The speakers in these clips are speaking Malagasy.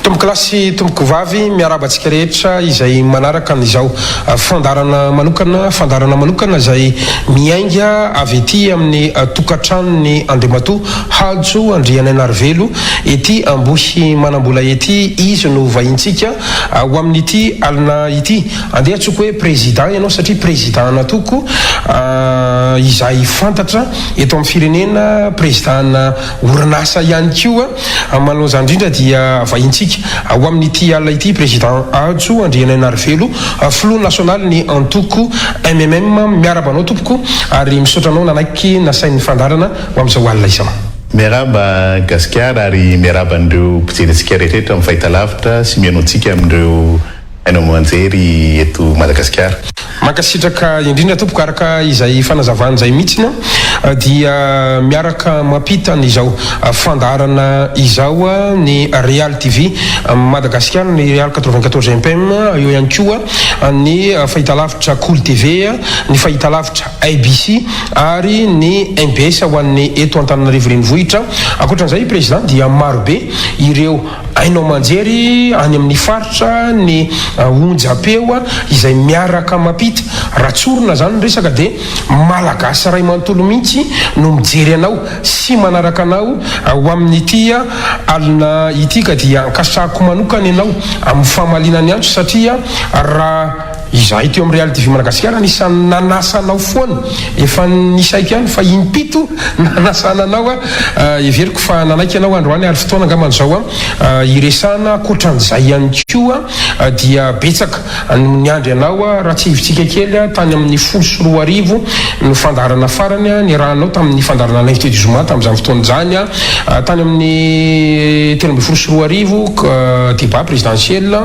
Tompokolahy sy tompokovavy, miarahaba antsika rehetra izay manaraka an'izao fandaharana manokana, fandaharana manokana izay miainga avy ety amin'ny tokantranon'i Andriamatoa Hajo Andrianainarivelo ety Ambohimanambola ety. Izy no vahintsika ho amin'ity alina ity. Andeha antsoiko hoe Président ianao satria Président an'antoko izay fantatra eto amin'ny firenena, Président-na orinasa ihany koa. Manoloana izany indrindra dia vahintsika ho amin'ity alina ity Président Hajo Andrianainarivelo, Filoha nasionalin'ny antoko MMM. Miarahaba anao tompoko ary misaotra anao nanaiky nasain'ny fandaharana ho amin'izao alina izao. Miarahaba Gasikara ary miarahaba an'ireo mpijery antsika rehetra amin'ny fahitalavitra sy mihaino antsika amin'ireo haino aman-jery eto Madagasikara. Mankasitraka indrindra tompoko, araka izay fanazavana izay mihitsy dia miaraka mampita an'izao fandaharana izao ny Real TV Madagasikara, ny Real 94 FM, eo ihany koa ny fahitalavitra Kolo TV, ny fahitalavitra ABC ary ny mbs ho an'ny eto Antananarivo Renivohitra. Ankoatran'izay Président dia marobe ireo Haino aman-jery any amin'ny faritra ny onjam-peo izay miaraka mampita. Raha tsorina izany ny resaka dia Malagasy iray manontolo mihitsy no mijery anao sy manaraka anao ho amin'ity alina ity ka dia ankasitrahako manokana ianao amin'ny famaliana ny antso satria raha Izahay teo amin'ny Real TV Madagasikara anisan'ny nanasa anao foana, efa nisaiko ihany fa impito nanasana anao aho, heveriko fa nanaiky ianao androany ary fotoana angambany izao hiresahana, ankoatran'izay ihany koa dia betsaka no niandry anao, raha tsiahivintsika kely tany amin'ny 2010 no fandaharana farany niarahanao tamin'ny fandaharana L'invité du zoma tamin'izany fotoana izany, tany amin'ny 2013 débat présidentiel.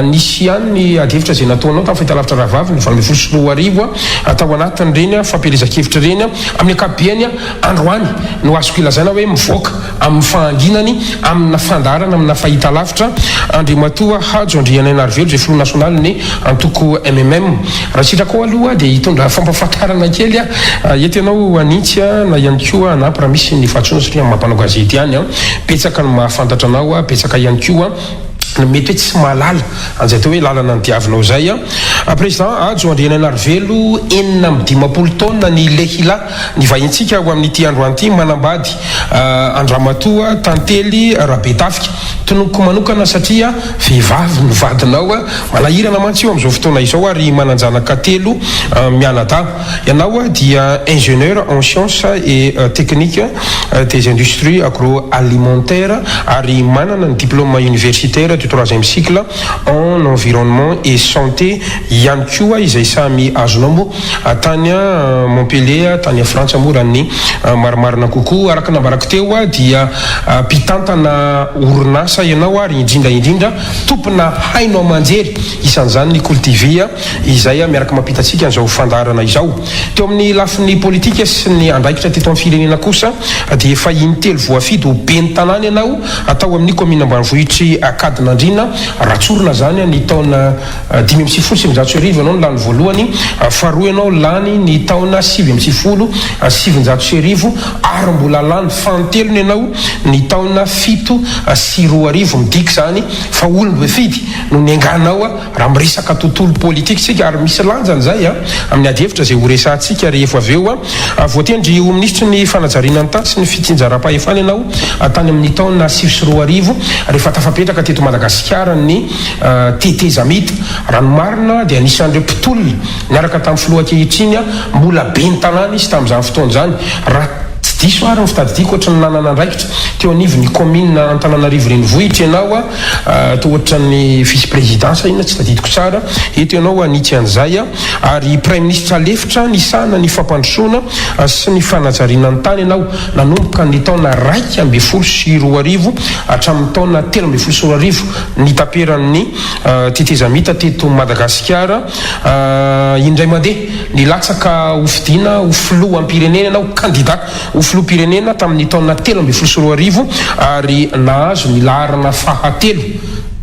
Nisy ihany ny adihevitra izay nataonao tamin'ny fahitalavitra Rahavavy ny 2018 tao anatin'ireny fampielezan-kevitra ireny. Amin'ny ankapobeny, androany no azoko ilazana hoe mivoaka amin'ny fahanginany amina fandaharana amina fahitalavitra Andriamatoa Hajo Andrianainarivelo izay filoha nasionalin'ny antoko MMM. Raha sitrakao aloha dia hitondra fampahafantarana kely eto ianao hanintsy na ihany koa hanampy raha misy ny fahadisoana satria amin'ny maha mpanao gazety ihany betsaka no mahafantatra anao, betsaka ihany koa no mety hoe tsy mahalala an'izay atao hoe lalana nodiavinao izay an. Président Hajo Andrianainarivelo, 56 taona ny lehilahy nivahintsika ho amin'ity androany ity, manambady an-dRamatoa Tantely Rabetafika. Tononiko manokana satria vehivavy no vadinao. Manahirana mantsy io amin'izao fotoana izao ary manan-janaka telo mianadahy. Ianao dia ingénieur en sciences et techniques des industries agroalimentaires ary manana ny diplôme universitaire du troisième cycle en environnement et santé ihany koa izay samy azonao moa tany Montpellier tany Frantsa moa raha ny marimarina kokoa. Araka ny nambarako teo dia mpitantana orinasa ianao ary indrindra indrindra tompona haino aman-jery isan'izany ny Kolo TV. izay miaraka mampita antsika an'izao fandaharana izao. Teo amin'ny lafiny politika sy ny andraikitra teto amin'ny firenena kosa dia efa intelo voafidy ho ben'ny tanàna ianao tao amin'ny kaominina ambanivohitr'i Ankadinandriana, raha tsorina izany ny taona 1995 ianao no lany voalohany, faharoa ianao lany ny taona 1999 ary mbola lany fanintelony ianao ny taona 2007, midika izany fa olom-boafidy no nianganao. Raha miresaka tontolo politika isika, ary misy lanjany izay amin'ny adihevitra izay horesahantsika rehefa avy eo, voatendry ho minisitry ny fanajariana ny tany sy ny fitsinjaram-pahefana ianao tany amin'ny taona 2009 rehefa tafapetraka teto Madagasikara ny tetezamita. Raha ny marina dia anisan'ireo mpitolona niaraka tamin'ny filoha ankehitriny mbola ben'ny tanàna izy tamin'izany fotoana izany. Raha tsy diso ary ny fitadidiako, ohatran'ny nanana andraikitra teo anivon'ny kaominina Antananarivo Renivohitra ianao. Toa ohatran'ny vice président sa inona tsy tadidiko tsara, eto ianao hanitsy an'izay ary praiminisitra lefitra nisahana ny fampandrosoana sy ny fanajariana ny tany ianao nanomboka ny taona 2011 hatramin'ny taona 2013 nitaperan'ny tetezamita teto Madagasikara. Indray mandeha nilatsaka hofidiana ho filoham-pirenena ianao, candidat. ho filoham-pirenena tamin'ny taona 2013 ary nahazo ny laharana fahatelo.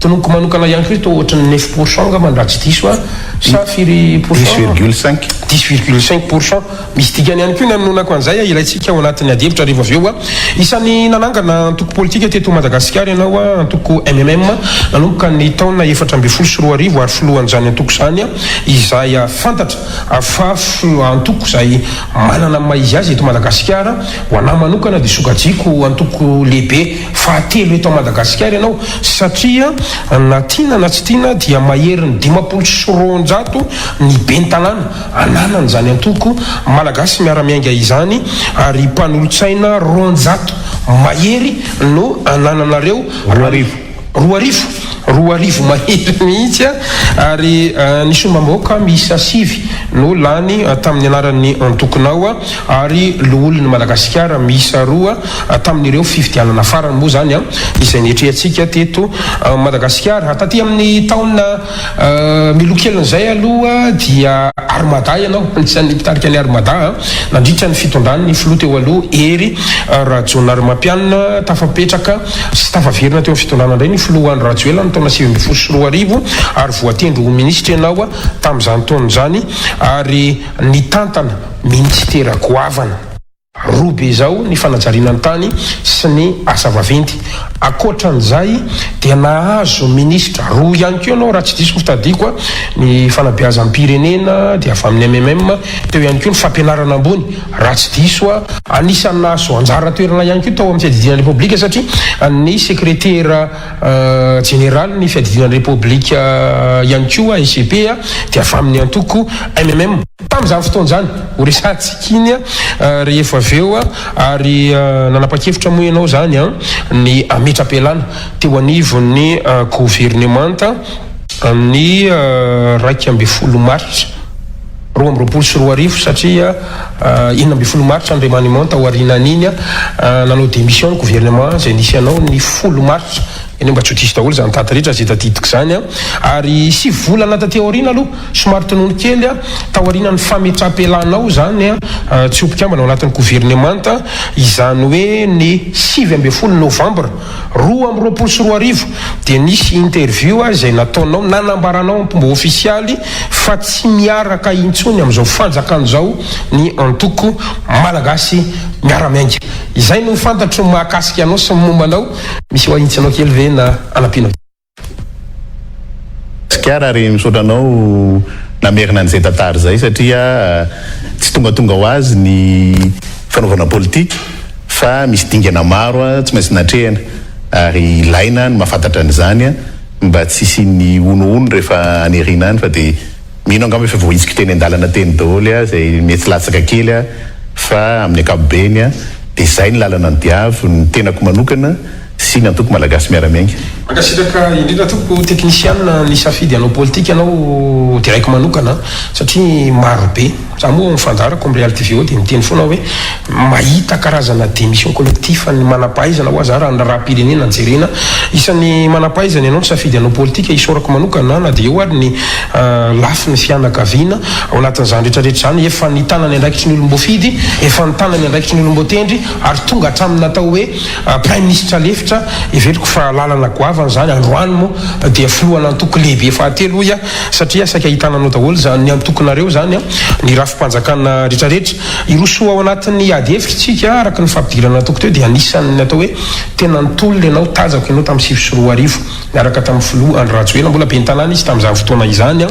Tononiko manokana ihany koa toa ohatran'ny neuf pour cent angambany raha tsy diso aho sa firy pourcent? 10,5. 10,5 %. Misy dikany ihany koa ny anononako an'izay, ilaintsika ao anatin'ny adihevitra rehefa avy eo. Isan'ny nanangana antoko politika teto Madagasikara ianao, antoko MMM, nanomboka ny taona 2014, ary filohan'izany antoko izany, izay fantatra fa antoko izay manana ny maha izy azy eto Madagasikara. Ho anahy manokana dia sokajiko antoko lehibe fahatelo eto Madagasikara ianao, satria na tiana na tsy tiana dia maherin'ny 250 ny ben'ny tanàna ananan'izany antoko Malagasy Miara-Miainga izany, ary mpanolotsaina 200 mahery no anananareo. 2000. 2000, 2000 mahery mihitsy. Ary ny solombavambahoaka miisa sivy no lany tamin'ny anaran'ny antokonao, ary loholon'ny Madagasikara miisa roa tamin'ireo fifidianana farany moa zany izay niatrehantsika teto Madagasikara. Taty amin'ny taona milokelin'izay aloha dia Armada ianao, anisan'ny mpitarika ny Armada nandritra ny fitondran'ny filoha teo aloha Hery Rajaonarimampianina. Tafapetraka sy tafaverina teo amin'ny fitondrana indray ny filoha Andry Rajoelina ny taona 2019, ary voatendry ho minisitra ianao tamin'izany taona izany, ary nitantana minisitera goavana roa be izao, ny fanajariana ny tany sy ny asa vaventy. Ankoatran'izay dia nahazo minisitra roa ihany koa ianao, raha tsy diso ny fitadiako, ny fanabeazam-pirenena dia avy amin'ny MMM, teo ihany koa ny fampianarana ambony, raha tsy diso. Anisan'ny nahazo anjara toerana ihany koa tao amin'ny fiadidiana ny Repoblika, satria ny sekretera jeneraly ny fiadidiana ny Repoblika ihany koa, SGP, dia avy amin'ny antoko MMM. Tamin'izany fotoana izany, ho resahantsika iny rehefa avy eo, ary nanapa-kevitra moa ianao izany ny hametra-pialana teo anivon'ny governemanta ny 11 martsa 2022, satria 16 martsa ny remaniement, tao aorianan'iny nanao démission ny gouvernement izay nisy anao ny 10 martsa. Eny, mba tsy ho diso daholo izany daty rehetra izay tadidiko izany. Ary 9 volana taty aoriana aloha, somary tonony kely, tao aorian'ny fametraham-pialanao izany tsy ho mpikambana ao anatin'ny governemanta, izany hoe ny 19 novambra 2022, dia nisy interview izay nataonao nanambaranao am-pomba ofisialy fa tsy miaraka intsony amin'izao fanjakana izao ny antoko Malagasy Miara-Miainga. Izay no fantatro mahakasika anao sy ny momba anao. Misy ho ahintsy anao kely ve na anampianao? Gasikara, ary misaotra anao namerina an'izay tantara izay, satria tsy tongatonga ho azy ny fanaovana politika fa misy dingana maro tsy maintsy natrehana, ary ilaina ny mahafantatra an'izany mba tsy hisian'ny honohono rehefa any aoriana any, fa dia mino angamba efa voahitsiko teny an-dalana teny daholo izay mety latsaka kely, fa amin'ny ankapobeny dia izay ny lalana nodiavy ny tenako manokana sy ny antoko Malagasy Miara-Miainga. Mankasitraka indrindra tompoko teknisianina nisafidy hanao politika ianao, deraiko manokana satria maro be za moa mifandarako amin'ny Real TV ao dia miteny foana aho hoe mahita karazana démission collectif ny manam-pahaizana hoa za raha ny raharaham-pirenena no jerena. Isan'ny manam-pahaizana ianao nisafidy hanao politika, isaorako manokana na dia eo ary ny lafiny fianakaviana ao anatin'izany rehetra rehetra izany. Efa nitana ny andraikitry ny olom-boafidy, efa nitana ny andraikitry ny olom-boatendry, ary tonga hatramin'ny natao hoe Praiminisitra lefitra. Heveriko fa lalana goavana izany. Androany moa dia filohan'antoko lehibe fahatelo hoy aho, satria saika ahitana anao daholo izany ny antokonareo izany, ny rafi-panjakana rehetra rehetra. Hiroso ao anatin'ny ady hevitra isika. Araka ny fampidirana nataoko teo dia anisan'ny atao hoe tena nitolona ianao, tazako ianao tamin'ny 2009 niaraka tamin'ny filoha Andry Rajoelina, mbola ben'ny tanàna izy tamin'izany fotoana izany,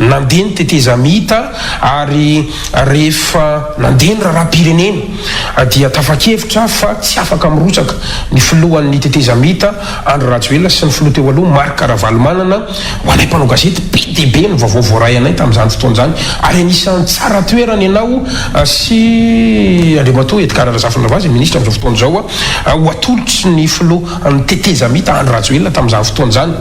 nandeha ny tetezamita, ary rehefa nandeha ny raharaham-pirenena dia tafakevitra fa tsy afaka mirotsaka ny filohan'ny tetezamita Andry Rajoelina sy ny filoha teo aloha Marc Ravalomanana. Ho anay mpanao gazety, be dia be ny vaovao voaray anay tamin'izany fotoana izany, ary anisan'ny tsara toerana ianao sy Andriamatoa Edgard Razafindravahy, izay minisitra amin'izao fotoana izao, ho atolotry ny filohan'ny tetezamita Andry Rajoelina tamin'izany fotoana izany.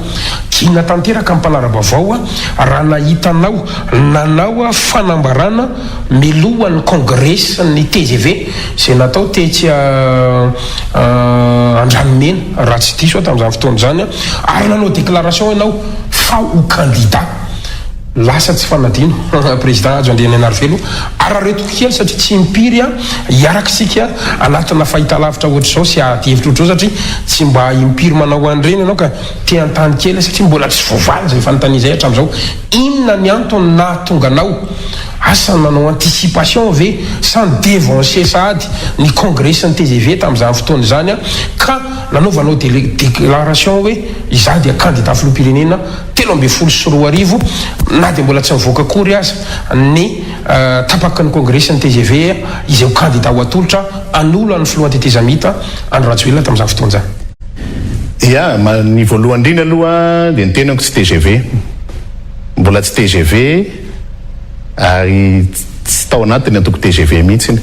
Gina tanteraka ny mpanara-baovao raha nahita anao nanao fanambarana milohan'ny kongresin'ny tgv izay natao tetsy Andranomena, raha tsy diso aho tamin'izany fotoana izany, ary nanao déclaration ianao fa ho candidat. Lasa tsy fanadino Président Hajo Andrianainarivelo, arareto kely satria tsy impiry hiaraka isika anatina fahitalavitra ohatr'izao sy ady hevitra ohatr'izao satria tsy mba impiry manao an'ireny ianao ka te hanontany kely satria mbola tsy voavaly izay fanontaniana izay hatramin'izao. Inona ny antony nahatonga anao asa nanao anticipation ve sa ni-devancer sahady ny Congrès-n'ny tgv tamin'izany fotoana izany ka nanaovanao déclaration hoe izaho dia candidat filoham-pirenena 2013, na dia mbola tsy nivoaka akory aza ny tapaky ny kongresin'ny tgv izay ho kandida ho atolotra hanolo an'ny filoha tetezamita Andry Rajoelina tamin'izany fotoana izany. Ya, ny voalohany indrindra aloha dia ny tenako tsy tgv, mbola tsy tgv ary tsy tao anatin'ny antoko tgv mihitsy.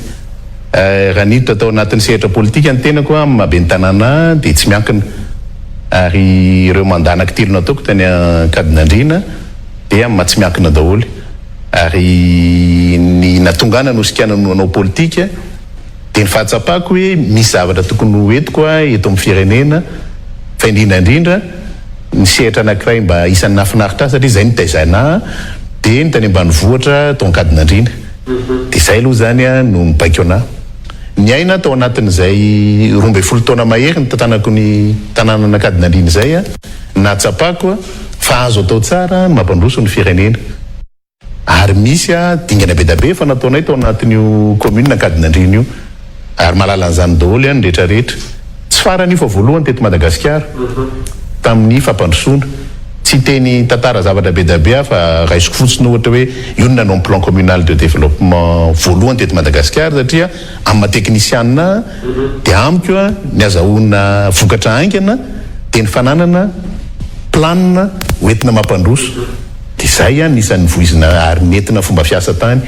Raha niditra tao anatin'ny sehatra politika ny tenako amin'ny maha ben'ny tanàna ahy dia tsy miankina. Ary ireo mandat anankitelo nataoko tany Ankadinandriana dia amin'ny maha tsy miankina daholo. Ary ny nahatonga ahy nanosika ahy hanao politika dia ny fahatsapako hoe misy zavatra tokony ho entiko eto amin'ny firenena fa indrindra indrindra ny sehatra anankiray mba isan'ny nahafinaritra ahy satria izay no nitaizana ahy dia ny tany ambanivohitra tao Ankadinandriana. Dia izay aloha izany no nibaiko anà. Niaina tao anatin'izay 12 taona mahery nitantanako ny tanànan'Ankadinandriana izay nahatsapako fa azo atao tsara ny mampandroso ny firenena. Ary misy dingana be dia be efa nataonay tao anatin'io commune Ankadinandriana io. Ary mahalala an'izany daholo ny rehetra rehetra. Tsy farany io fa voalohany teto Madagasikara tamin'ny fampandrosoana. Tsy hiteny tantara zavatra be dia be aho fa raisiko fotsiny ohatra hoe io no nanao ny plan communal de développement voalohany teto Madagasikara satria amin'ny maha teknisianina ahy dia amiko ny azahoana vokatra haingana dia ny fananana planina hoentina mampandroso. Dia izay no isan'ny voizina ary nentina fomba fiasa tany.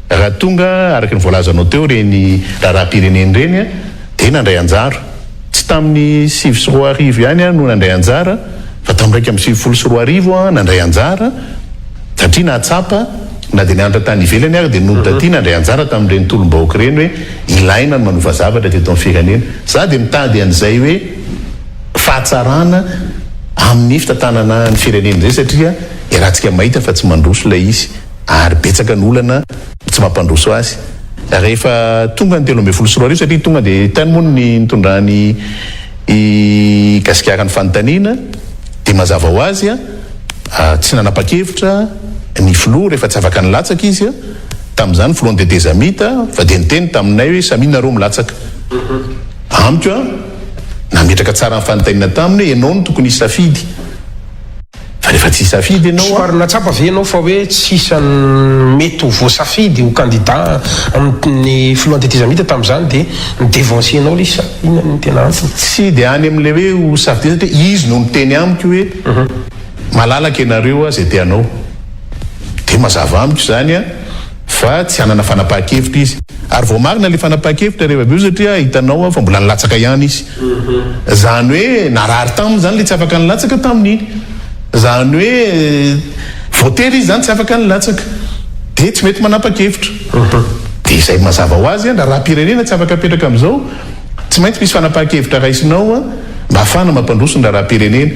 Raha tonga araka ny voalazanao teo ireny raharaham-pirenena ireny dia nandray anjara. Tsy tamin'ny 2009 ihany aho no nandray anjara fa tamin'ny 2091 aho nandray anjara satria nahatsapa na dia nianatra tany ivelany ary dia nody taty nandray anjara tamin'ireny tolom-bahoaka ireny hoe ilaina ny manova zavatra teto amin'ny firenena. Za dia mitady an'izay hoe fahatsarana amin'ny fitantanana ny firenena izay satria iarahantsika mahita fa tsy mandroso ilay izy. ary betsaka ny olana tsy mampandroso azy. Rehefa tonga ny 2013, satria tonga dia tany moa ny nitondran'i i Gasikara ny fanontaniana, dia mazava ho azy tsy nanapa-kevitra ny filoha rehefa tsy afaka nilatsaka izy tamin'izany, filohan'ny tetezamita, fa dia niteny taminay hoe samia nareo milatsaka. Amiko, nametraka tsara ny fanontaniana taminy hoe ianao no tokony hisafidy. Fa rehefa tsy hisafidy ianao an. Somary nahatsapa ve ianao fa hoe tsy isan'ny mety ho voasafidy ho kandida amin'ny filohan'ny tetezamita tamin'izany dia ni-devancer-nao ilay izy sa inona no tena antony? Tsy dia any amin'ilay hoe ho safidiana satria izy no niteny amiko hoe malalaka ianareo izay te hanao. Dia mazava amiko izany an. Fa tsy hanana fanapahan-kevitra izy. Ary voamarina ilay fanapahan-kevitra rehefa avy eo satria hitanao fa mbola nilatsaka ihany izy. Izany hoe narary taminy izany ilay tsy afaka nilatsaka tamin'iny. Izany hoe voatery izy izany tsy afaka nilatsaka. Dia tsy mety manapa-kevitra. Dia izay mazava ho azy, raharaham-pirenena tsy afaka apetraka amin'izao. Tsy maintsy misy fanapahan-kevitra raisinao mba hahafahana mampandroso ny raharaham-pirenena.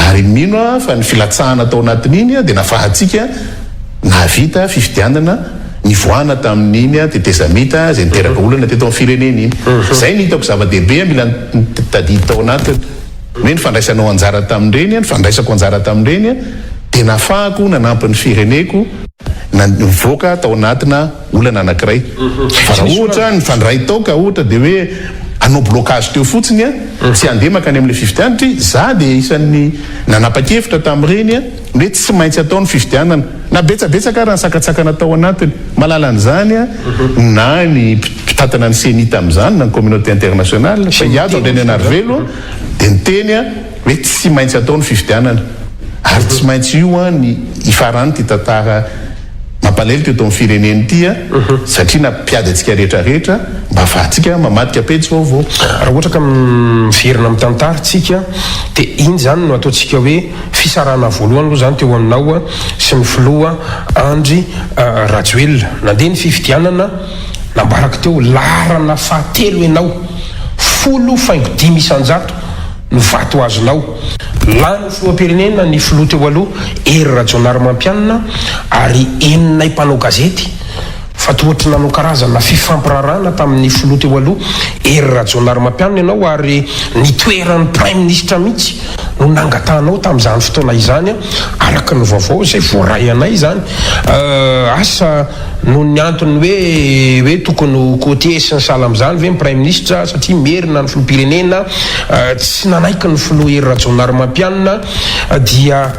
Ary mino aho fa ny filatsahana tao anatin'iny dia nafahantsika nahavita fifidianana nivoahana tamin'iny tetezamita izay niteraka olana teto amin'ny firenena iny. Izay no hitako zava-dehibe mila tadidy tao anatiny. Hoe ny fandraisanao anjara tamin'ireny, ny fandraisako anjara tamin'ireny dia nahafahako nanampy ny fireneko nivoaka tao anatina olana anankiray. Fa raha ohatra nifandray tao ka ohatra dia hoe hanao blocage teo fotsiny tsy handeha mankany amin'ilay fifidianana satria za dia isan'ny nanapa-kevitra tamin'ireny ny hoe tsy maintsy atao ny fifidianana na betsabetsaka ara ny sakantsakana tao anatiny. Mahalala an'izany na ny mpitantana ny ceni tamin'izany na ny communauté internationale fa i Hajo Andrianainarivelo dia niteny hoe tsy maintsy atao ny fifidianana ary tsy maintsy io ny hifaran'ity tantara mampalahelo teto amin'ny firenena ity satria nampiady antsika rehetra rehetra mba afahantsika mamadika pejy vaovao. Raha ohatra ka miverina amin'ny tantara tsika dia iny izany no ataontsika hoe fisarahana voalohany aloha izany teo aminao sy ny filoha Andry Rajoelina. Nandeha ny fifidianana, nambarako teo laharana fahatelo ianao, 10,5%. ny vato azonao. Lany ho filoham-pirenena ny filoha teo aloha Hery Rajaonarimampianina ary henonay mpanao gazety fa toa ohatry nanao karazana fifampiraharahana tamin'ny filoha teo aloha Hery Rajaonarimampianina ianao ary ny toeran'ny praiminisitra mihitsy no nangatahanao tamin'izany fotoana izany araka ny vaovao izay voaray anay izany. Asa noho ny antony hoe hoe tokony ho côtier sy ny sahala amin'izany ve ny praiminisitra satria merina ny filoham-pirenena tsy nanaiky ny filoha Hery Rajaonarimampianina dia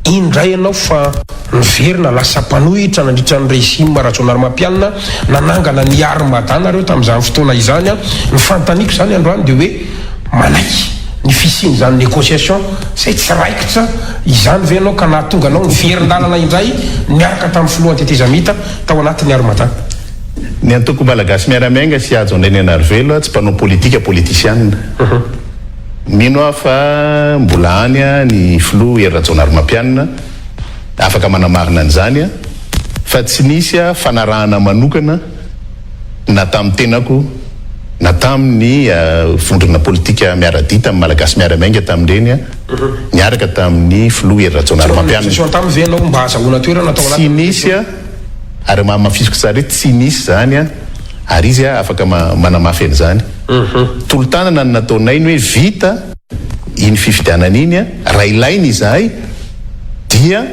iny indray ianao fa niverina lasa mpanohitra nandritra ny régime Rajaonarimampianina nanangana ny Armada nareo tamin'izany fotoana izany. Ny fanontaniako izany androany dia hoe manaiky ny fisian'izany négociation izay tsy raikitra izany ve ianao ka nahatonga anao niverin-dalana indray niaraka tamin'ny filohan'ny tetezamita tao anatin'ny Armada? Ny antoko Malagasy Miara-Miainga sy Hajo Andrianainarivelo tsy mpanao politika politisiana. Mino aho fa mbola any ny filoha Hery Rajaonarimampianina afaka manamarina an'izany fa tsy nisy fanarahana manokana na tamin'ny tenako na tamin'ny vondrona politika miara-dia tamin'ny Malagasy Miara-Miainga tamin'ireny niaraka tamin'ny filoha Hery Rajaonarimampianina. Tsy nisy ary hamafisiko tsara hoe tsy nisy izany ary izy afaka manamafy an'izany. Tolo-tanana no nataonay ny hoe vita iny fifidianana iny, raha ilaina izahay dia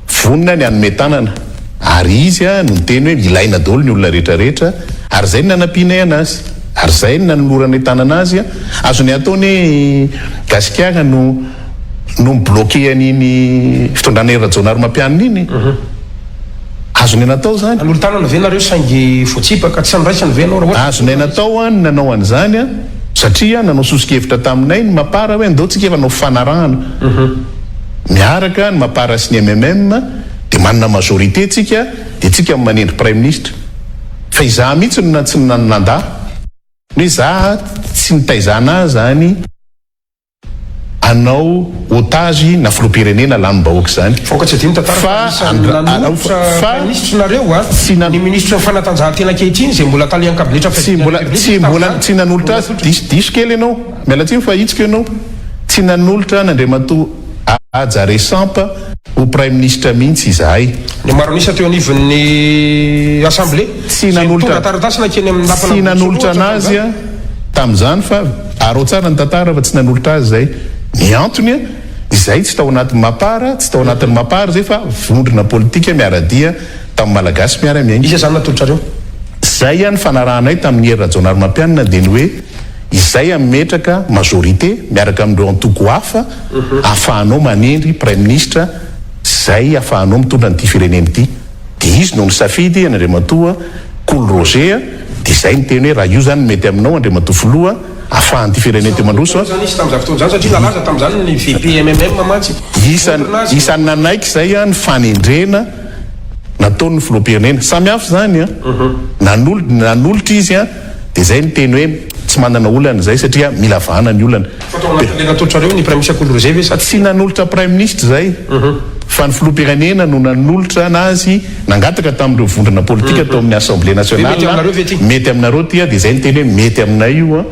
vonona ny hanome tanana ary izy no niteny hoe ilaina daholo ny olona rehetra rehetra ary izay no nanampianay anazy ary izay no nanoloranay tanana azy, azony atao anie Gasikara no no mi-bloquer an'iny fitondrana Hery Rajaonarimampianina iny e. Azonay natao izany. Nanolo-tanana ve nareo saingy voatsipaka tsy niraisany ve ianao raha ohatra Azonay natao an ny nanao an'izany an, satria nanao soso-kevitra taminay ny mapar hoe andao tsika hanao fifanarahana miaraka ny mapar sy ny mmm dia manana majorité tsika dia tsika no manendry praiminisitra. Fa izaho mihitsy no tsy nandà ny hoe za tsy nitaizana ahy izany. Hanao otage na filoham-pirenena lanim-bahoaka izany. Vahoaka tsy adino tantara fa anisan'ny nanolotra praiminisitra nareo a! Ny minisitry ny fanatanjahantena ankehitriny izay mbola tale an-kabinetra Tsy mbola tsy mbola tsy nanolotra azy diso diso kely ianao miala tsiny fa ahitsiko ianao tsy nanolotra an'Andriamatoa Haja Resampa ho praiminisitra mihitsy izahay. Ny maro an'isa teo anivon'ny assemblée Tsy izay nitondra nanolotra taratasy nankeny amin'ny lapan'Ambohitsorohitra Tsy nanolotra anazy tamin'izany. Tamin'izany fa arao tsara ny tantara fa tsy nanolotra azy izay. Ny antony, izay tsy tao anatin'ny Mapar, tsy tao anatin'ny Mapar izay fa vondrona politika miara-dia tamin'ny Malagasy miara-miainga. Iza izany natolotrareo? Izay ny fanarahanay tamin'i Hery Rajaonarimampianina dia ny hoe izay hametraka majorité miaraka amin'ireo antoko hafa ahafahanao manendry praiminisitra izay ahafahanao mitondra an'ity firenena ity. Dia izy no nisafidy an'Andriamatoa Kolo Roger, dia izay niteny hoe raha io izany no mety aminao Andriamatoa Filoha, ahafahan'ity firenena ity mandroso a. Izany izy tamin'izany fotoana izany satria nalaza tamin'izany ny VPMMM mantsy. Isan'ny isan'ny nanaiky izay ny fanendrena nataon'ny filoham-pirenena. Samy hafa izany an. Nanolo nanolotra izy an, dia izay niteny hoe tsy manana olana izay satria mila vahana ny olana. Fa tao anatin'ilay natolotrareo ny Praiminisitra Kolo Roger ve sa tsia? Tsy nanolotra Praiminisitra izay fa ny Filoham-pirenena no nanolotra anazy, nangataka tamin'ireo vondrona politika tao amin'ny Assemblée nationale, mety aminareo ve ity? Mety aminareo ity dia izay niteny hoe mety aminay io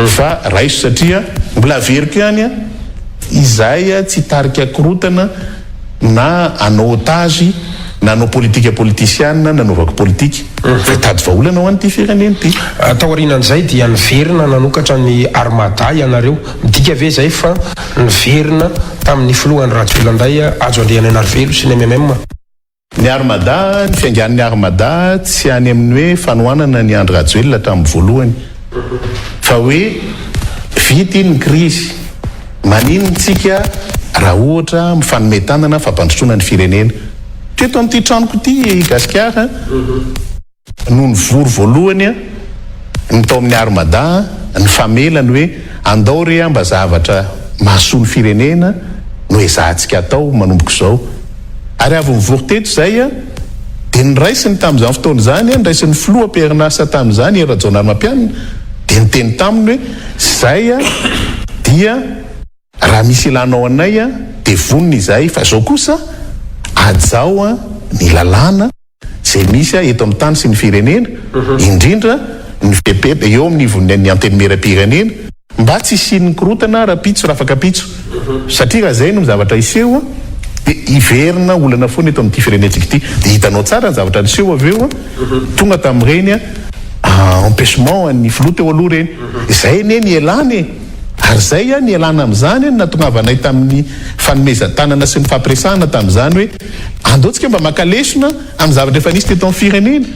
fa raiso satria mbola averiko ihany izahay tsy hitarika korontana na hanao otage na hanao politika politisiana nanaovako politika fa hitady vahaolana ho an'ity firenena ity. Taorianan'izay dia niverina nanokatra ny Armada ianareo. Midika ve izay fa niverina tamin'ny filoha Andry Rajoelina indray Hajo Andrianainarivelo sy ny mmm? Ny Armada, ny fiaingan'ny Armada tsy any amin'ny hoe fanohanana an'i Andry Rajoelina hatramin'ny voalohany fa hoe vita iny ny krizy, maninona tsika raha ohatra mifanome tanana fampandrosoana ny firenena. Teto amin'ity tranoko ity i Gasikara no nivory voalohany ny tao amin'ny Armada nifamela ny hoe andao re mba zavatra mahasoa ny firenena no ezahantsika atao manomboka izao. Ary avy nivory teto izay dia noraisiny tamin'izany fotoana izany, noraisin'ny filoha am-perinasa tamin'izany Hery Rajaonarimampianina dia niteny taminy hoe izay dia Raha misy ilanao anay dia vonona izahay fa izao kosa hajao ny lalàna izay misy eto amin'ny tany sy ny firenena, indrindra ny fepetra eo amin'ny ivon'ny Antenimierampirenena. Mba tsy hisian'ny korontana rahampitso rafakapitso. Satria raha izay no zavatra hiseho dia hiverina olana foana eto amin'ity firenentsika ity. Dia hitanao tsara ny zavatra niseho avy eo, tonga tamin'ireny empêchement an'ny filoha teo aloha ireny. Izay anie ny ialana e! Ary izay ny ialana amin'izany no nahatongavanay tamin'ny fanomezan-tanana sy ny fampiresahana tamin'izany hoe andao tsika mba maka lesona amin'ny zavatra efa nisy teto amin'ny firenena.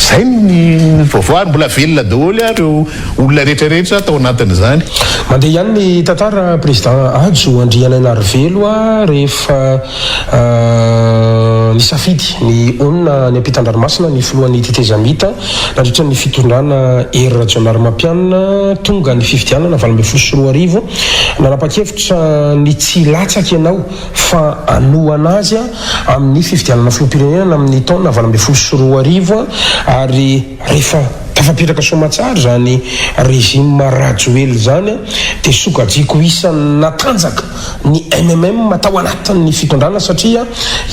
Izay ny vaovao ary mbola velona daholo ary ireo olona rehetra rehetra tao anatin'izany. Mandeha ihany ny tantara Président Hajo Andrianainarivelo a rehefa nisafidy ny honina any ampitan-dranomasina ny filohan'ny tetezamita nandritra ny fitondrana Hery Rajaonarimampianina tonga ny fifidianana 2018 nanapa-kevitra ny tsy hilatsaka ianao fa hanohana azy amin'ny fifidianana filoham-pirenena amin'ny taona 2018 ary rehefa tafapetraka soamatsara izany régime Rajoelina izany dia sokajiako isan'ny natanjaka ny mmm tao anatin'ny fitondrana satria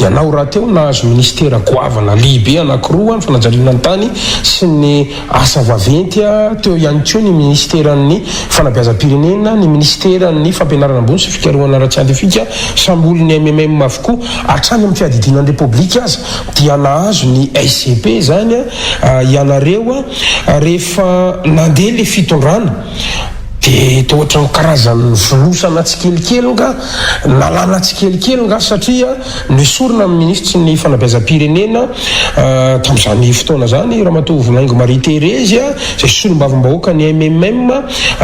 ianao rahateo nahazo ministera goavana lehibe anankiroa, ny fanajariana ny tany sy ny asa vaventy, teo ihany koa ny ministeran'ny fanabeazam-pirenena, ny ministeran'ny fampianarana ambony sy fikarohana ara-tsiantifika, samy olon'ny mmm avokoa, hatrany amin'ny fiadidiana ny Repoblika aza dia nahazo ny SGP izany ianareo rehefa nandeha ilay fitondrana. Dia toa ohatran'ny karazan'ny volosana tsikelikely nga, nalana tsikelikely nga satria nesorina ny minisitry ny fanabeazam-pirenena tamin'izany fotoana izany Ramatoa Volaingo Marie Thérèse izay solombavambahoaka ny mmm,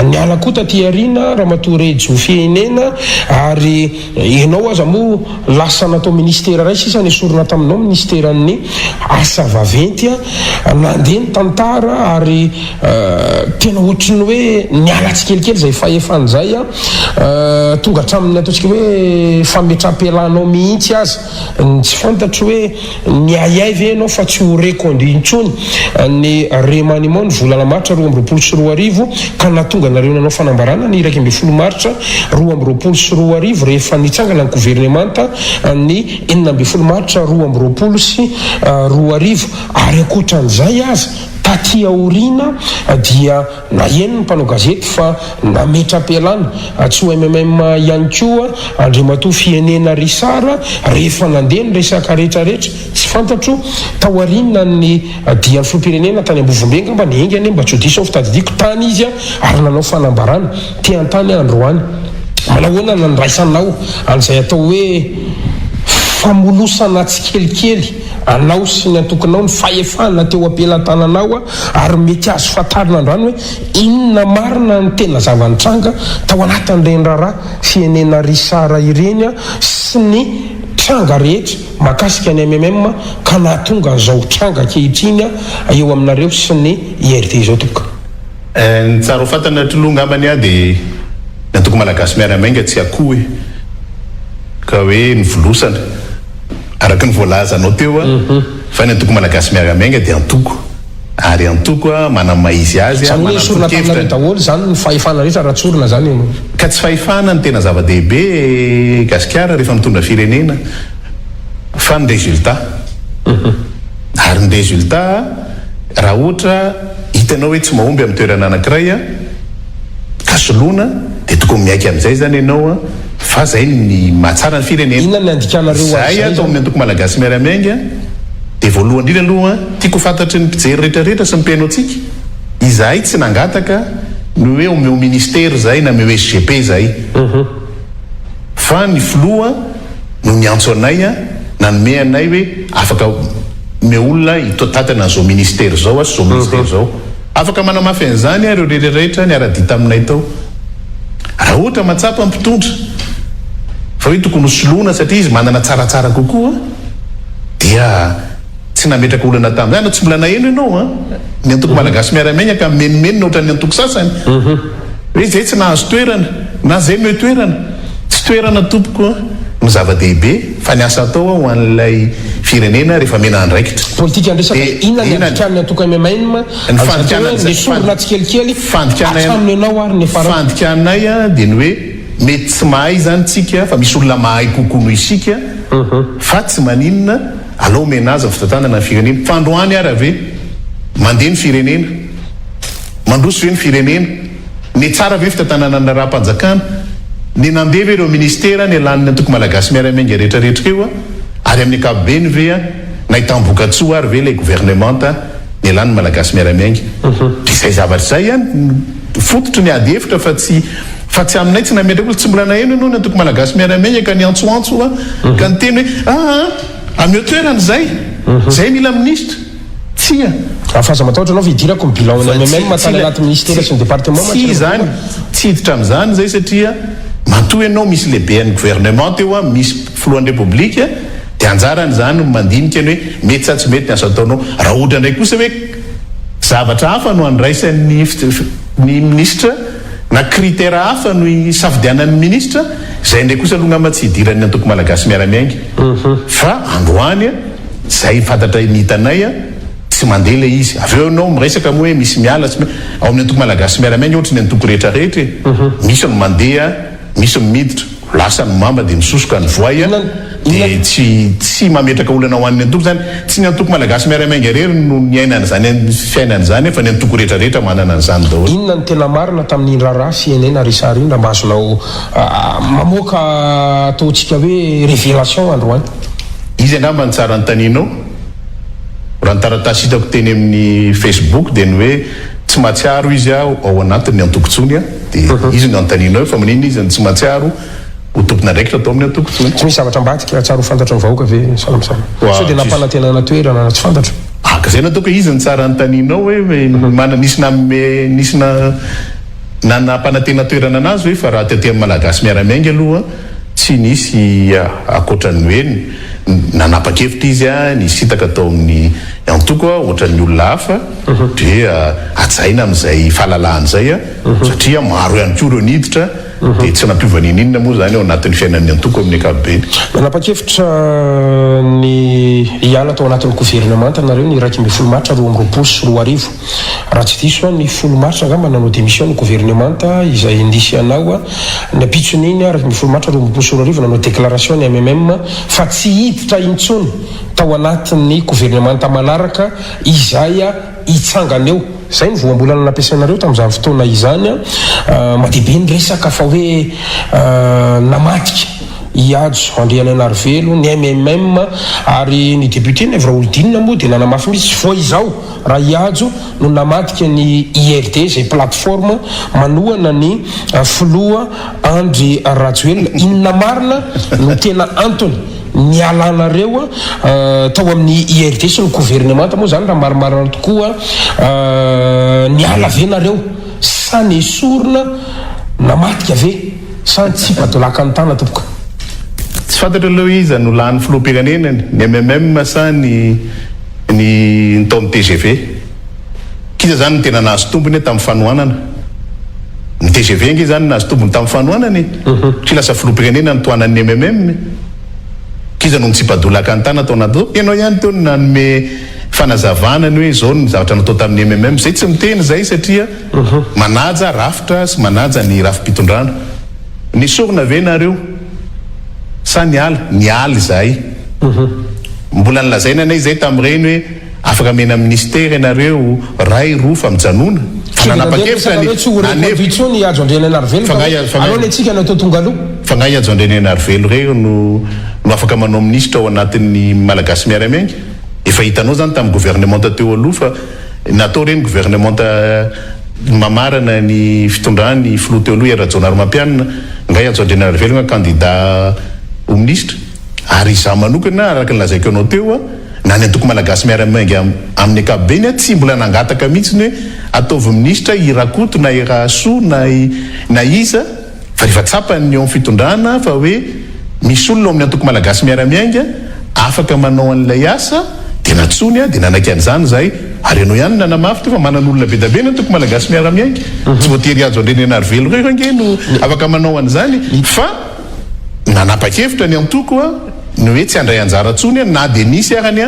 niala koa taty aoriana Ramatoa Rejo Fihenena ary Ianao aza moa lasa natao ministera iray sisa nesorina taminao ministeran'ny asa vaventy a, nandeha ny tantara ary tena ohatry ny hoe niala tsikelikely izay fahefana izay a, tonga hatramin'ny ataontsika hoe fametraham-pialanao mihitsy aza. Ny tsy fantatro hoe niahiahy ve ianao fa tsy ho reconduit intsony ny remaniement ny volana martsa 2022 ka nahatonga anareo nanao fanambarana ny 11 martsa 2022 rehefa nitsangana ny governemanta ny 16 martsa 2022 ary ankoatran'izay aza taty aoriana dia Naheno ny mpanao gazety fa nametra-pialana tsy ho mmm ihany koa Andriamatoa Fihenena Richard rehefa nandeha ny resaka rehetrarehetra, tsy fantatro, taorian'ny dian'ny filoham-pirenena tany Ambovombe angamba ny enga anie mba tsy ho diso aho fitadidiako, tany izy ary nanao fanambarana te an-tany androany. Manao ahoana ny nandraisanao an'izay atao hoe famolosana tsikelikely anao sy ny antokonao ny fahefana teo am-pelatananao ary mety azo fantarina androany hoe inona marina ny tena zava-nitranga tao anatin'ireny raharaha Fihenena Richard ireny sy ny tranga rehetra mahakasika ny mmm ka nahatonga an'izao tranga ankehitriny eo aminareo sy ny IRD izao tompoko. Ny tsara ho fantany hatry loha angambany dia ny antoko Malagasy Miara-Miainga tsy akoho e! Ka hoe ny volosana. Araka ny voalazanao teo fa ny antoko Malagasy Miara-Miainga dia antoko ary antoko manana ny maha izy azy, Izany hoe manana ny esorina taminareo foto-kevitra. daholo izany ny fahefana rehetra raha tsorina izany e. Ka tsy fahefana no tena zava-dehibe e Gasikara rehefa mitondra firenena fa ny résultat. Ary ny résultat raha ohatra hitanao hoe tsy mahomby amin'ny toerana anankiray ka soloina dia tokony miaiky amin'izay izany ianao fa zay ny mahatsara ny firenena. Inona ny andikanareo Zahay an'izay ato zany? amin'ny antoko Malagasy Miara-Miainga dia voalohany indrindra aloha tiako ho fantatry ny mpijery rehetra rehetra sy ny mpihaino antsika, izahay tsy nangataka ny hoe omeo ministera izahay na omeo SGP izahay fa ny filoha no niantso anay nanome anay hoe afaka omeo olona hitantatana an'izao ministera izao sy izao ministera izao. Afaka manamafy an'izany ireo rehetra rehetra niara-dia taminay tao. Raha ohatra mahatsapa ny mpitondra fa hoe tokony ho soloina satria izy manana tsaratsara kokoa dia tsy nametraka olana tamin'izany. Tsy mbola naheno ianao an! Ny antoko Malagasy Miara-Miainga ka mimenomenona ohatran'ny antoko sasany hoe izay tsy nahazo toerana na izay no toerana. Tsy toerana tompoko an no zava-dehibe fa ny asa atao ho an'ilay firenena rehefa mena andraikitra. Politika ny resaka, Dia inona ny inona ny. andikan'ny antoko MMM Ny amin'izay atao fandikana hoe an'izay, nesorina tsikelikely fandikana, hatramin'ny ianao ary ny farany. fandikanay dia ny hoe mety tsy mahay izany tsika fa misy olona mahay kokoa noho isika fa tsy maninona alao omena azy ny fitantanana ny firenena. Fa androany ara ve mandeha ny firenena? Mandroso ve ny firenena? Ne tsara ve fitantanana ny raharaham-panjakana? Ne nandeha ve ireo ministera nialan'ny antoko Malagasy Miara-Miainga rehetra rehetra ireo? Ary amin'ny ankapobeny ve nahitam-bokatsoa ary ve ilay governemanta nialan'ny Malagasy Miara-Miainga? Dia izay zavatra izay no fototry ny ady hevitra fa tsy fa tsy aminay tsy nametraka olona. Tsy mbola naheno ianao ny antoko Malagasy Miara-Miainga ka niantsoantso ka niteny hoe aa ameo toerana izay, izay mila minisitra. Tsia. Fa aza matahotra anao fa hidirako ny bilan ny MMM tany anaty ministera sy ny département mantsy Tsia izany, tsy hiditra amin'izany izay satria matoa ianao misy lehiben'ny gouvernement teo an, misy filohan'ny repoblika dia anjarany izany no mandinika ny hoe mety sa tsy mety ny asa ataonao. Raha ohatra indray kosa hoe zavatra hafa no andraisan'ny ny minisitra na critère hafa no isafidianan'ny minisitra, izay indray kosa aloha angamba tsy hidiran'ny antoko Malagasy Miara-Miainga fa androany an, Zay fantatray ny hitanay a, tsy mandeha ilay izy. Avy eo ianao miresaka moa hoe misy miala sy ao amin'ny antoko Malagasy Miara-Miainga ohatry ny antoko rehetra rehetra e. Misy ny mandeha, misy ny miditra. Lasa ny mamba dia misosoka ny voay a, dia tsy tsy mametraka olana ho an'ny antoko izany. Tsy ny antoko Malagasy Miara-Miainga irery no niaina an'izany fiainana izany fa ny antoko rehetra rehetra manana an'izany daholo. Inona no tena marina tamin'iny raharaha CNN resahary iny raha mba azonao mamoaka ataontsika hoe révélation androany? Izy angamba no tsara anontanianao. Raha ny taratasy hitako teny amin'ny Facebook dia ny hoe tsy mahatsiaro izy ao anatin'ny antoko intsony dia izy no anontanianao hoe fa maninona izy no tsy mahatsiaro ho tompon'andraikitra tao amin'ny antoko intsony. Tsy misy zavatra ambadika tsara ho fantatry ny vahoaka ve Salamasalama? Sao dia nampanantenana toerana na tsy fantatro? Ah ka zay no ataoko hoe izy no tsara anontanianao hoe mana nisy nanome nisy na nampanantena toerana anazy hoe fa raha taty amin'ny Malagasy Miara-Miainga aloha Tsy nisy ankoatra ny hoe nanapa-kevitra izy nisintaka tao amin'ny antoko ohatran'ny olona hafa dia hajaina amin'izay fahalalahana izay satria maro ihany koa ireo niditra dia tsy nampiova n'inon'inona moa izany ao anatin'ny fiainan'ny antoko amin'ny ankapobeny. Nanapa-kevitra ny hiala tao anatin'ny governemanta nareo ny 11 martsa 2022. Raha tsy diso aho, ny folo martsa angamba nanao démission ny governemanta izay nisy anao. Ny ampitson'iny, 11 martsa 2022, nanao déclaration ny MMM fa tsy hiditra intsony tao anatin'ny governemanta manaraka izay hitsangana eo. Izay no voambolana nampiasainareo tamin'izany fotoana izany. Mandeha be ny resaka fa hoe namadika i Hajo Andrianainarivelo ny MMM ary ny député Naivo Raholdina moa dia nanamafy mihitsy vao izao Raha i Hajo no namadika ny IRD izay plateforme manohana ny filoha Andry Rajoelina, inona marina no tena antony nialanareo tao amin'ny IRD sy ny governemanta moa izany raha marimarina tokoa niala ve nareo sa nesorina namadika ve sa nitsipa-dolaka ny tana tompoko? Tsy fantatro aloha iza no lany filoham-pirenena, ny MMM sa ny. Ny tao amin'ny tgv. K'iza izany no tena nahazo tombony tamin'ny fanohanana? Ny tgv ange izany no nahazo tombony tamin'ny fanohanana e! Satria lasa filoham-pirenena notohanan'ny mmm e! K'iza no nitsipa-dolaka ny tana tao anaty zao? Ianao ihany teo no nanome fanazavana ny hoe izao ny zavatra natao tamin'ny mmm. Izay tsy miteny izay satria manaja rafitra sy manaja ny rafi-pitondrana. Nesorina ve nareo sa niala? Niala izahay. Mbola nolazaina anay izay tamin'ireny hoe afaka omena ministera ianareo, ray, roa fa mijanona. Fa nanapa-kevitra ny Fa nga i Hajo Andrianainarivelo irery no no afaka manao minisitra ao anatin'ny Malagasy Miara-Miainga? Efa hitanao izany tamin'ny governemanta teo aloha fa natao ireny governemanta mamarana ny fitondran'ny filoha teo aloha Hery Rajaonarimampianina, nga i Hajo Andrianainarivelo nga kandida ho minisitra? Ary izaho manokana, araka ny lazaiko anao teo, na ny antoko Malagasy Miara-Miainga amin'ny ankapobeny, tsy mbola nangataka mihitsy ny hoe ataovy minisitra i Rakoto na i Rahasoa na i na iza, fa rehefa tsapan'ny eo amin'ny fitondrana fa hoe misy olona ao amin'ny antoko Malagasy Miara-Miainga afaka manao an'ilay asa dia nantsoiny dia nanaiky an'izany izahay. Ary ianao ihany no nanamafy teo fa manana olona be dia be ny antoko Malagasy Miara-Miainga. Tsy voatery Hajo Andrianainarivelo irery ange no afaka manao an'izany fa. Nanapa-kevitra ny antoko ny hoe tsy handray anjara intsony na dia nisy ara ny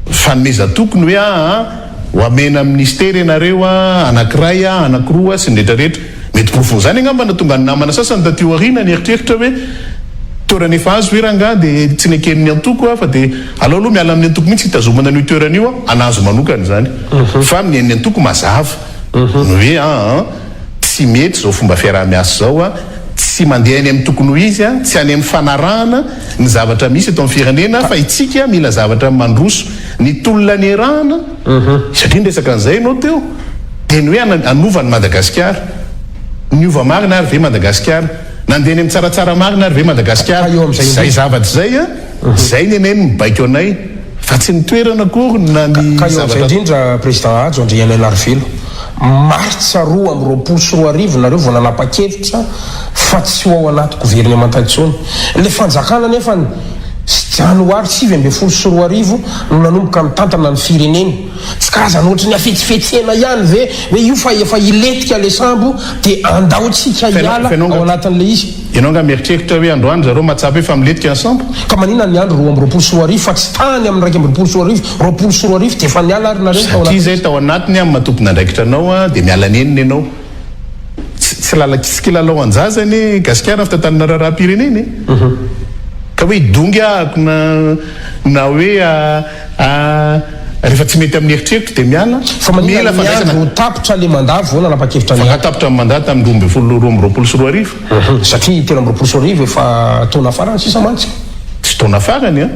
fanomezan-toky ny hoe aa ho amena minisitera ianareo anankiray anankiroa sy ny rehetra rehetra. Mety porofon'izany angamba nahatonga ny namana sasany taty aoriana nieritreritra hoe toerana efa azo ve rangahy dia tsy neken'ny antoko fa dia aleo aloha miala amin'ny antoko mihitsy hitazomana an'io toerana io anazy manokana izany fa ny an'ny antoko mazava ny hoe aa. tsy mety izao fomba fiaraha-miasa izao a, tsy mandeha any amin'ny tokony ho izy a, tsy any amin'ny fanarahana ny zavatra misy eto amin'ny firenena fa itsika mila zavatra mandroso. Ny tolona niarahana, satria niresaka an'izay ianao teo, dia ny hoe hanova an'i Madagasikara. Niova marina ary ve Madagasikara? Nandeha any amin'ny tsaratsara marina ary ve Madagasikara? Izay zavatra izay a, izay ny anay no mibaiko anay, fa tsy ny toerana akory na ny Ka eo amin'izay zavatra. indrindra Président Hajo Andrianainarivelo, Martsa 2022 nareo vao nanapa-kevitra fa tsy ho ao anaty governemanta intsony. Ilay fanjakana anefa ny janoary 2019 no nanomboka nitantana ny firenena. Tsy karazana ohatry ny hafetsifetsena ihany ve hoe io fa efa hilentika ilay sambo dia andao tsika hiala ao anatin'ilay izy. Ianao angaha mieritreritra hoe androany zareo mahatsapa hoe fa milentika ny sambo? Ka maninona ny andro 2022 fa tsy tany amin'ny 2021, 2020 dia efa niala ary nareo tao Satria anatin'ilay izay izy. tao anatiny amin'ny maha tompon'andraikitra anao dia miala nenina ianao. Tsy tsy lala tsy kilalao an-jaza anie Gasikara ny fitantanana raharaham-pirenena e! Ka hoe hidongy ahako na na hoe rehefa tsy mety amin'ny eritreritro dia miala. Fa maninona Mila ny fandraisana. miandry ho tapitra le mandat vao nanapa-kevitra Fa ny nga tapitra ny mandat tamin'ny 12 2022? Satria 2023 efa taona farany sisa mantsy. Tsy taona farany an!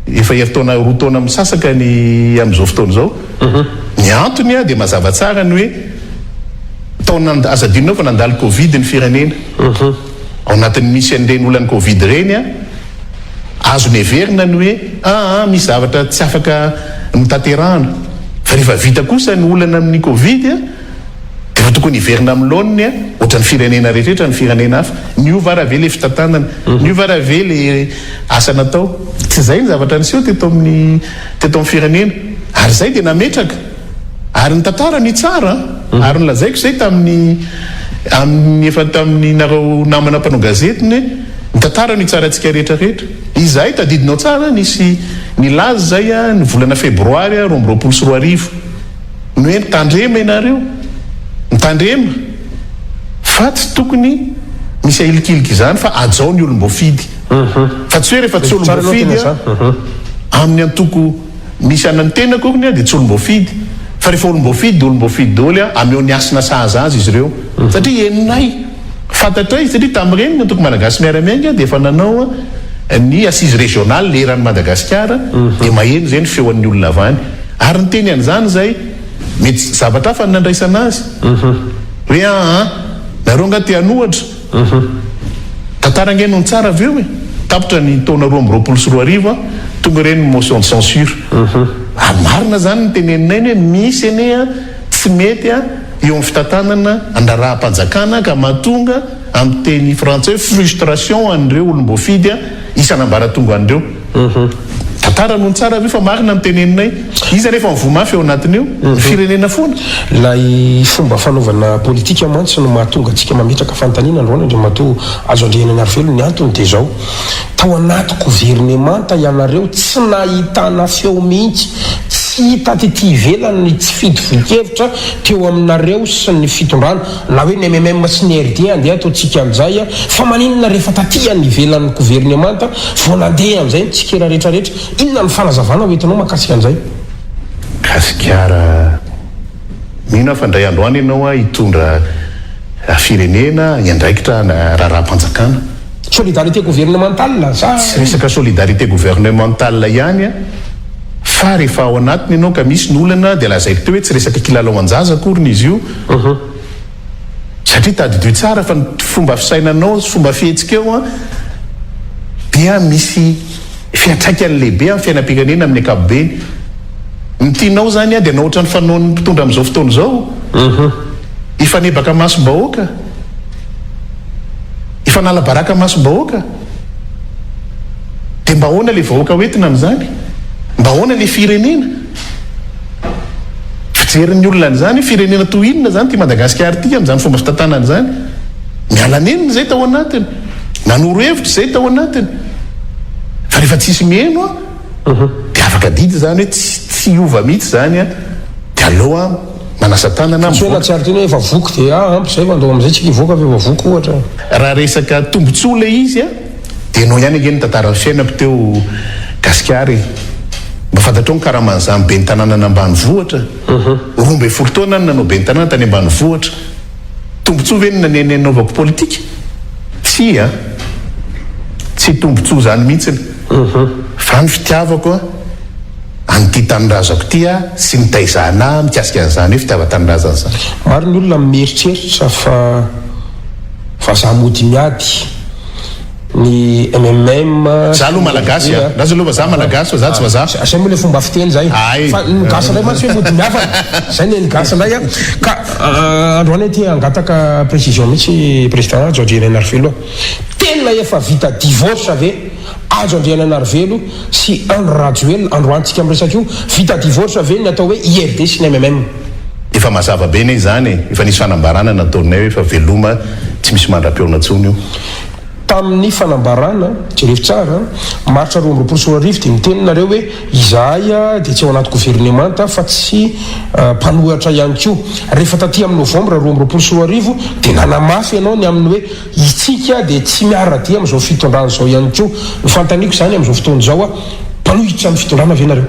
Efa herintaona roa taona misasaka ny amin'izao fotoana izao. Ny antony dia mazava tsara ny hoe taona aza adinonao fa nandalo covid ny firenena. Ao anatin'ny misy an'ireny olan'ny covid ireny an, azo neverina ny hoe aa misy zavatra tsy afaka notanterahana. Fa rehefa vita kosa ny olana amin'ny covid an, dia efa tokony hiverina amin'ny laoniny an, ohatran'ny firenena rehetra ny firenena hafa. Niova ara ve ilay fitantanana? Niova ara ve ilay asa natao? Tsy izay ny zavatra niseho teto amin'ny teto amin'ny firenena. Ary izay dia nametraka. Ary ny tantara ny tsara an! Ary nolazaiko izay tamin'ny amin'ny efa tamin'ny nareo namana mpanao gazety ny hoe ny tantara no hitsarantsika rehetra rehetra. Izahay tadidinao tsara nisy nilaza izay an ny volana febroary 2022 ny hoe mitandrema ianareo, mitandrema fa tsy tokony misy ahilikiliky izany fa hajao ny olom-boafidy. Fa tsy hoe rehefa tsy olom-boafidy an amin'ny antoko Misy ana ny tena akory ny dia tsy olom-boafidy fa rehefa olom-boafidy dia olom-boafidy daholo a, ameo ny hasina sahaza azy izy ireo satria henonay, fantatray satria tamin'ireny ny antoko Malagasy Miara-Miainga dia efa nanao ny assise régionale eran'i Madagasikara dia maheno izay ny feon'ny olona avy any ary niteny an'izany izay mety zavatra hafa ny nandraisana azy hoe aa nareo angaha te hanohatra. Tantara ange no nitsara avy eo e! Tapitra ny taona 2022 an, tonga ireny ny motion de censure. Ary marina izany ny teneninay ny hoe misy anie an tsy mety an eo amin'ny fitantanana ny raharaham-panjakana ka mahatonga amin'ny teny frantsay hoe frustration an'ireo olom-boafidy an isan'ambaratonga an'ireo. Tantara no nitsara avy eo fa marina ny teneninay. Iza anefa no voa mafy ao anatin'io? Ny firenena foana. Ilay fomba fanaovana politika mantsy no mahatonga antsika mametraka fanontaniana androany Andriamatoa Hajo Andrianainarivelo, ny antony dia izao, tao anaty governemanta ianareo tsy nahitana feo mihitsy, tsy hita tety ivelany ny tsy fitovian-kevitra teo aminareo sy ny fitondrana, Na hoe ny mmm sy ny RD andeha ataontsika amin'izay fa maninona rehefa taty any ivelan'ny governemanta vao nandeha amin'izay ny tsikera rehetra rehetra? Inona no fanazavana ho entinao mahakasika an'izay? Gasikara, mino aho fa indray andro any ianao hitondra firenena, hiandraikitra raharaham-panjakana. Solidarité gouvernementale sa? Tsy resaka solidarité gouvernementale ihany fa rehefa ao anatiny ianao ka misy ny olana dia lazaiko teo hoe tsy resaka kilalao an-jaza akory ny izy io satria tadidio tsara fa ny fomba fisainanao sy fomba fihetsikao an dia misy fiantraikany lehibe amin'ny fiainam-pirenena amin'ny ankapobeny. Ny tianao izany an dia hanao ohatran'ny fanaon'ny mpitondra amin'izao fotoana izao, hifanebaka masom-bahoaka. Hifanala baraka masom-bahoaka? Dia mba ahoana ilay vahoaka ho entina amin'izany? Mba ahoana ilay firenena? Fijerin'ny olona an'izany hoe firenena toy inona izany ity Madagasikara ity amin'izany fomba fitantanana izany? Miala nenina izay tao anatiny, nanoro hevitra izay tao anatiny. Fa rehefa tsisy miheno an, dia afaka adidy izany hoe tsy hiova mihitsy izany an, dia aleo an. Manasa tanana Tsy hoe mivoaka. nahatsiaro tena hoe efa voky dia ah ampy izay fa ndao amin'izay tsika hivoaka fa efa voky ohatra. Raha resaka tombotsoa ilay izy a, dia ianao ihany ange nitantara ny fiainako teo Gasikara e. Mba fantatrao ny karaman'izany ben'ny tanànan'ambanivohitra? 12 taona aho no nanao ben'ny tanàna tany ambanivohitra. Tombontsoa ve no nanaovako politika? Tsia, tsy tombontsoa izany mihitsiny fa ny fitiavako an'ity tanindrazako ity sy ny nitaizana ahy mikasika an'izany hoe fitiavan-tanindrazana izany. Maro ny olona mieritreritra fa vazaha mody miady. Ny mmm. Za aloha malagasy a! Za aloha vazaha malagasy fa za tsy vazaha. Zay moa le fomba fiteny zay. Fa ny gasy indray mantsy hoe mody mihavana. Zay ny gasy indray a. Ka androany aty hangataka précision mihitsy président Hajo Andrianainarivelo a. Tena efa vita divorce ve Hajo Andrianainarivelo sy Andry Rajoelina androany tsika miresaka io? Vita divorce ve ny atao hoe IRD sy ny mmm? Efa mazava be anie izany e! Efa nisy fanambarana nataonay hoe efa veloma tsy misy mandra-pihaona intsony io. Tamin'ny fanambarana, jerevo tsara, martsa 2022 dia niteny nareo hoe izahay dia tsy ao anaty governemanta fa tsy mpanohatra ihany koa. Rehefa taty amin'ny novambra 2022 dia nanamafy ianao ny amin'ny hoe itsika dia tsy miara-dia amin'izao fitondrana izao ihany koa. Ny fanontaniako izany amin'izao fotoana izao, mpanohitra ny fitondrana ve nareo?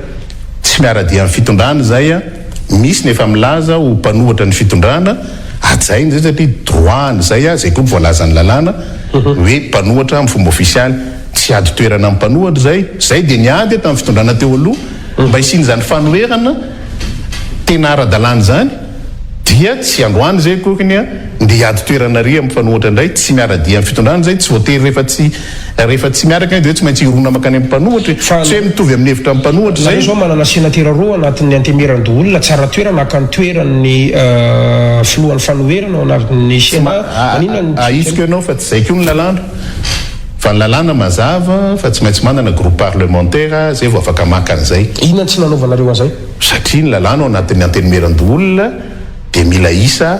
Tsy miara-dia amin'ny fitondrana izahay. Misy ny efa milaza ho mpanohatra ny fitondrana, hajaina izay satria droit-ny izay, izay koa ny voalazan'ny lalàna, hoe mpanohatra amin'ny fomba ofisialy. Tsy ady toerana amin'ny mpanohatra izay. Izay dia niady tamin'ny fitondrana teo aloha mba hisian'izany fanoherana tena ara-dalàna izany, dia tsy androany izay akory ny ndeha hiady toerana ary amin'ny mpanohatra indray, tsy miara-dia amin'ny fitondrana izay, tsy voatery rehefa tsy Rehefa tsy miaraka dia hoe tsy maintsy hirona mankany amin'ny mpanohitra e! Tsy hoe mitovy amin'ny hevitra amin'ny mpanohitra izay. Nareo zao manana senatera roa anatin'ny antemieran-doholona, tsara toerana haka ny toeran'ny filohan'ny fanoherana ao anatin'ny Sénat, maninona no tsy Ahitsiko ianao fa tsy izay koa ny lalàna. Fa ny lalàna mazava fa tsy maintsy manana groupe parlementaire izay vao afaka maka an'izay. Inona no tsy nanaovanareo an'izay? Satria ny lalàna ao anatin'ny antenimieran-doholona dia mila isa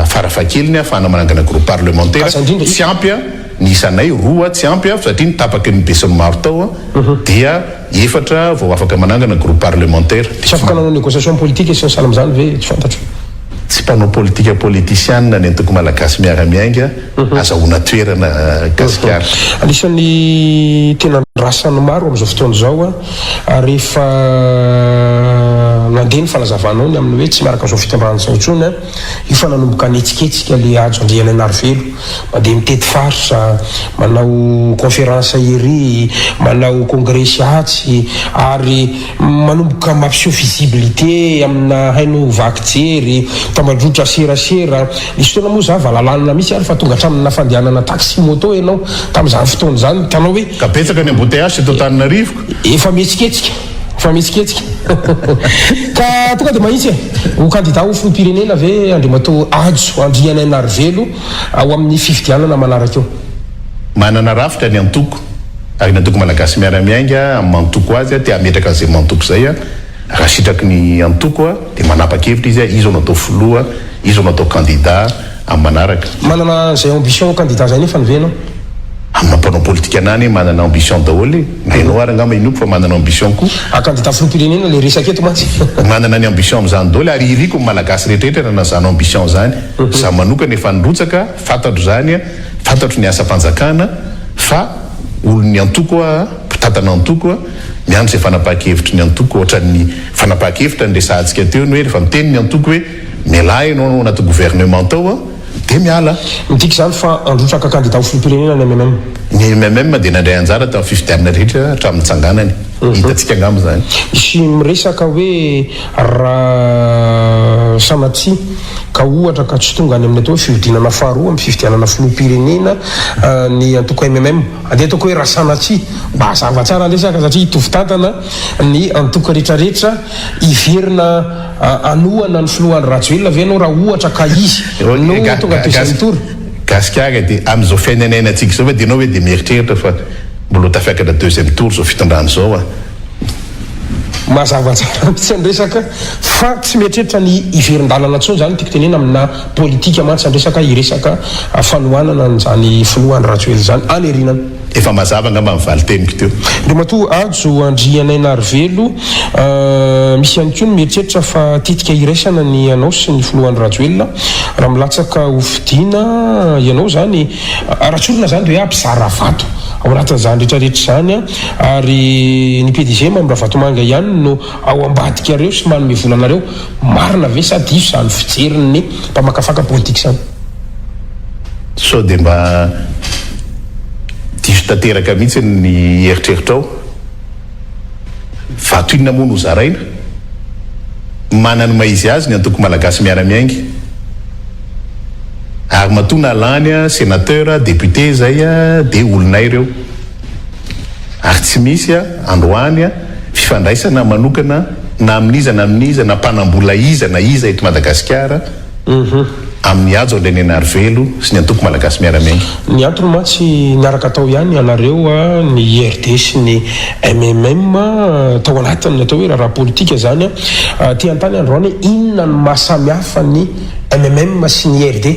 farafahakeliny ahafahana manangana groupe parlementaire. Tsy ampy. Ny isanay roa tsy ampy satria ny tapaky ny besinimaro tao dia efatra vao afaka manangana groupe parlementaire. Tsy afaka nanao négociation politique sy ny sahala amin'izany ve? Tsy fantatro. Tsy mpanao politika politisianina ny antoko Malagasy Miara-Miainga azahoana toerana Gasikara. Anisan'ny tena andrasan'ny maro amin'izao fotoana izao rehefa nandeha ny fanazavanao ny amin'ny hoe tsy miaraka amin'izao fitondrana izao intsony io fa nanomboka nihetsiketsika le Hajo Andrianainarivelo. Mandeha mitety faritra, manao conférence ery, manao congresy atsy ary manomboka mampiseho visibilité amina haino vaky jery, tambajotra serasera. Nisy fotoana moa za valalanina mihitsy ary fa tonga hatramina fandehanana taxi moto ianao tamin'izany fotoana izany. Hitanao hoe. Ka betsaka ny embouteillage eto Antananarivo. Efa mihetsiketsika. Efa mihetsiketsika. Ka tonga dia mahitsy e. Ho kandida ho filoham-pirenena ve Andriamatoa Hajo Andrianainarivelo? Ao amin'ny fifidianana manaraka eo. Manana rafitra ny antoko, ary ny antoko Malagasy Miara-Miainga amin'ny maha antoko azy te hametraka an'izay maha antoko izay, raha sitraky ny antoko dia manapa-kevitra izy iza no atao filoha, iza no atao kandida amin'ny manaraka. Manana an'izay ambition ho kandida izay nefany ve ianao? Amin'ny maha mpanao politika anah anie manana ambition daholo e! Na ianao ary angamba inoako fa manana ambition koa. Ah candidat filoham-pirenena ilay resaka eto mantsy. Manana ny ambition amin'izany daholo ary iriko ny Malagasy rehetra rehetra hanana izany ambition izany. Izaho manokana efa nirotsaka, fantatro izany, fantatro ny asam-panjakana fa olon'ny antoko aho, mpitantana antoko, miandry izay fanapahan-kevitry ny antoko. Ohatran'ny fanapahan-kevitra niresahantsika teo ny hoe rehefa miteny ny antoko hoe mialà ianao ao anaty gouvernement ao, Dia miala. Midika izany fa handrotsaka kandida ho filoham-pirenena ny mmm. Ny mmm dia nandray anjara tamin'ny fifidianana rehetra hatramin'ny nitsanganany. Hitantsika angamba izany. Misy miresaka hoe raha sanatria ka ohatra ka tsy tonga any amin'ny atao hoe fihodinana faharoa amin'ny fifidianana filoham-pirenena ny antoko mmm. Andeha ataoko hoe raha sanatria, mba hazava tsara ny resaka satria hitovy tantana ny antoko rehetrarehetra hiverina hanohana ny filoha Andry Rajoelina ve ianao raha ohatra ka izy no tonga deuxième tour? Gasikara dia amin'izao fiainana iainantsika izao ve dia ianao ve dia mieritreritra fa mbola ho tafiakatra deuxième tour izao fitondrana izao a? Mazava tsara mihitsy ny resaka fa tsy mieritreritra ny hiverin-dalana intsony izany no tiako tenena amina politika mantsy ny resaka hiresaka fanohanana an'izany filoha Andry Rajoelina izany any aoriana any. Efa mazava angamba ny valin-teniko teo. Andriamatoa Hajo Andrianainarivelo, Misy ihany koa ny mieritreritra fa tetika iraisana ny anao sy ny filoha Andry Rajoelina raha milatsaka ho fidiana ianao izany. Raha tsorina izany dia hoe mpizara vato ao anatin'izany rehetra rehetra izany ary ny PDG Mamy Ravatomanga ihany no ao ambadikareo sy manome vola anareo. Marina ve sa diso izany fijerin'ny mpamakafaka politika izany? Sao dia mba diso tanteraka mihitsy ny eritreritrao? Vato inona moa no zaraina? Manana ny maha izy azy ny antoko Malagasy Miara-Miainga. Ary matoa nalany sénateur, député izay dia olonay ireo. Ary tsy misy androany fifandraisana manokana na amin'iza na amin'iza na mpanambola iza na iza eto Madagasikara amin'i Hajo Andrianainarivelo sy ny antoko Malagasy Miara-Miainga. Ny antony mantsy niaraka tao ihany ianareo ny IRD sy ny mmm tao anatin'ny atao hoe raharaha politika izany. Te hanontany androany hoe inona no maha samy hafa ny mmm sy ny IRD?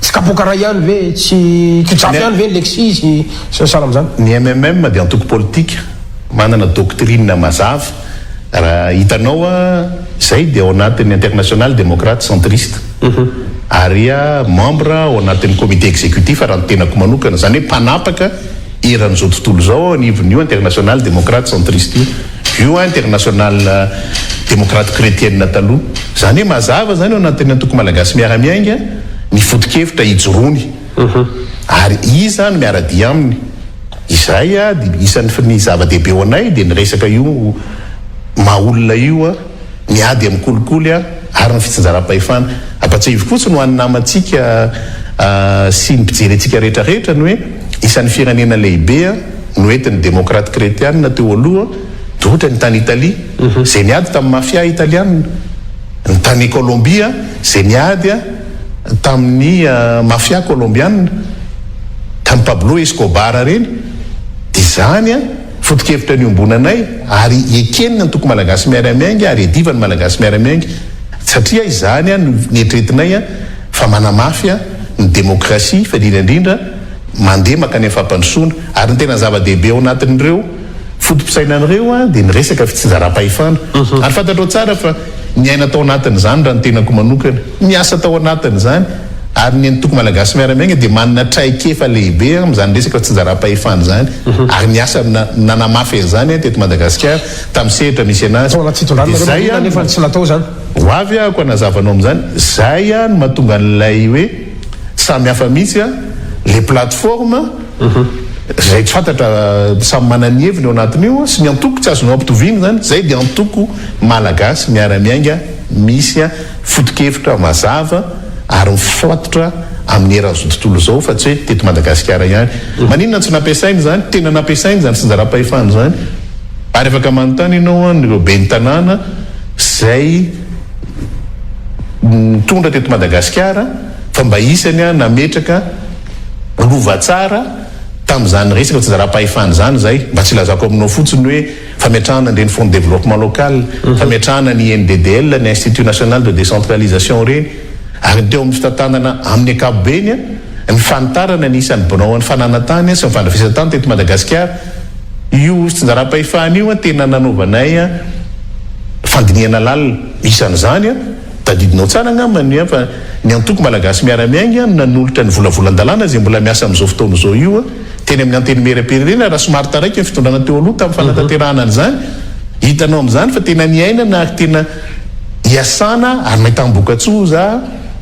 Tsy kapoaka iray ihany ve? Tsy kojafy ihany ve ny lexizy sy ny sahala amin'izany? Ny mmm dia antoko politika manana doctrine mazava. Raha hitanao izay dia ao anatin'ny Internationale Démocrate Centriste ary membre ao anatin'ny comité exécutif raha ny tenako manokana, izany hoe mpanapaka eran'izao tontolo izao ao anivon'io Internationale Démocrate Centriste io, io Internationale Démocrate Chrétienne taloha. Izany hoe mazava izany ao anatin'ny antoko Malagasy Miara-Miainga ny foto-kevitra ijoroany ary iza no miara-dia aminy. Izay dia isan'ny ny zava-dehibe ho anay dia ny resaka io maha olona io, ny ady amin'ny kolikoly ary ny fitsinjaram-pahefana. Ampatsiahiviko fotsiny ho an'ny namantsika sy ny mpijery antsika rehetra rehetra ny hoe isan'ny firenena lehibe noentin'ny demokraty kretianina teo aloha dia ohatra ny tany Italia izay niady tamin'ny mafia italianina, ny tany Colombia izay niady tamin'ny mafia kolombiana, tamin'i Pablo Escobar ireny, dia izany foto-kevitra niombonanay ary eken'ny antoko Malagasy Miara-Miainga ary iadivan'ny Malagasy Miara-Miainga satria izany no neritreretinay fa manamafy ny demokrasia fa indrindra indrindra mandeha mankany amin'ny fampandrosoana ary ny tena zava-dehibe ao anatin'ireo foto-pisainana ireo dia ny resaka fitsinjaram-pahefana ary fantatrao tsara fa Niaina tao anatin'izany raha ny tenako manokana. Niasa tao anatin'izany ary ny antoko Malagasy Miara-Miainga dia manana traikefa lehibe amin'izany resaka fitsinjaram-pahefana izany ary niasa nanamafy an'izany teto Madagasikara tamin'ny sehatra misy anazy. Tao anaty fitondrana Dia nareo zay maninona nefa tsy natao izany? Ho avy aho hanazava anao amin'izany. Zay no mahatonga an'ilay hoe samy hafa mihitsy le plateforme izay tsy fantatra samy manana ny heviny ao anatin'io sy ny antoko tsy azonao ampitoviana izany. Zay dia antoko Malagasy miara-miainga misy foto-kevitra mazava ary mifatotra amin'ny eran'izao tontolo izao fa tsy hoe teto Madagasikara ihany. Maninona no tsy nampiasaina izany? Tena nampiasaina izany fitsinjaram-pahefana izany ary afaka manontany ianao an'ireo ben'ny tanàna izay nitondra teto Madagasikara fa mba isany nametraka lova tsara tamin'izany resaka fitsinjaram-pahefana izany izay. Mba tsy ilazako aminao fotsiny hoe fametrahana an'ireny Fonds de développement local, fametrahana ny INDDL, ny Institut national de décentralisation ireny, ary ny teo amin'ny fitantanana amin'ny ankapobeny, ny fanitarana ny isan'ny biraon'ny fananan-tany sy ny fandrafesan-tany teto Madagasikara. Io fitsinjaram-pahefana io tena nanaovanay fandinihana lalina. Isan'izany, tadidinao tsara angamba ny fa ny Antoko Malagasy Miara-Miainga no nanolotra ny volavolan-dalàna izay mbola miasa amin'izao fotoana izao io, Teny amin'ny Antenimierampirenena raha somary taraiky ny fitondrana teo aloha tamin'ny fanatanterahana an'izany. Hitanao amin'izany fa tena niainana ary tena iasana ary nahitam-bokatsoa za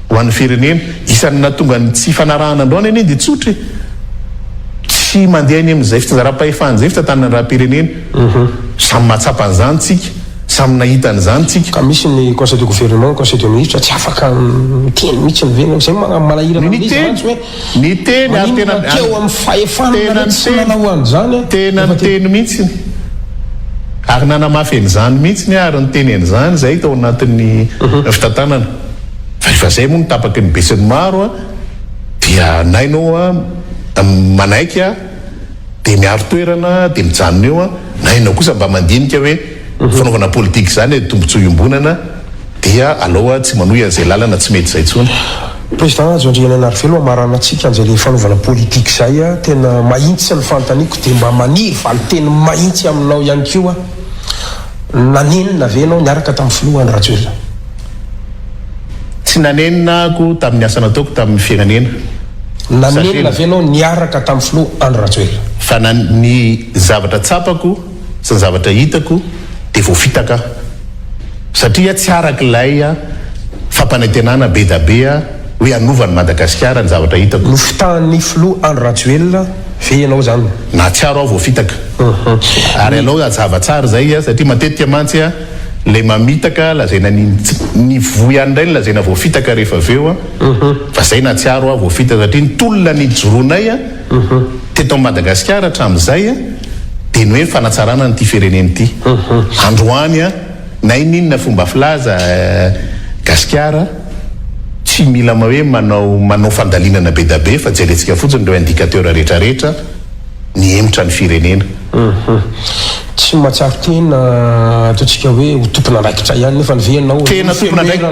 ho an'ny firenena. Isan'ny nahatonga ny tsy fanarahana androany anie dia tsotra e! Tsy mandeha any amin'izay fitsinjaram-pahefana izay fitantanana ny raharaham-pirenena. Samy mahatsapa an'izany tsika. Samy nahita an'izany tsika. Ka misy ny conseil de gouvernement, conseil de ministre tsy afaka miteny mihitsy ve? Zay manahirana amin'izy mantsy hoe Niteny ary tena Maninona teo amin'ny fahefana tena nareo tsy niteny nanao an'izany a? tena Efa te niteny mihitsy ary nanamafy an'izany mihitsy ary niteny an'izany izay tao anatin'ny fitantanana. Fa rehefa izay moa no tapaky ny besinimaro a, dia nainao a manaiky a, dia miaro toerana dia mijanona eo a, nainao kosa mba mandinika hoe fanaovana politika izany e, tombotsoa iombonana dia alao a tsy manohy an'izay lalana tsy mety izay intsony. Président Hajo Andrianainarivelo hamaranantsika an'izay le fanaovana politique izay a, tena mahintsy ny fanontaniako dia mba maniry valinteny mahintsy aminao ihany koa aho, nanenina ve ianao niaraka tamin'ny filoha Andry Rajoelina? Tsy nanenina ako tamin'ny asa nataoko tamin'ny firenena. Nanenina ve ianao niaraka tamin'ny filoha Andry Rajoelina? Fa na ny zavatra tsapako sy ny zavatra hitako dia voafitaka aho satria tsy araka ilay fampanantenana be da be. hoe hanova an'i Madagasikara ny zavatra hitako. Nofitahan'ny filoha Andry Rajoelina ve ianao izany? Nahatsiaro aho voafitaka. Ary alao hazava tsara izay satria matetika mantsy ilay mamitaka lazaina ny ny voa ihany indray no lazaina voafitaka rehefa avy eo fa izay nahatsiaro aho voafitaka satria ny tolona nijoroanay teto Madagasikara hatramin'izay dia ny hoe fanatsarana an'ity firenena ity. Androany na inona inona fomba filaza Gasikara tsy mila hoe manao manao fandalinana be da be fa jerentsika fotsiny ireo indicateur rehetra rehetra nihemotra ny firenena. Tsy mahatsiaro tena ataontsika hoe ho tompon'andraikitra ihany nefa ve ianao Tena tompon'andraikitra,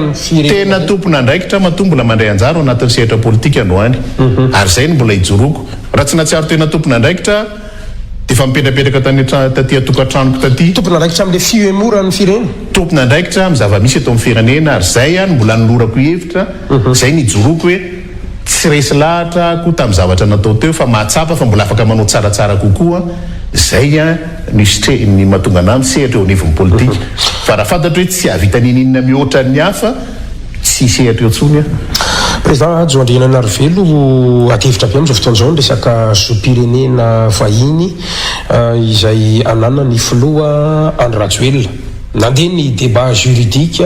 tena tompon'andraikitra matoa mbola mandray anjara ao anatin'ny sehatra politika androany. Ary izay no mbola ijoroako. Raha tsy nahatsiaro tena tompon'andraikitra dia efa mipetrapetraka tany an-tra, taty an-tokantranoko taty. Tompon'andraikitra amin'ilay fihemoran'ny firenena. Tompon'andraikitra amin'ny zava-misy eto amin'ny firenena ary izay no mbola anolorako hevitra, izay no ijoroako hoe tsy resy lahatra aho koa tamin'ny zavatra natao teo fa mahatsapa fa mbola afaka manao tsaratsara kokoa, izay no isitre, ny mahatonga anah misehatra eo anivon'ny politika. Fa raha fantatro hoe tsy hahavita n'inon'inona mihoatra ny hafa, Tsy hisehatra eo intsony aho. Président Hajo Andriananarivelo, Adihevitra be amin'izao fotoana izao ny resaka zom-pirenena vahiny izay ananan'ny filoha Andry Rajoelina. Nandeha ny débat juridique,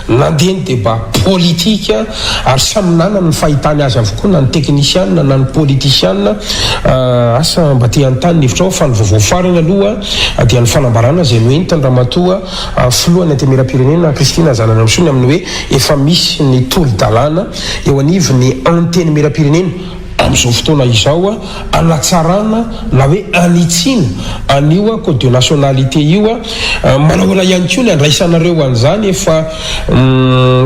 nandeha ny débat politique ary samy nanana ny fahitany azy avokoa na ny teknisianina na ny politisianina. Asa mba te hanontany ny hevitrao fa ny vaovao farany aloha dia ny fanambarana izay noentiny Ramatoa Filohan'ny Antenimierampirenena Christine Razanamahasoa ny amin'ny hoe efa misy ny tolo-dalàna eo anivon'ny Antenimierampirenena amin'izao fotoana izao hanatsarana na hoe hanitsiana an'io code de nationalité io. Manahoana ihany koa ny handraisanareo an'izany? Efa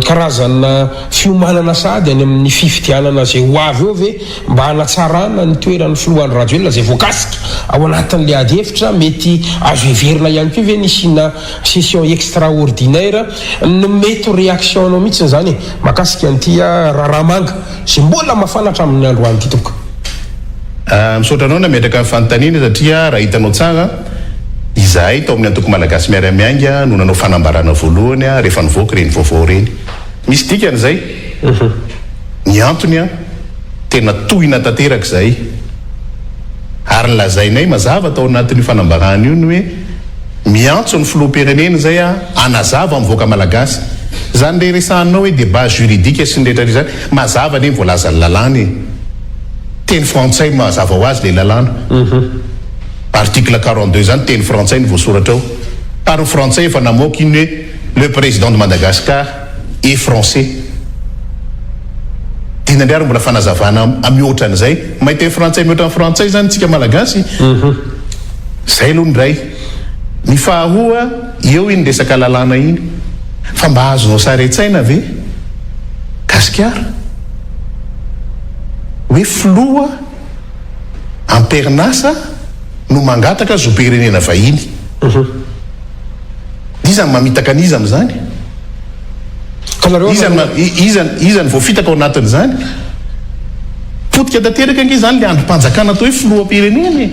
karazana fiomanana sahady any amin'ny fifidianana izay ho avy eo ve Mba hanatsarana ny toeran'ny filoha Andry Rajoelina izay voakasika ao anatin'ilay ady hevitra, mety azo heverina ihany koa ve ny hisiana session extraordinaire? Ny mety ho réaction-nao mihitsy izany e, mahakasika an'ity raharaha manga izay mbola mafana hatramin'ny androany ity tompoko. Misaotra anao nametraka ny fanontaniana satria raha hitanao tsara, izahay tao amin'ny antoko Malagasy Miara-Miainga no nanao fanambarana voalohany rehefa nivoaka ireny vaovao ireny. Misy dikany izay. Ny antony an, tena tohina tanteraka izahay. Ary lazainay mazava tao anatin'io fanambarana io ny hoe miantso ny filoham-pirenena izay an, hanazava amin'ny vahoaka malagasy. Izany re resahanao hoe débat juridique sy ny rehetra rehetra izany, mazava anie ny voalazan'ny lalàna e. Teny frantsay mazava ho azy ilay lalàna. Article 42 izany teny frantsay no voasoratra ao. Ary ny frantsay efa namoaka iny hoe le président de Madagascar est français. Inona indray ary mbola fanazavana mihoatra an'izay? Mahay teny frantsay mihoatra ny frantsay izany tsika malagasy? Izay aloha ny iray. Ny faharoa, eo iny resaka lalàna iny. Fa mba azonao sary an-tsaina ve Gasikara hoe filoha am-perinasa no mangataka zom-pirenena vahiny? Iza no mamitaka an'iza amin'izany? Ka nareo Iza no iza iza no voafitaka ao anatin'izany? Potika tanteraka ange izany ilay andrim-panjakana atao hoe filoham-pirenena e!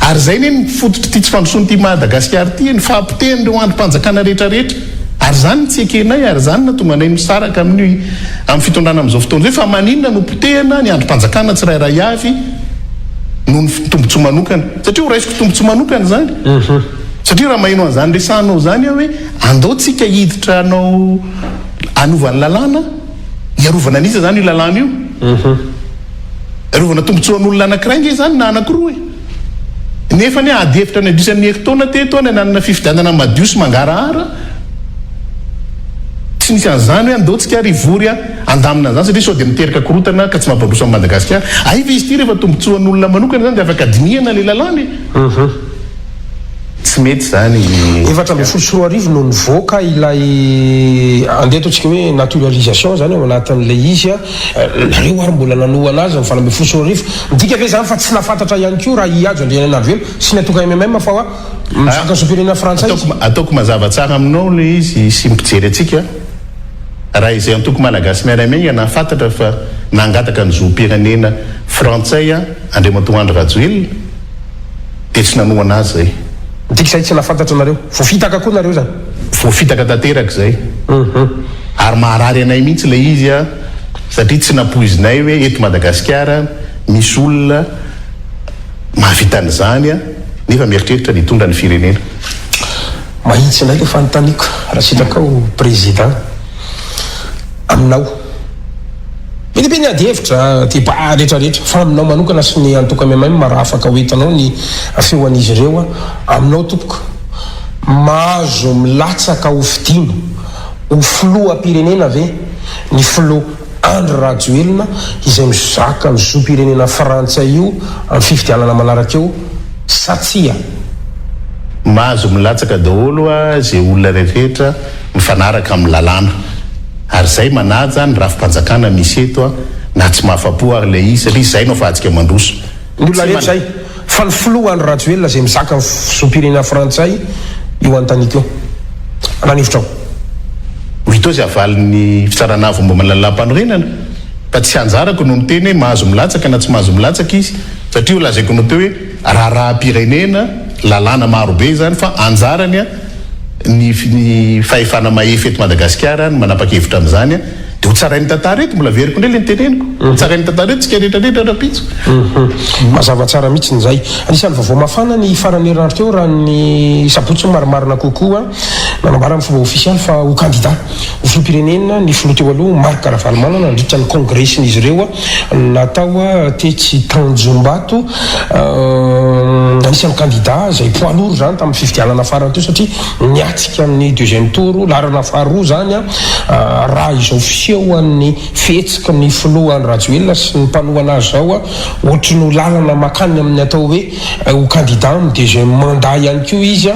Ary izay anie no fototr'ity tsy fandrosoan'ity Madagasikara ity e, ny fahapotehan'ireo andrim-panjakana rehetra rehetra. Ary izany no tsy ekenay ary izany no nahatonga anay misaraka amin'ny amin'ny fitondrana amin'izao fotoana izao hoe fa maninona no potehana ny andrim-panjakana tsirairay avy noho ny tombotsoa manokana? Satria ho raisiko tombotsoa manokana izany. Satria raha maheno an'izany resahanao izany aho hoe andao tsika hiditra hanao hanova ny lalàna, hiarovana an'iza izany io lalàna io? Hiarovana tombotsoan'olona anankiray nge izany na anankiroa e! Nefa anie ady hevitra nandritra ny herintaona teto an, nanana fifidianana madio sy mangarahara, tsy nisy an'izany hoe andao tsika ary hivory handamina an'izany satria sao dia miteraka korontana ka tsy mampandroso an'i Madagasikara. Hay ve izy ity rehefa tombotsoan'olona manokana izany dia afaka dinihana ilay lalàna e! Tsy mety izany. 2014 no nivoaka ilay andeha ataontsika hoe naturalisation izany ao anatin'ilay izy a, nareo ary mbola nanohana azy ny 2018, midika ve izany fa tsy nahafantatra ihany koa raha i Hajo Andrianainarivelo sy ny antoko MMM fa hoa mizaka zom-pirenena frantsay izy? Ataoko mazava tsara aminao ilay izy sy ny mpijery antsika, raha izay antoko Malagasy Miara-Miainga nahafantatra fa nangataka ny zom-pirenena frantsay Andriamatoa Andry Rajoelina, dia tsy nanohana azy zay. Midika izay tsy nahafantatra anareo. Voafitaka koa nareo zany. Voafitaka tanteraka izay. Ary maharary anay mihitsy ilay izy a. Satria tsy nampoizinay hoe eto Madagasikara misy olona mahavita an'izany nefa mieritreritra ny hitondra ny firenena. Mahitsy indray ilay fanontaniako raha sitrakao Président. Aminao. Be dia be ny ady hevitra, débat rehetra rehetra, fa aminao manokana sy ny antoko MMM raha afaka ho entinao ny feon'izy ireo, aminao tompoko, mahazo milatsaka ho fidiana ho filoham-pirenena ve ny filoha Andry Rajoelina izay mizaka ny zom-pirenena frantsay io amin'ny fifidianana manaraka eo sa tsia? Mahazo milatsaka daholo izay olona rehetra mifanaraka amin'ny lalàna. Ary izay manaja ny rafi-panjakana misy eto na tsy mahafapo ary ilay izy satria izay no afahantsika mandroso. Ny olona rehetra izay. Fa ny filoha Andry Rajoelina izay mizaka ny zom-pirenena frantsay io anontaniako io. Raha ny hevitrao. Ho hita eo izay havalin'ny fitsarana avo momba ny lalàmpanorenana fa tsy anjarako no miteny hoe mahazo milatsaka na tsy mahazo milatsaka izy satria ho lazaiko anao teo hoe raharaham-pirenena, lalàna maro be izany fa anjarany ny ny fahefana mahefa eto Madagasikara no manapa-kevitra amin'izany dia ho tsarain'ny tantara eto, mbola averiko indray ilay noteneniko, ho tsarain'ny tantara eto tsika rehetra rehetra rahampitso. Mazava tsara mihitsy izay. Anisan'ny vaovao mafana ny faran'ny herinandro teo raha ny sabotsy no marimarina kokoa, nanambara amin'ny fomba ofisialy fa ho kandida ho filoham-pirenena ny filoha teo aloha Marc Ravalomanana nandritra ny kongresin'izy ireo natao tetsy Tanjombato. Anisan'ny kandida izay poids lourd izany tamin'ny fifidianana farany teo satria niatrika ny deuxième tour, laharana faharoa izany raha izao fisehoan'ny fihetsiky ny filoha Andry Rajoelina sy ny mpanohana azy izao, ohatry ny ho lalana makany amin'ny atao hoe ho kandida amin'ny deuxième mandat ihany koa izy.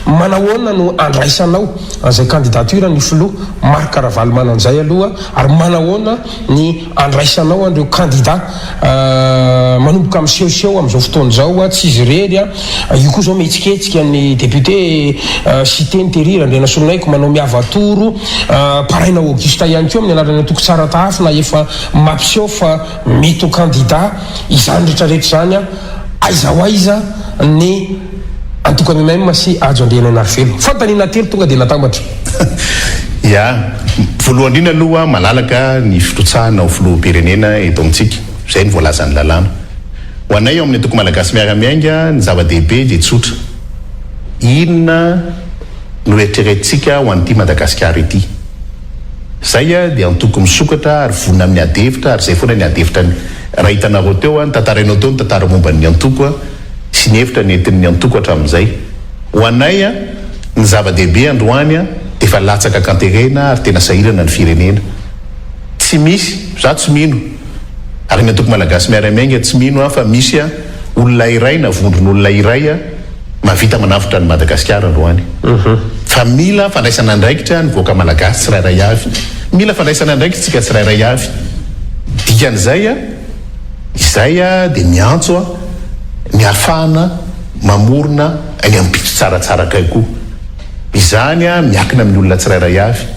Manahoana no andraisanao an'izay candidature ny filoha Marc Ravalomanana izay aloha ary manahoana ny andraisanao an'ireo kandida manomboka misehoseho amin'izao fotoana izao, tsy izy irery, io koa izao mihetsiketsika ny député Siteny Terry Randrianasoloniaiko manao miavatoro, Paraina Auguste ihany koa amin'ny anaran'ny antoko Tsara Tahafina efa mampiseho fa mety ho kandida, izany rehetra rehetra izany aiza ho aiza ny Antoko MMM sy Hajo Andrianainarivelo. Fanontaniana telo tonga dia natambatra. Ya. Voalohany indrindra aloha malalaka ny firotsahana ho filoham-pirenena eto amintsika. Izay no voalazan'ny lalàna. Ho anay ao amin'ny Antoko Malagasy Miara-Miainga, ny zava-dehibe dia tsotra. Inona no eritreretintsika ho an'ity Madagasikara ity? Izay dia antoko misokatra ary vonona amin'ny ady hevitra ary izay foana ny ady hevitra raha hitanareo teo, notantarainao teo ny tantara momba ny antoko. sy ny hevitra nentin'ny antoko hatramin'izay. Ho anay, ny zava-dehibe androany dia efa latsaka an-kanterena ary tena sahirana ny firenena. Tsy misy, izaho tsy mino, ary ny antoko Malagasy Miara-Miainga tsy mino aho fa misy olona iray na vondron'olona iray mahavita manavotra an'i Madagasikara androany. Fa mila fandraisana andraikitra ny vahoaka Malagasy tsirairay avy. Mila fandraisana andraikitra isika tsirairay avy. Dikan'izay, Izay dia miantso ny hahafahana mamorona ny ampitso tsaratsara kaikoa. Izany miankina amin'ny olona tsirairay avy,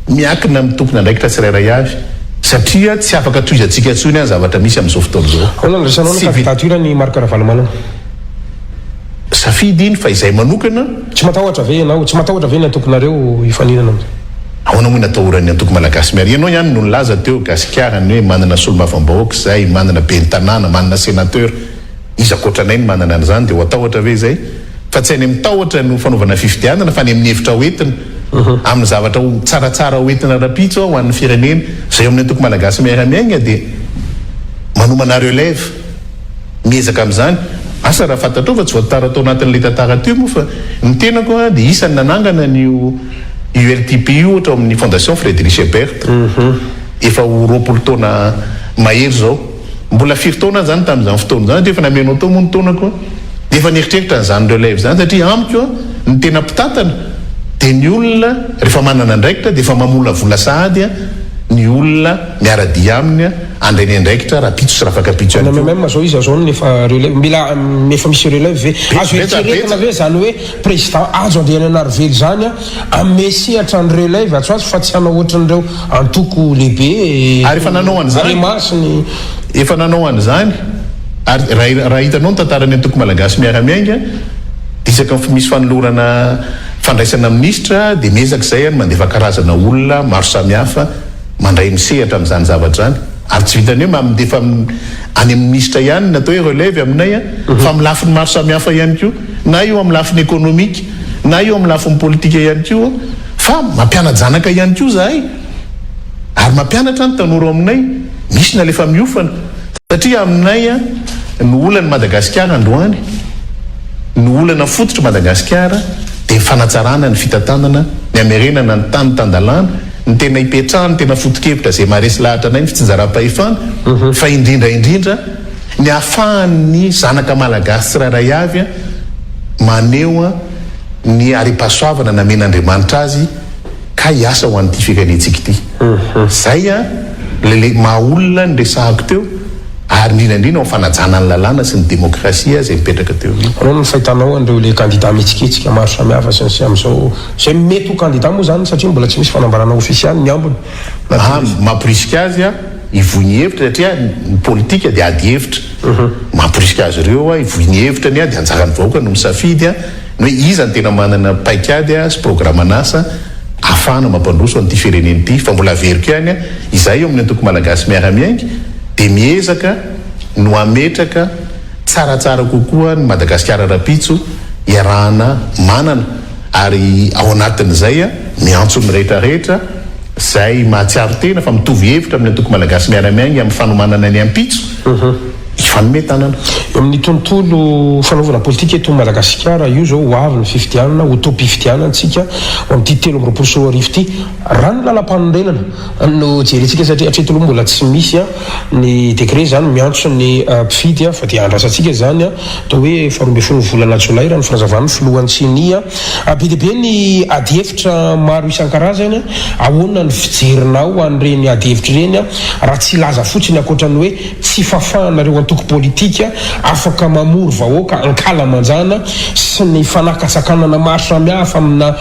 miankina amin'ny tompon'andraikitra tsirairay avy, satria tsy afaka tohizantsika intsony ny zavatra misy amin'izao fotoana izao. Ahoana no andraisanao ny candidature-n'i Marc Ravalomanana? Safidy iny fa izay manokana. Tsy matahotra ve ianao? Tsy matahotra ve ny antokonareo hifaninana amin'izay? Ahoana moa ny atahoran'ny antoko Malagasy Miara? Ianao ihany no nilaza teo Gasikara ny hoe manana solombavambahoaka izay, manana ben'ny tanàna, manana sénateur. Iza ankoatra anay no manana an'izany dia ho atahotra ve izay? Fa tsy any amin'ny tahotra no fanaovana fifidianana fa any amin'ny hevitra ho entina, amin'ny zavatra ho tsaratsara ho entina rahampitso ho an'ny firenena. Izay ao amin'ny antoko Malagasy Miara Miainga dia manomana relève. Miezaka amin'izany. Asa raha fantatrao fa tsy voatantara tao anatin'ilay tantara teo moa fa ny tenako dia isan'ny nanangana an'io ULTP io ohatra ao amin'ny Fondation Friedrich Ebert. Efa ho 20 taona mahery izao. Mbola firy taona aho izany tamin'izany fotoana izany satria efa nameno tao moa ny taonako dia efa nieritreritra an'izany relève izany satria amiko ny tena mpitantana dia ny olona rehefa manana andraikitra dia efa mamolavola sahady ny olona miara-dia aminy handray ny andraikitra rahampitso sy rafakampitso ihany koa. MMM zao iza zao no efa relève mila efa misy relève ve? Azo eritreretina ve zany hoe président Hajo Andrianainarivelo zany hanome sehatra ny relève atsy ho atsy fa tsy hanao ohatran'ireo antoko lehibe Ary efa nanao an'izany. Arema sy ny. Efa nanao an'izany ary raha raha hitanao ny tantaran'ny antoko Malagasy Miara-Miainga dia isaky ny misy fanolorana fandraisana minisitra dia miezaka izay any mandefa karazana olona maro samihafa. mandray misehatra amin'izany zavatra izany. Ary tsy vitan'ny hoe mandefa any amin'ny minisitra ihany ny atao hoe relève aminay fa amin'ny lafiny maro samihafa ihany koa, na eo amin'ny lafiny ekonomika, na eo amin'ny lafiny politika ihany koa, fa mampiana-janaka ihany koa izahay ary mampianatra ny tanora ao aminay, misy ny alefa miofana satria aminay ny olan'i Madagasikara androany, ny olana fototr'i Madagasikara dia ny fanatsarana ny fitantanana, ny hamerenana ny tany tan-dalàna, ny tena ipetrahan'ny tena foto-kevitra izay maharesy lahatra anay ny fitsinjaram-pahefana fa indrindra indrindra ny ahafahan'ny zanaka malagasy tsirairay avy maneho ny harem-pahasoavana namen'Andriamanitra azy ka hiasa ho an'ity firenentsika ity. Izay ilay maha olona niresahako teo ary indrindra indrindra ao fanajana ny lalàna sy ny demokrasia izay mipetraka teo io. Ahoana ny fahitanao an'ireo ilay kandida mihetsiketsika maro samihafa sy ny sisa amin'izao, izay mety ho kandida moa izany satria mbola tsy misy fanambarana ofisialy ny ambiny na dia misy. Mamporisika azy aho hivoy ny hevitra satria ny politika dia ady hevitra. Mamporisika azy ireo aho hivoy ny hevitra ny ahy dia anjaran'ny vahoaka no misafidy ny hoe iza no tena manana paikady sy programan'asa ahafahana mampandroso an'ity firenena ity. Fa mbola averiko ihany, izahay eo amin'ny antoko Malagasy Miara-Miainga dia miezaka no hametraka tsaratsara kokoa ny Madagasikara rahampitso iarahana manana ary ao anatin'izay miantso ny rehetra rehetra izay mahatsiaro tena fa mitovy hevitra amin'ny antoko Malagasy Miara-Miainga amin'ny fanomanana ny ampitso hifanome tanana. Eo amin'ny tontolo fanaovana politika eto Madagasikara io izao ho avy ny fifidianana, ho taom-pifidianana isika ho amin'ity 2023 ity. Raha ny lalampanorenana no jerentsika satria hatreto aloha mbola tsy misy ny décret izany miantso ny mpifidy fa dia andrasantsika izany atao hoe faharoa ambin'ny folo ny volana jolay raha ny fanazavan'ny filohan'ny ceni. Be dia be ny adihevitra maro isan-karazany, ahoana ny fijerinao an'ireny adihevitra ireny raha tsy hilaza fotsiny ankoatra ny hoe tsy fafahanareo antoko politika afaka mamory vahoaka ankalamanjana sy ny fanakatsakanana maro samihafa amina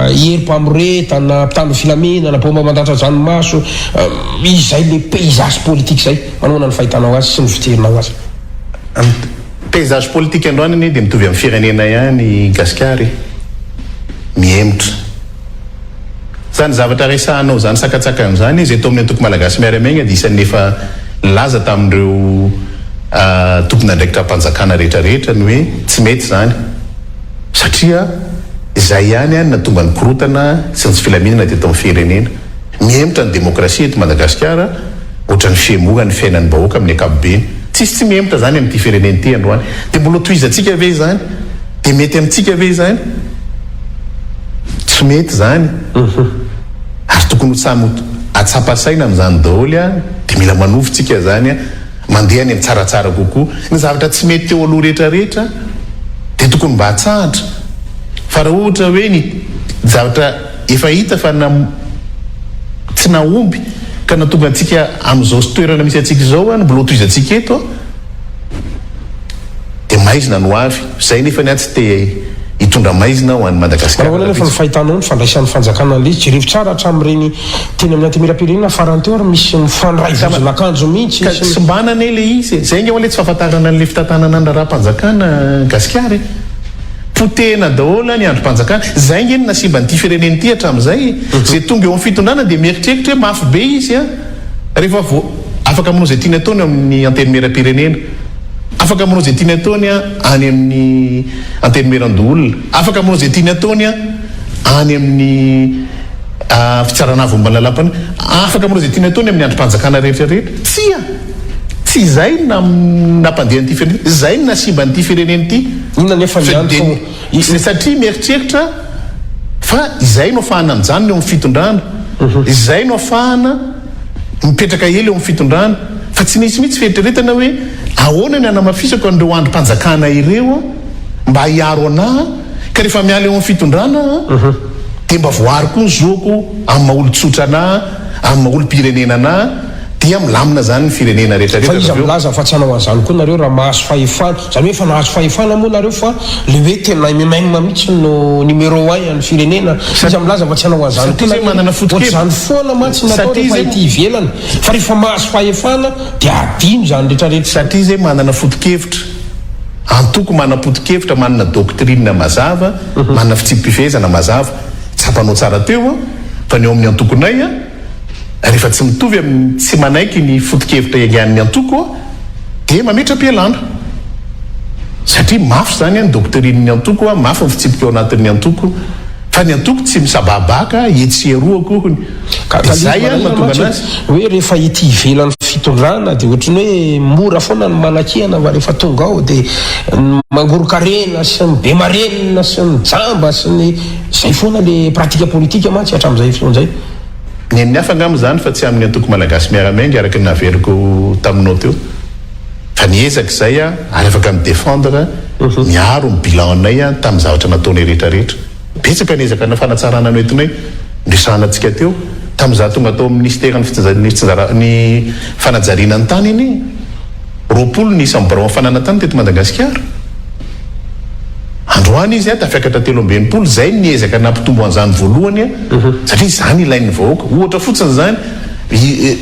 herim-pamoretana, mpitandro filaminana, baomba mandatsa-dranomaso, izay le paysage politique izay, manahoana ny fahitanao azy sy ny fijerinao azy? Ny paysage politique androany anie dia mitovy amin'ny firenena ihany Gasikara e! Mihemotra. Zany zavatra resahanao zany sakantsakana zany izy eto amin'ny antoko Malagasy Miara-Miainga dia isan'ny efa nilaza tamin'ireo tompon'andraikitra am-panjakana rehetra rehetra ny hoe tsy mety izany satria izay ihany no nahatonga ny korotana sy ny tsy filaminana teto amin'ny firenena. Mihemotra ny demokrasia eto Madagasikara ohatran'ny fihemoran'ny fiainan'ny vahoaka amin'ny ankapobeny. Tsisy tsy mihemotra zany amin'ity firenena ity androany. Dia mbola hotohizantsika ve izany? Dia mety amintsika ve izany? Tsy mety izany. Ary tokony ho samy hatsapa saina amin'izany daholo an, dia mila manovo tsika izany an, mandeha any amin'ny tsaratsara kokoa. Ny zavatra tsy mety teo aloha rehetra rehetra dia tokony mba hatsahatra. Fa raha ohatra hoe ny zavatra efa hita fa na tsy nahomby ka nahatonga antsika amin'izao toerana misy antsika izao an, mbola hotohizantsika eto an. Dia maizina no avy. Zay nefa ny ahy tsy te hitondra maizina ho an'i Madagasikara Manahoana anefa ny rahampitso. fahitanao ny fandraisan'ny fanjakana an'ilay izy? Jerevo tsara hatramin'ireny teny amin'ny Antenimierampirenena farany teo ary misy mifandray Ka vozon'akanjo mihitsy ka sy ny. simbana anie ilay izy e! Zay ange ho'a ilay tsy fahafantarana an'ilay fitantanana ny raharaham-panjakana Gasikara e! Potehina daholo ny andrim-panjakana. Zay ange no nahasimba an'ity firenena ity hatramin'izay e! Zay tonga eo amin'ny fitondrana dia mieritreritra hoe mafy be izy an! Rehefa vo afaka manao izay tiany ataony ao amin'ny Antenimierampirenena, afaka manao izay tiany ataony any amin'ny Antenimierandoholona, afaka manao izay tiany ataony any amin'ny Fitsarana Avo Momba ny Lalàmpanorenana, afaka manao izay tiany ataony amin'ny andrim-panjakana rehetra rehetra. Tsia! Tsy izay no nampandeha an'ity firenena ity, izay no nahasimba an'ity firenena ity. Inona anefa ny antony? Satria mieritreritra fa izay no afahana mijanona eo amin'ny fitondrana, izay no afahana mipetraka ela eo amin'ny fitondrana, fa tsy nisy mihitsy fieritreretana hoe ahoana ny hanamafisako an'ireo andrim-panjakana ireo mba hiaro anà ka rehefa miala eo amin'ny fitondrana aho dia mba voaaro koa ny zoko amin'ny maha olon-tsotra anà, amin'ny maha olom-pirenena anà. Dia milamina zany ny firenena rehetra Fa rehetra iza avy eo. milaza fa tsy hanao an'izany koa nareo raha mahazo fahefana, izany hoe efa nahazo fahefana moa nareo fa le hoe tena MMM mihitsy no numéro un an'ny firenena, iza milaza fa tsy hanao an'izany koa Satria zay nareo, manana foto-kevitra. ohatr'izany foana mantsy ny atao Satria rehefa zay ety ivelany, fa rehefa mahazo fahefana dia adino izany rehetra rehetra izany. Satria zay manana foto-kevitra, antoko manam-poto-kevitra, manana doctrine mazava, manana fitsipi-pifehezana mazava, tsapanao tsara teo an. Fa ny ao amin'ny antokonay a, rehefa tsy mitovy amin'ny, tsy manaiky ny foto-kevitra iaingan'ny antoko a, dia mametra-pialana. Satria mafy izany ny doctrine-n'ny antoko, mafy ny fitsipika ao anatin'ny antoko. Fa ny antoko tsy misababaka etsy sy eroa akory. Ka Dia izay izay no malahelo mahatonga mantsy anazy. hoe rehefa ety ivelan'ny fitondrana dia ohatran'ny hoe mora foana ny manakihana fa rehefa tonga ao dia ny mangoron-karena sy ny be marenina sy ny jamba sy ny izay foana le pratique politique mantsy hatramin'izay fotoana izay. Ny an'ny hafa angamba izany fa tsy amin'ny antoko Malagasy Miara-Miainga araka ny naveriko taminao teo. Fa niezaka izay aho ary afaka mi-defendre, miaro ny bilan-nay tamin'ny zavatra nataonay rehetra rehetra. Betsaka ny ezaka fanatsarana noentinay, noresahana antsika teo. Tamin'izaho tonga tao amin'ny minisiteran'ny fitsinjara ny fanajariana ny tany anie, 20 ny isan'ny biraon'ny fananan-tany teto Madagasikara. Androany izy tafiakatra 63, izay ny ezaka nampitombo an'izany voalohany satria izany ilain'ny vahoaka. Ohatra fotsiny izany,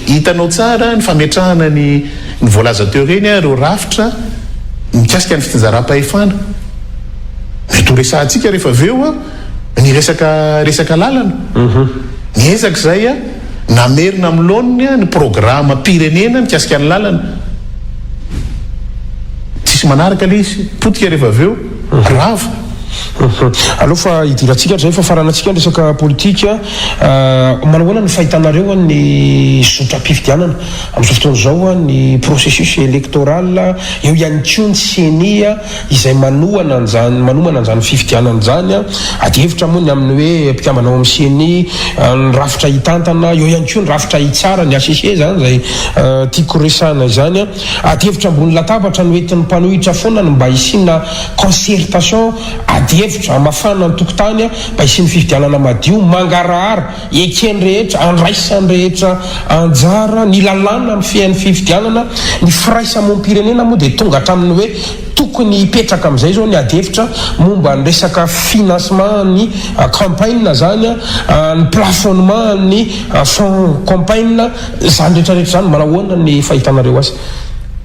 hitanao tsara ny fametrahana ny Ny voalaza teo ireny ireo rafitra mikasika ny fitsinjaram-pahefana. Mety ho resahantsika rehefa avy eo ny resaka resaka lalana. Niezaka izay namerina amin'ny laoniny ny programam-pirenena mikasika ny lalana. Tsisy manaraka ilay izy, potika rehefa avy eo, rava. Aleo fa hidirantsika ary izay fa faranantsika ny resaka politika. Manao ahoana ny fahitanareo ny zotram-pifidianana amin'izao fotoana izao, ny processus électoral, eo ihany koa ny ceni izay manohana an'izany, manomana an'izany fifidianana izany. Adihevitra moa ny amin'ny hoe mpikambana ao amin'ny ceni, ny rafitra hitantana, eo ihany koa ny rafitra hitsara, ny HCC izany izay tiako resahina izany. Adihevitra ambony latabatra no entin'ny mpanohitra foana ny mba hisiana concertation, adihevitra hamafana ny tokontany mba hisian'ny fifidianana madio, mangarahara, eken'ny rehetra, andraisan'ny rehetra anjara, ny lalàna mifehy ny fifidianana, ny firaisamonim-pirenena moa dia tonga hatramin'ny hoe tokony hipetraka amin'izay izao ny adihevitra momba ny resaka financement ny campagne izany, ny plafonnement ny fonds campagne. Izany rehetra rehetra izany, manao ahoana ny fahitanareo azy?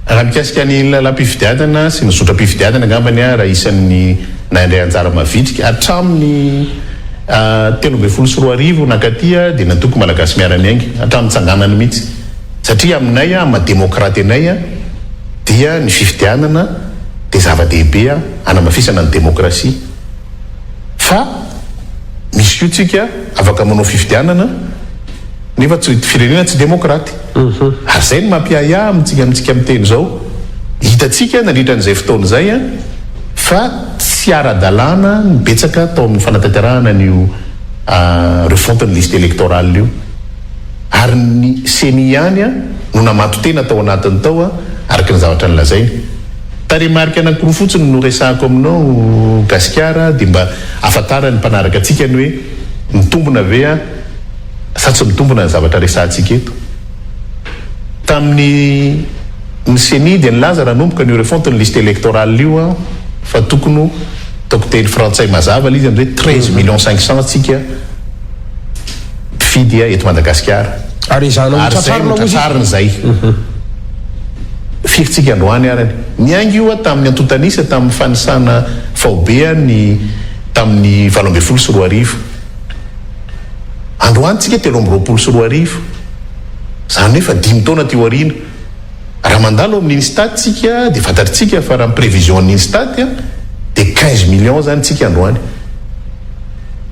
Raha mikasika ny lalam-pifidianana sy ny zotram-pifidianana angambany aho raha isan'ny nandray anjara mavitrika hatramin'ny 2013 nankaty dia ny antoko Malagasy Miara-Miainga hatramin'ny nitsanganany mihitsy satria aminay amin'ny maha demokraty anay dia ny fifidianana dia zava-dehibe hanamafisana ny demokrasia fa misy koa tsika afaka manao fifidianana Nefa tsy firenena tsy demokraty. Ary izay no mampiahiahy amintsika amintsika miteny izao. Hitantsika nandritra an'izay fotoana izay fa tsy ara-dalàna ny betsaka tao amin'ny fanatanterahana an'io refonte ny liste électorale io. Ary ny ceni ihany no namato-tena tao anatiny tao araka ny zavatra nolazainy. Tarehimarika anankiroa fotsiny no resahako aminao Gasikara dia mba ahafantaran'ny mpanaraka antsika ny hoe mitombina ve Sa tsy mitombina ny zavatra resahantsika eto? Tamin'ny ny ceni dia nilaza raha nanomboka an'io refonte ny liste électorale io aho fa tokony ho ataoko teny frantsay mazava ilay izy amin'ny hoe 13 millions 500 tsika mpifidy eto Madagasikara. Ary ezahana ho Ary izay no tratrarina hozy izy. tratrarina izay. Firy tsika androany arany? Niainga io tamin'ny antontan'isa tamin'ny fanisana faobe ny tamin'ny 2018. Androany tsika 2023, izany hoe efa dimy taona aty aoriana. Raha mandalo ao amin'ny INSTAT tsika dia fantatritsika fa raha ny prévision an'ny INSTAT dia 15 millions izany tsika androany.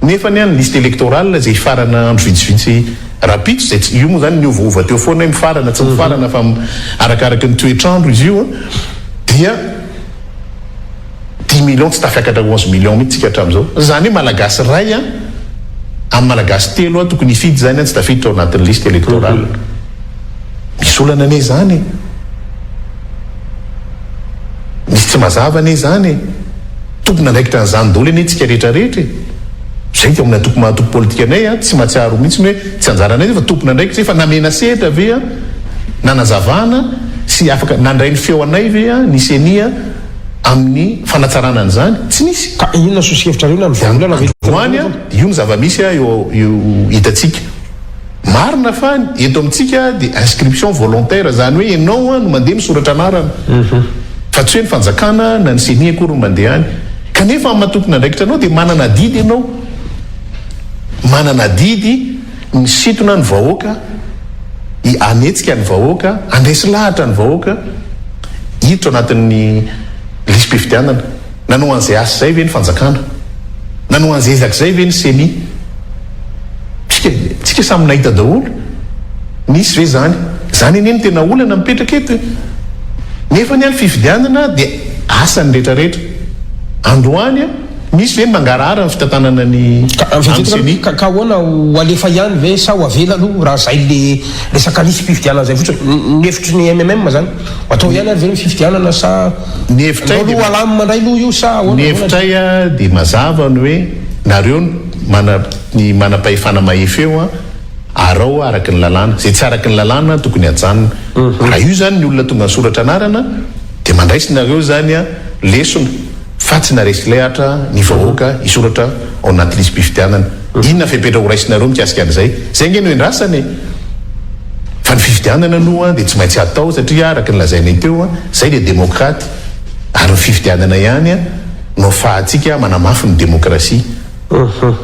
Nefa anie ny liste électorale izay hifarana andro vitsivitsy rahampitso, izay tsy, io moa izany niovaova teo foana hoe mifarana tsy mifarana fa arakaraky ny toetr'andro izy io dia, Dix millions tsy tafiakatra 11 millions mihitsy tsika hatramin'izao. Izany hoe malagasy iray an, amin'ny malagasy telo an tokony hifidy izany an tsy tafiditra ao anatin'ny liste électorale. Misy olana anie izany e. Misy tsy mazava anie izany e. Tompon'andraikitra an'izany daholo anie tsika rehetra rehetra e. Izay teo amin'ny antoko maha antoko politika anay an, tsy mahatsiaro mihitsy ny hoe tsy anjaranay izay fa tompon'andraikitra efa namena sehatra ve an, nanazavana sy afaka nandray ny feo anay ve an ny ceni an. amin'ny fanatsarana an'izany? Tsy nisy. Ka inona soso-kevitrareo na ny vahaolana ve Androany, io ny zava-misy eo eo hitantsika. Marina fa ny eto amintsika dia inscription volontaire, izany hoe ianao no mandeha misoratra anarana. Fa tsy hoe ny fanjakana na ny ceni akory no mandeha any. Kanefa amin'ny maha tompon'andraikitra anao dia manana adidy ianao. Manana adidy. Misintona ny vahoaka, hanetsika ny vahoaka, handresy lahatra ny vahoaka hiditra ao anatin'ny lisi-pifidianana. Nanao an'izay asa izay ve ny fanjakana? Nanao an'izay ezaka izay ve ny ceni? Tsika, tsika samy nahita daholo. Nisy ve izany? Izany anie no tena olana mipetraka eto e! Nefa anie ny fifidianana dia asan'ny rehetrarehetra. Androany misy ve ny mangarahara ny fitantanana ny amin'ny ceni? Ka ahoana, ho alefa ihany ve sa ho avela aloha raha izay le resaka lisi-pifidianana izay fotsiny? Ny hevitry ny mmm izany, ho atao ihany ary ve ny fifidianana sa Ny hevitray andao dia aloha alamina indray aloha io sa ahoana? Ny hevitray dia mazava ny hoe nareo no mana ny manam-pahefana mahefa eo an, Araho araka ny lalàna. Izay tsy araka ny lalàna tokony hajanona. Raha io izany ny olona tonga nisoratra anarana dia mandraisy nareo izany lesona fa tsy naresy lehatra ny vahoaka hisoratra ao anaty lisi-pifidianana. Inona fepetra ho raisinareo mikasika an'izay? Izay ange no endrasana e! Fa ny fifidianana aloha dia tsy maintsy atao satria araka ny lazainay teo, izay dia demokraty ary ny fifidianana ihany no afahantsika manamafy ny demokrasia. Hum.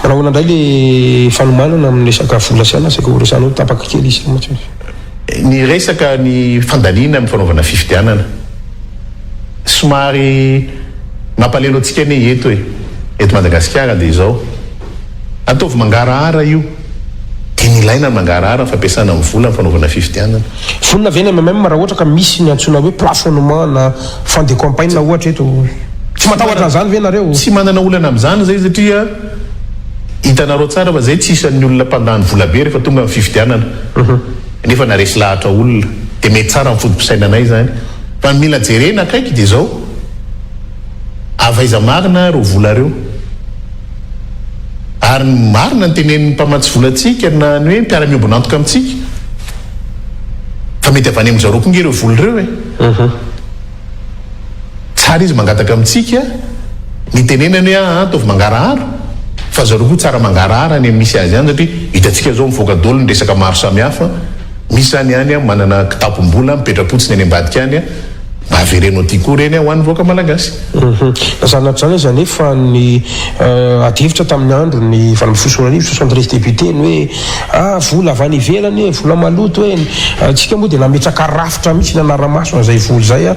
Manao ahoana indray le fanomanana amin'ny resaka vola sy anona saika ho resahanao tapaka kely izy mantsy. Ny resaka ny fandaniana amin'ny fanaovana fifidianana. Somary mampalelo antsika anie eto e. Eto Madagasikara dia izao. Ataovy mangarahara io. Dia ny ilaina ny mangarahara ny fampiasana ny vola amin'ny fanaovana fifidianana. Vonona ve ny MMM raha ohatra ka misy ny antsoina hoe plafonnement na fonds de campagne ohatra eto? Tsy matahotra an'izany ve nareo? Tsy manana olana amin'izany izay satria hitanareo tsara fa izay tsy isan'ny olona mpandany vola be rehefa tonga ny fifidianana. Nefa naresy lahatra olona. Dia mety tsara ny foto-pisainanay izany. Fa ny mila jerena akaiky dia izao, avy aiza marina ireo vola ireo? Ary ny marina ny tenenin'ny mpamatsy vola antsika na ny hoe mpiara-miombon'antoka amintsika fa mety avy any amin-dry zareo koa nge ireo vola ireo e! Tsara izy mangataka amintsika ny itenenany hoe aa ataovy mangarahara fa zareo koa tsara mangarahara any amin'ny misy azy any satria hitantsika zao mivoaka daholo ny resaka maro samihafa, misy zany any manana kitapom-bola mipetra-potsiny any ambadika any. Mba avereno aty koa ireny ho an'ny vahoaka malagasy. Na izany na tsy izany aza anefa ny adihevitra tamin'ny andron'ny 2018, 73 députés, ny hoe ah vola avy any ivelany e, vola maloto e, tsika moa dia nametraka rafitra mihitsy nanara-maso an'izay vola izay a,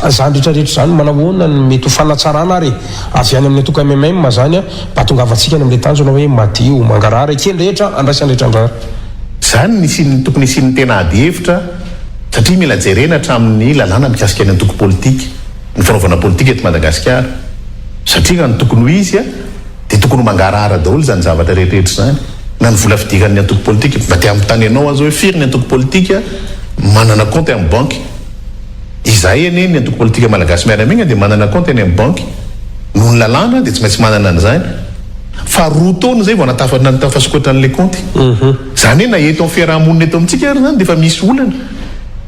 izany rehetra rehetra izany manao ahoana ny mety ho fanatsarana ary e, avy any amin'ny antoko MMM izany a, mba hahatongavantsika any amin'ilay tanjona hoe madio, mangarahara, ekeny rehetra, andraisan'ny rehetra anjara. Izany ny hisian'ny tokony hisian'ny tena adihevitra. Satria mila jerena hatramin'ny lalàna mikasika ny antoko politika, ny fanaovana politika eto Madagasikara. Satria raha ny tokony ho izy dia tokony ho mangarahara daholo izany zavatra rehetra rehetra izany. Na ny vola fidiran'ny antoko politika. Mba te hanontany anao aho zao hoe firy ny antoko politika manana kaonty amin'ny banky? Izahay anie ny antoko politika Malagasy Miara-Miainga dia manana kaonty any amin'ny banky. Noho ny lalàna dia tsy maintsy manana an'izany. Fa roa taona izay vao natafa natafasokotra an'ilay kaonty. Izany hoe na eto amin'ny fiaraha-monina eto amintsika ary izany dia efa misy olana.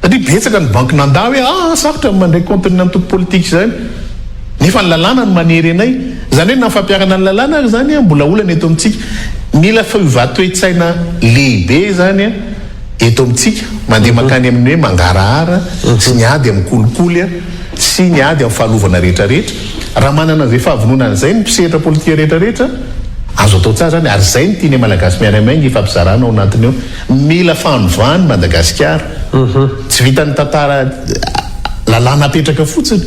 Satria betsaka ny banky nandà hoe aa sarotra ny mandray kaontin'ny antoko politika izany. Nefa ny lalàna no manery anay. Izany hoe na ny fampiharana ny lalàna ary izany mbola olana eto amintsika. Mila fiovan-toe-tsaina lehibe izany eto amintsika. Mandeha mankany amin'ny hoe mangarahara sy ny ady amin'ny kolikoly. sy ny ady amin'ny fahalovana rehetra rehetra. Raha manana an'izay fahavononana izay ny mpisehatra politika rehetra rehetra, azo atao tsara izany ary izay no tianay Malagasy Miara-Miainga hifampizarana ao anatiny ao. Mila fanovana Madagasikara. Tsy vitan'ny tantara lalàna apetraka fotsiny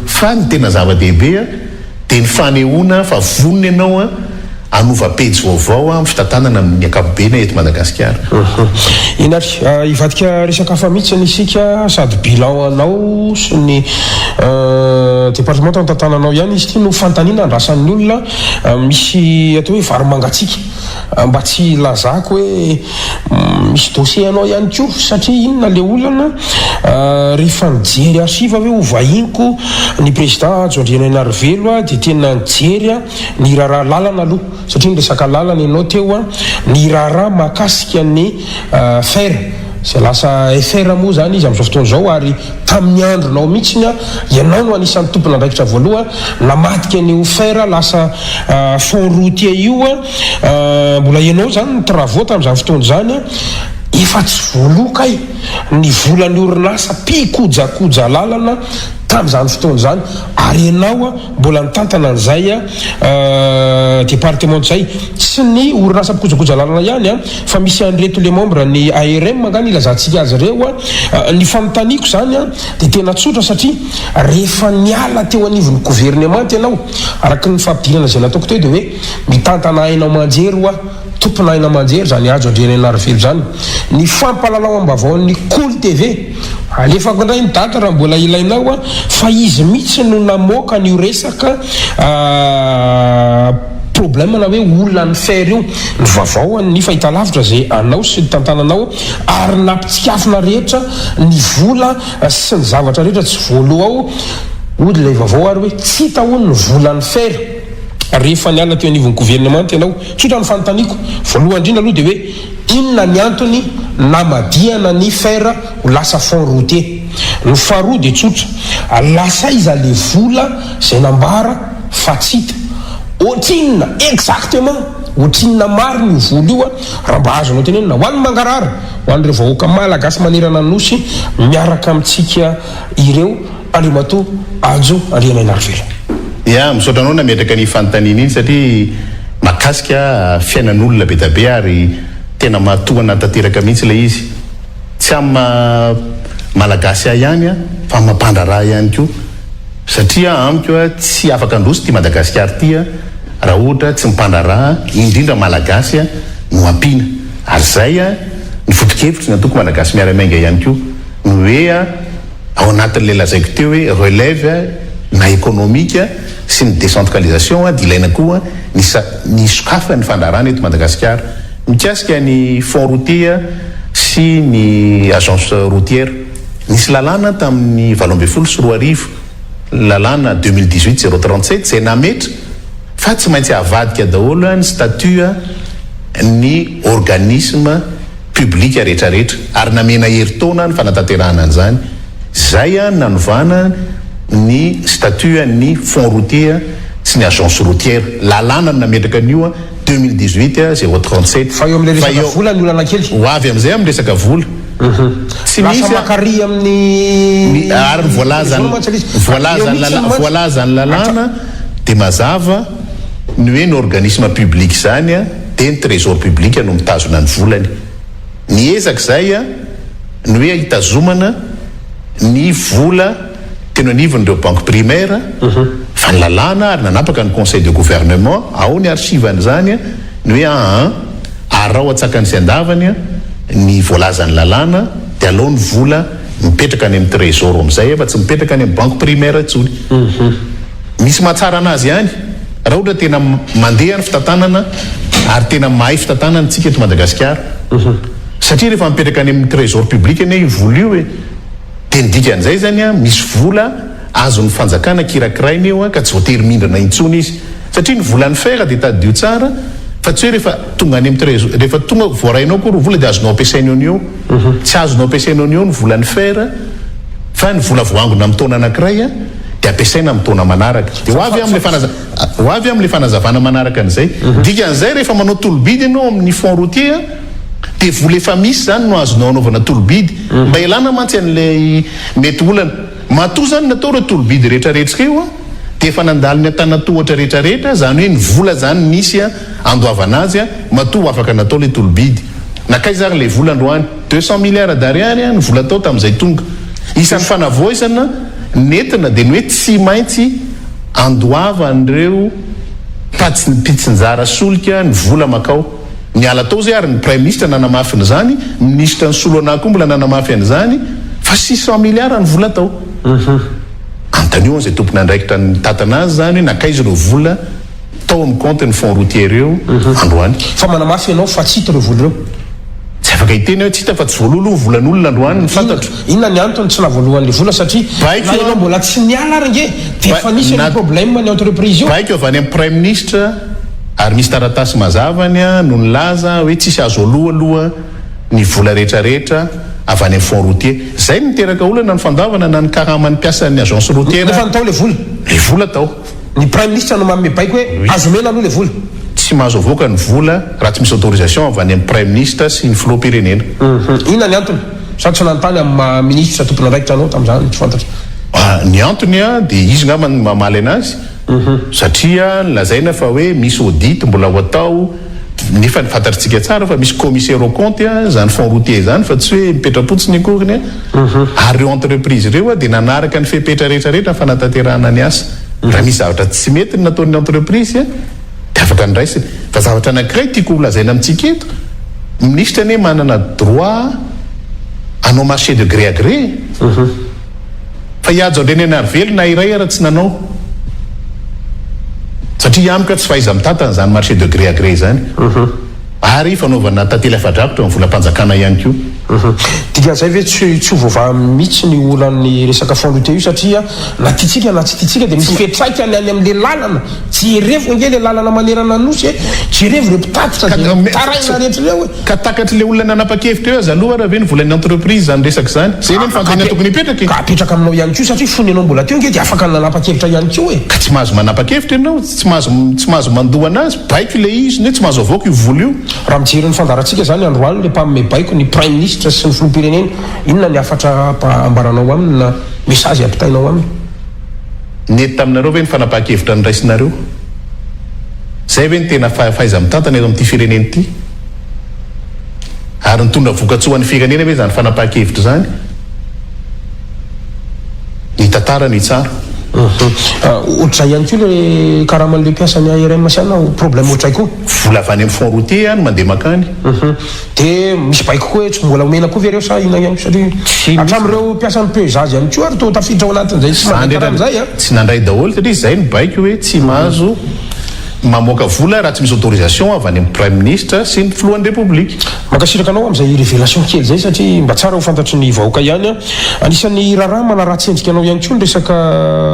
fa ny tena zava-dehibe dia ny fanehoana fa vonona ianao hanova pejy vaovao amin'ny fitantanana amin'ny ankapobeny eto Madagasikara. Eny ary, hivadika resaka hafa mihitsy isika, sady bilan anao sy ny departemanta tantananao ihany izy ity no fanontaniana andrasan'ny olona, misy atao hoe vary mangatsiaka. Mba tsy hilazako hoe misy dossier anao ihany koa satria inona le olana rehefa nijery archive hoe ho vahiniko ny président Hajo Andrianainarivelo aho dia tena nijery ny raharaha lalana aloha satria niresaka lalana ianao teo ny raharaha mahakasika ny fer izay lasa FR moa izany izy amin'izao fotoana izao ary tamin'ny andronao mihitsy ianao no anisan'ny tompon'andraikitra voaloha namadika an'io fer lasa fonds routier io mbola ianao izany ny travaux tamin'izany fotoana izany efa tsy voaloa kay ny volan'ny orinasa mpikojakoja lalana. tamin'izany fotoana izany ary ianao mbola nitantana an'izay département izay. Tsy ny orinasa mpikojakoja lalana ihany fa misy an'ireto le membre ny ARM angaha no ilazantsika azy ireo. Ny fanontaniako izany dia tena tsotra satria rehefa niala teo anivon'ny governemanta ianao, araka ny fampidirana izay nataoko teo dia hoe mitantana haino aman-jery hoa, tompona haino aman-jery izany Hajo Andrianainarivelo izany. Ny fampahalalam-baovaon'ny Kolo TV, alefako indray ny daty raha mbola ilainao fa izy mihitsy no namoaka an'io resaka problème na hoe olana ny fer io, ny vaovao an'ny fahitalavitra izay anao sy ny tantananao ary nampitsikafona rehetra ny vola sy ny zavatra rehetra tsy voaloa ao, hoy ilay vaovao ary hoe tsy hita hono ny volan'ny fer rehefa niala teo anivon'ny governemanta ianao. Tsotra ny fanontaniako, voalohany indrindra aloha dia hoe inona ny antony namadihana ny fer ho lasa fonds routier? Ny faharoa dia tsotra, lasa aiza le vola izay nambara fa tsy hita? Ohatrinona exactement, ohatrinona marina io vola io raha mba azonao tenenina ho an'ny mangarahara, ho an'ireo vahoaka malagasy manerana ny Nosy miaraka amintsika ireo Andriamatoa Hajo Andrianainarivelo. Ya, misaotra anao nametraka an'iny fanontaniana iny satria mahakasika fiainan'olona be da be ary tena mahatohana tanteraka mihitsy ilay izy. Tsy amin'ny maha Malagasy ahy ihany fa amin'ny maha mpandraharaha ihany koa satria amiko tsy afaka handroso ity Madagasikara ity raha ohatra tsy ny mpandraharaha indrindra Malagasy no ampiana ary izay ny foto-kevitry ny antoko Malagasy Miara-Miainga ihany koa ny hoe ao anatin'ilay lazaiko teo hoe relève na économique sy ny décentralisation dia ilaina koa ny ny hisokafan'ny fandraharahana eto Madagasikara. Mikasika ny fonds routier sy ny agence routière, nisy lalàna tamin'ny 2018, lalàna 2018 037 izay nametra fa tsy maintsy avadika daholo ny statut ny organisme public rehetrarehetra ary namena herintaona ny fanatanterahana an'izany. Izay no nanovana ny statut ny fonds routier sy ny agence routière. Lalàna no nametraka an'io 2018 037. Fa eo amin'ilay resaka vola ny olana kely. Ho avy amin'izay amin'ny resaka vola. Tsy misy. Lasa maka ry amin'ny. Ary ny voalazan'ny voalazan'ny lalàna dia mazava ny hoe ny organisme public izany dia ny trésor public no mitazona ny volany. Ny ezaka izay ny hoe hitazomana ny vola teny anivon'ireo banques primaires fa ny lalàna ary nanapaka ny conseil de gouvernement, ao ny archive an'izany, ny hoe aa araho antsakany sy andavany ny voalazan'ny lalàna dia alao ny vola mipetraka any amin'ny trésor amin'izay fa tsy mipetraka any amin'ny banque primaire intsony. Misy mahatsara anazy ihany raha ohatra tena mandeha ny fitantanana ary tena mahay fitantanana isika eto Madagasikara. Satria rehefa mipetraka any amin'ny trésor public anie io vola io e, dia ny dikan'izay izany an, misy vola azon'ny fanjakana kirakiraina eo an, ka tsy voatery mindrana intsony izy. Satria ny volan'ny fer dia tadidio tsara fa tsy hoe rehefa tonga any amin'ny trésor, rehefa tonga voarainao akory ny vola dia azonao ampiasaina eo no eo. Tsy azonao ampiasaina eo no eo ny volan'ny fer fa ny vola voaangona amin'ny taona anankiray an, dia ampiasaina amin'ny taona manaraka. Dia ho avy amin'ilay fanaza, ho avy amin'ilay fanazavana manaraka an'izay. Dikan'izay rehefa manao tolo-bidy ianao amin'ny fonds routier an, dia vola efa misy izany no azonao anaovana tolo-bidy. Mba ialana mantsy an'ilay mety olana. Matoa izany natao ireo tolo-bidy rehetrarehetra ireo an, dia efa nandalo ny antanantohatra rehetrarehetra, izany hoe ny vola izany nisy an, andoavana azy an, matoa ho afaka natao ilay tolo-bidy. Nankaiza ary ilay vola androany? 200 milliards d'ariary ny vola tao tamin'izay tonga. Isan'ny fanavaozana nentina dia ny hoe tsy maintsy andoavan'ireo mpitsinjara solika ny vola mankao. Niala tao izay ary ny Praiminisitra nanamafy an'izany, minisitra nisolo anah koa mbola nanamafy an'izany fa 600 milliards ny vola tao. Anontanio an'izay tompon'andraikitra nitantana azy izany hoe nankaiza ireo vola tao amin'ny compte ny fonds routier ireo androany. Fa manamafy ianao fa tsy hita ireo vola ireo. Tsy afaka hiteny aho tsy hita fa tsy voaloa aloha ny volan'olona androany ny fantatro. Inona ny antony tsy nahavoalohan'ilay vola satria na ianao mbola tsy niala ary ange dia efa nisy an'io problème ny entreprise io. Baiko avy any amin'ny praiminisitra ary misy taratasy mazava any no nilaza hoe tsisy azo aloa aloha ny vola rehetra rehetra avy any amin'ny fonds routier. Izay no niteraka olana ny fandavana na ny karaman'ny mpiasan'ny agence routière. Nefa ny tao ilay vola. Ilay vola tao. Ny praiminisitra no manome baiko hoe azo omena aloha ilay vola. Tsy mahazo avoaka ny vola raha tsy misy autorisation avy any amin'ny praiminisitra sy ny filoham-pirenena. Inona ny antony? Sa tsy nanontany amin'ny maha minisitra tompon'andraikitra anao tamin'izany? Tsy fantatro. Ny antony dia izy ngamba no mamaly anazy satria nolazaina fa hoe misy audit mbola ho atao nefa fantatritsika tsara fa misy commissaire aux comptes izany fonds routier izany fa tsy hoe mipetra-potsiny akoriny ary ireo entreprise ireo dia nanaraka ny fepetra rehetra rehetra ny fanatanterahana ny asa. Raha misy zavatra tsy mety ny nataon'ny entreprise dia afaka noraisiny. Fa zavatra anankiray tiako ho lazaina amintsika eto, minisitra anie manana droit hanao marché de gré à gré e. Fa i Hajo Andrianainarivelo na iray ara tsy nanao. Satria amiko tsy fahaiza-mitantana izany marché de gré à gré izany. Ary fanaovana tantely afa-drakotra amin'ny volam-panjakana ihany koa. Dikan'izay ve tsy tsy ho voavaha mihitsy ny olan'ny resaka fonds routier io satria na tiantsika na tsy tiantsika dia misy fiantraikany any amin'ilay lalana. Jerevo ange ilay lalana manerana ny Nosy e! Jerevo ireo mpitatitra izay mitaraina rehetra ireo e! Ka takatr'ilay olona nanapa-kevitra eo aza aloha ara ve ny volan'ny entreprise izany resaka izany? Izay anie ny fanontaniana tokony hipetraka e! Ka apetraka aminao ihany koa satria fony ianao mbola teo ange dia afaka nanapa-kevitra ihany koa e! Ka tsy mahazo manapa-kevitra ianao, tsy mahazo tsy mahazo mandoa anazy, baiko ilay izy, ny hoe tsy mahazo avoaka io vola io. Raha mijery ny fandaharantsika izany androany ilay mpanome baiko ny praiminisitra sy ny filoham-pirenena, inona ny hafatra ambaranao aminy na message ampitainao aminy? Nety taminareo ve ny fanapahan-kevitra noraisinareo? Izay ve no tena fahaiza-mitantana eto amin'ity firenena ity? Ary nitondra vokatsoa ho an'ny firenena ve izany fanapahan-kevitra izany? Ny tantara no hitsara. Ohatr'izay ihany koa le karaman'le mpiasan'ny ARM sy anona problème ohatr'izay koa. Vola avy any amin'ny fonds routier no mandeha mankany. Dia misy baiko koa hoe tsy mbola omena koa ve ireo sa inona ihany satria hatramin'ireo mpiasan'ny pesage ihany koa ary toa tafiditra ao anatin'izay tsy mandray karama izay an. Tsy nandray daholo satria izay no baiko hoe tsy mahazo mamoaka vola raha tsy misy autorisation avy any amin'ny praiminisitra sy ny filohan'ny repoblika. Mankasitraka anao amin'izay révélation kely izay satria mba tsara ho fantatry ny vahoaka ihany an. Anisan'ny raharaha manaratsy endrika anao ihany koa ny resaka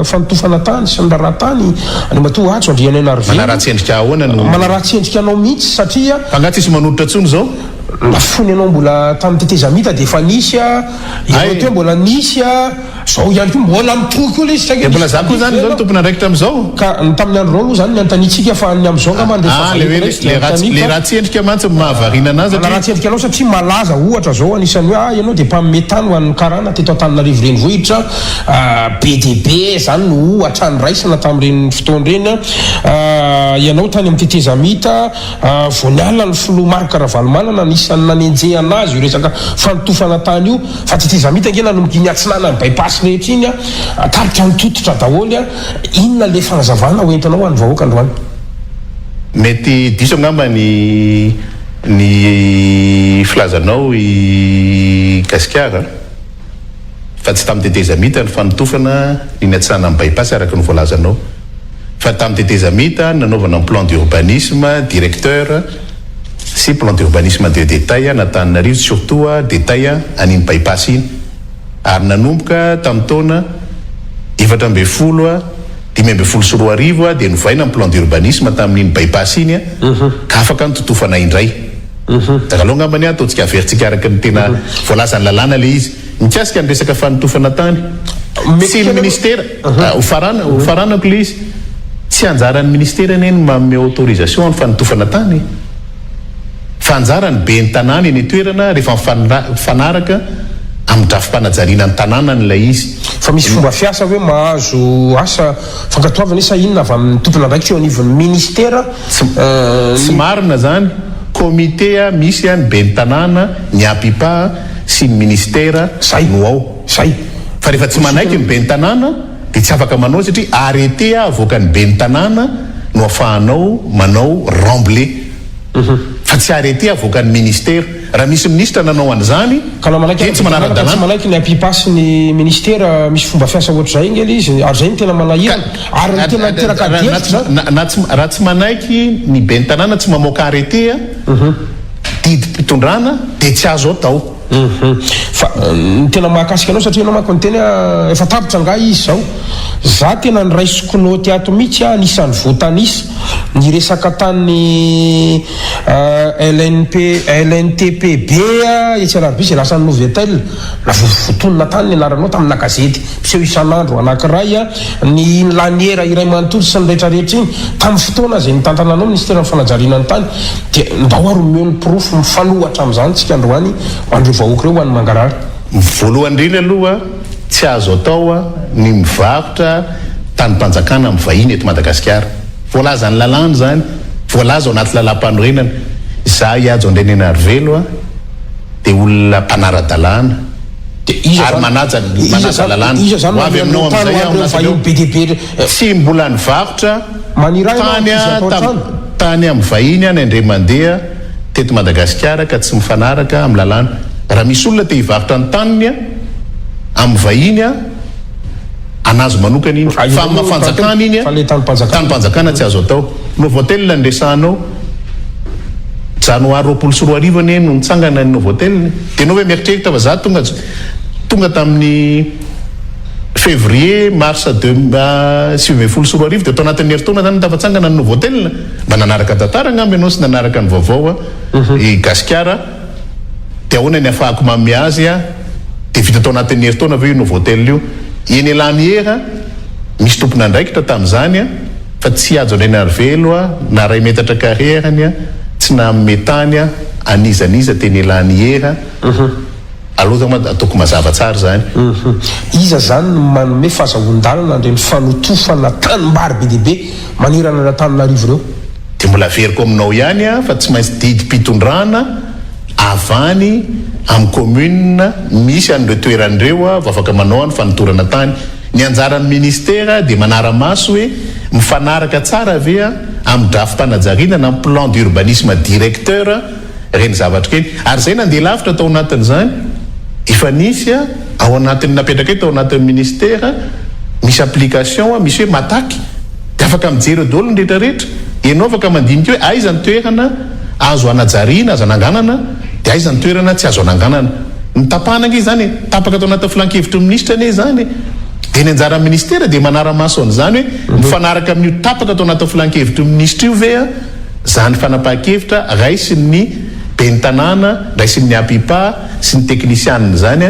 fanotofana tany sy ny raharaha tany Andriamatoa Hajo Andrianainarivelo. Manaratsy endrika ahoana no. Manaratsy endrika anao mihitsy satria. Fa angaha tsisy manolotra intsony izao? Na fony ianao mbola tamin'ny tetezamita dia efa nisy a, ianao teo mbola nisy a, zao ihany koa mbola mitohy koa ilay izy saingy Dia mbola za koa izany izao no tompon'andraikitra amin'izao? Ka ny tamin'ny andronao aloha izany ny anontaniantsika fa ny amin'izao angamba ny rehefa Ah, le hoe le ratsy le ratsy endrika mantsy no mahavariana anazy satria. Manaratsy endrika anao satria malaza ohatra zao anisan'ny hoe ah ianao dia mpanome tany ho an'ny karana teto Antananarivo renivohitra be dia be zany no ohatra noraisina tamin'ireny fotoana ireny ah ianao tany amin'ny tetezamita vao niala ny filoha Marc Ravalomanana anisan'ny nanenjehana azy io resaka fanotofana tany io fa tetezamita ange nanomboka iny atsinanan'ny bypass rehetra iny ah tapitra nitototra daholo ah inona le fanazavana ho entinao ho an'ny vahoaka androany? Mety diso angamba ny ny filazanao i Gasikara fa tsy tamin'ny tetezamita ny fanotofana ny niatsanan'ny bypass araka ny voalazanao fa tamin'ny tetezamita ny nanaovana ny plan d'urbanisme directeur sy plan d'urbanisme de détail an'Antananarivo surtout détail an'iny bypass iny ary nanomboka tamin'ny taona 14 2015 dia novaina ny plan d'urbanisme tamin'iny bypass iny ka afaka nototofana indray. Dia aleo angambany ataontsika averintsika araka ny tena voalazan'ny lalàna ilay izy. Mikasika ny resaka fanotofana tany, tsy ny ministera, hofaranako ilay izy, tsy anjaran'ny ministera anie ny manome autorisation ny fanotofana tany e. Fa anjaran'ny ben'ny tanàna eny an-toerana rehefa mifanaraka amin'ny drafi-panajariana ny tanànany ilay izy. Fa misy fomba fiasa hoe mahazo asa fankatoavana sa inona avy amin'ny tompon'andraikitra eo anivon'ny ministera? Tsy marina izany. Comité misy ny ben'ny tanàna, ny APIPA sy ny ministera no ao. Zay. Fa rehefa tsy manaiky ny ben'ny tanàna dia tsy afaka manao satria arrêté avoakan'ny ben'ny tanàna no afahanao manao remblai. Fa tsy arrêté avoakan'ny ministera. Raha misy minisitra nanao an'izany Ka na manaiky dia tsy manara-dalàna. Tsy manaiky ny APIPA sy ny ministera misy fomba fiasa ohatr'izay ange ilay izy ary izay no tena manahirana ary ny tena miteraka ady hevitra izany. Raha tsy manaiky ny ben'ny tanàna tsy mamoaka arrêté didim-pitondrana dia tsy azo atao. Fa ny tena mahakasika anao satria ianao manko niteny hoe efa tapitra angaha izy izao. Za tena noraisiko naoty ato mihitsy aho anisan'ny voatanisa ny resaka tany LNP LNTPB etsy Alarobia izay lasan'ny Novotel na voatonona tany ny anaranao tamina gazety mpiseho isan'andro anankiray ny iny laniera iray manontolo sy ny retraretra iny tamin'ny fotoana izay nitantananao ministeran'ny fanajariana ny tany dia ndao ary omeo ny porofo mifanohatra amin'izany tsika androany ho an'ireo vahoaka ireo ho an'ny mangarahara. Voalohany indrindra aloha. tsy azo atao ny mivarotra tanim-panjakana amin'ny vahiny eto Madagasikara. Voalazan'ny lalàna izany, voalaza ao anaty lalàmpanorenana. Izaho Ihajo Andrianenarivelo dia olona mpanara-dalàna ary manaja manaja lalàna. Ho avy aminao amin'izay aho anatin'ireo. Tsy mbola nivarotra tany tany amin'ny vahiny aho ny indray mandeha teto Madagasikara ka tsy mifanaraka amin'ny lalàna. Raha misy olona te hivarotra ny taniny amin'ny vahiny, an'azy manokana iny. Fa amin'ny maha fanjakana iny, tanim-panjakana tsy azo atao. Novotel no resahanao. Janoary 2020 anie no nitsangana ny Novotel. Dia ianao ve mieritreritra fa za tonga tonga tamin'ny février, mars deux 2019 dia tao anatin'ny herintaona zany no tafatsangana ny Novotel? Mba nanaraka tantara angamba ianao sy nanaraka ny vaovao i Gasikara. Dia ahoana ny afahako manome azy a? Dia vita tao anatin'ny herintaona ve io Novotel io? Eny Elaniera misy tompon'andraikitra tamin'izany a, fa tsy Hajo Andrianarivelo a, na ray metatra carré arany a, tsy nanome tany a, an'iza n'iza teny Elaniera. Aleo angamba ataoko mazava tsara izany. Iza izany no manome fazahoan-dalana an'ireny fanotofana tanimbary be dia be manerana an'Antananarivo ireo? Dia mbola averiko aminao ihany a, fa tsy maintsy didim-pitondrana avy any amin'ny commune misy an'ireo toerana ireo vao afaka manao ny fanotorana tany. Ny anjaran'ny ministera dia manara-maso hoe mifanaraka tsara ve amin'ny drafi-panajariana na plan d'urbanisme directeur ireny zavatra ireny. Ary izay nandeha lavitra tao anatin'izany, efa nisy ao anatin'ny napetrakay tao anatin'ny ministera, misy application misy hoe Matac, dia afaka mijery eo daholo ny rehetra rehetra. Ianao afaka mandinika hoe aiza ny toerana azo hanajariana, azo hananganana, dia aiza ny toerana tsy azo hananganana. Ny tapahana ange izany e, tapaka tao anatin'ny filankevitry ny minisitra anie izany e. Dia ny anjaran'ny ministera dia manara-maso an'izany hoe mifanaraka amin'io tapaka tao anatin'ny filankevitry ny minisitra io ve izany fanapahan-kevitra raisin'ny ben'ny tanàna, raisin'ny APIPA sy ny teknisianina izany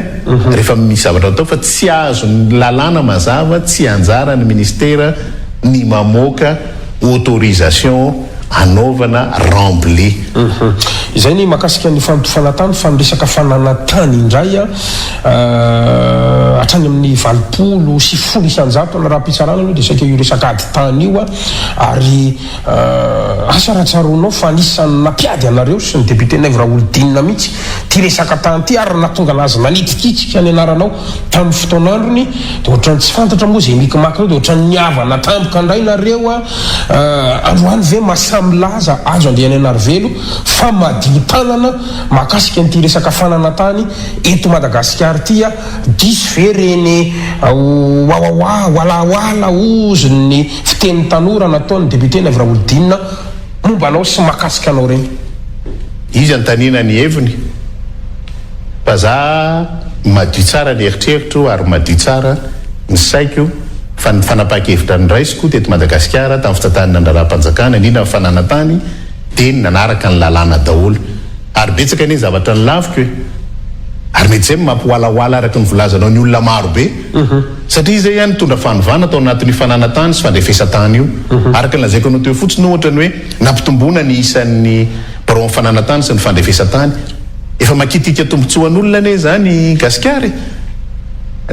rehefa misy zavatra atao fa tsy azon'ny lalàna mazava, tsy anjaran'ny ministera ny mamoaka autorisation anaovana remblai. Izay ny mahakasika ny fanotofana tany fa ny resaka fananan-tany indray hatrany amin'ny 80% ny raha-pitsarana aloha dia saika io resaka ady tany io ary Asa raha tsaroanao fa anisan'ny nampiady anareo sy ny député Naivo Raholdina mihitsy ity resaka tany ity ary nahatonga anazy nanitrikitrika ny anaranao tamin'ny fotoan'androny dia ohatran'ny tsy fantatra moa izay micmac ireo dia ohatran'ny nihavana tampoka indray nareo a! Androany ve mahasahy milaza Hajo Andrianainarivelo fa madio tanana mahakasika an'ity resaka fananan-tany eto Madagasikara ity a! Diso ve reny wawawa, walawala ozy ny fitenin'ny tanora nataon'ny député Naivo Raholdina momba anao sy mahakasika anao reny? Izy anontaniana ny heviny fa za madio tsara ny eritreritro ary madio tsara ny saiko fa ny fanapahan-kevitra noraisiko teto Madagasikara tamin'ny fitantanana ny raharaham-panjakana indrindra ny fananan-tany dia ny nanaraka ny lalàna daholo Ary betsaka anie ny zavatra nolaviko e! Ary mety izay no mampiwalawala araka ny volazanao ny olona maro be. Satria izay ihany nitondra fanovana tao anatin'io fananan-tany sy fandrefesan-tany io. Araka ny lazaiko anao teo fotsiny ohatra ny hoe nampitomboana ny isan'ny biraon'ny fananan-tany sy ny fandrefesan-tany. Efa makitika tombotsoan'olona anie izany i Gasikara e!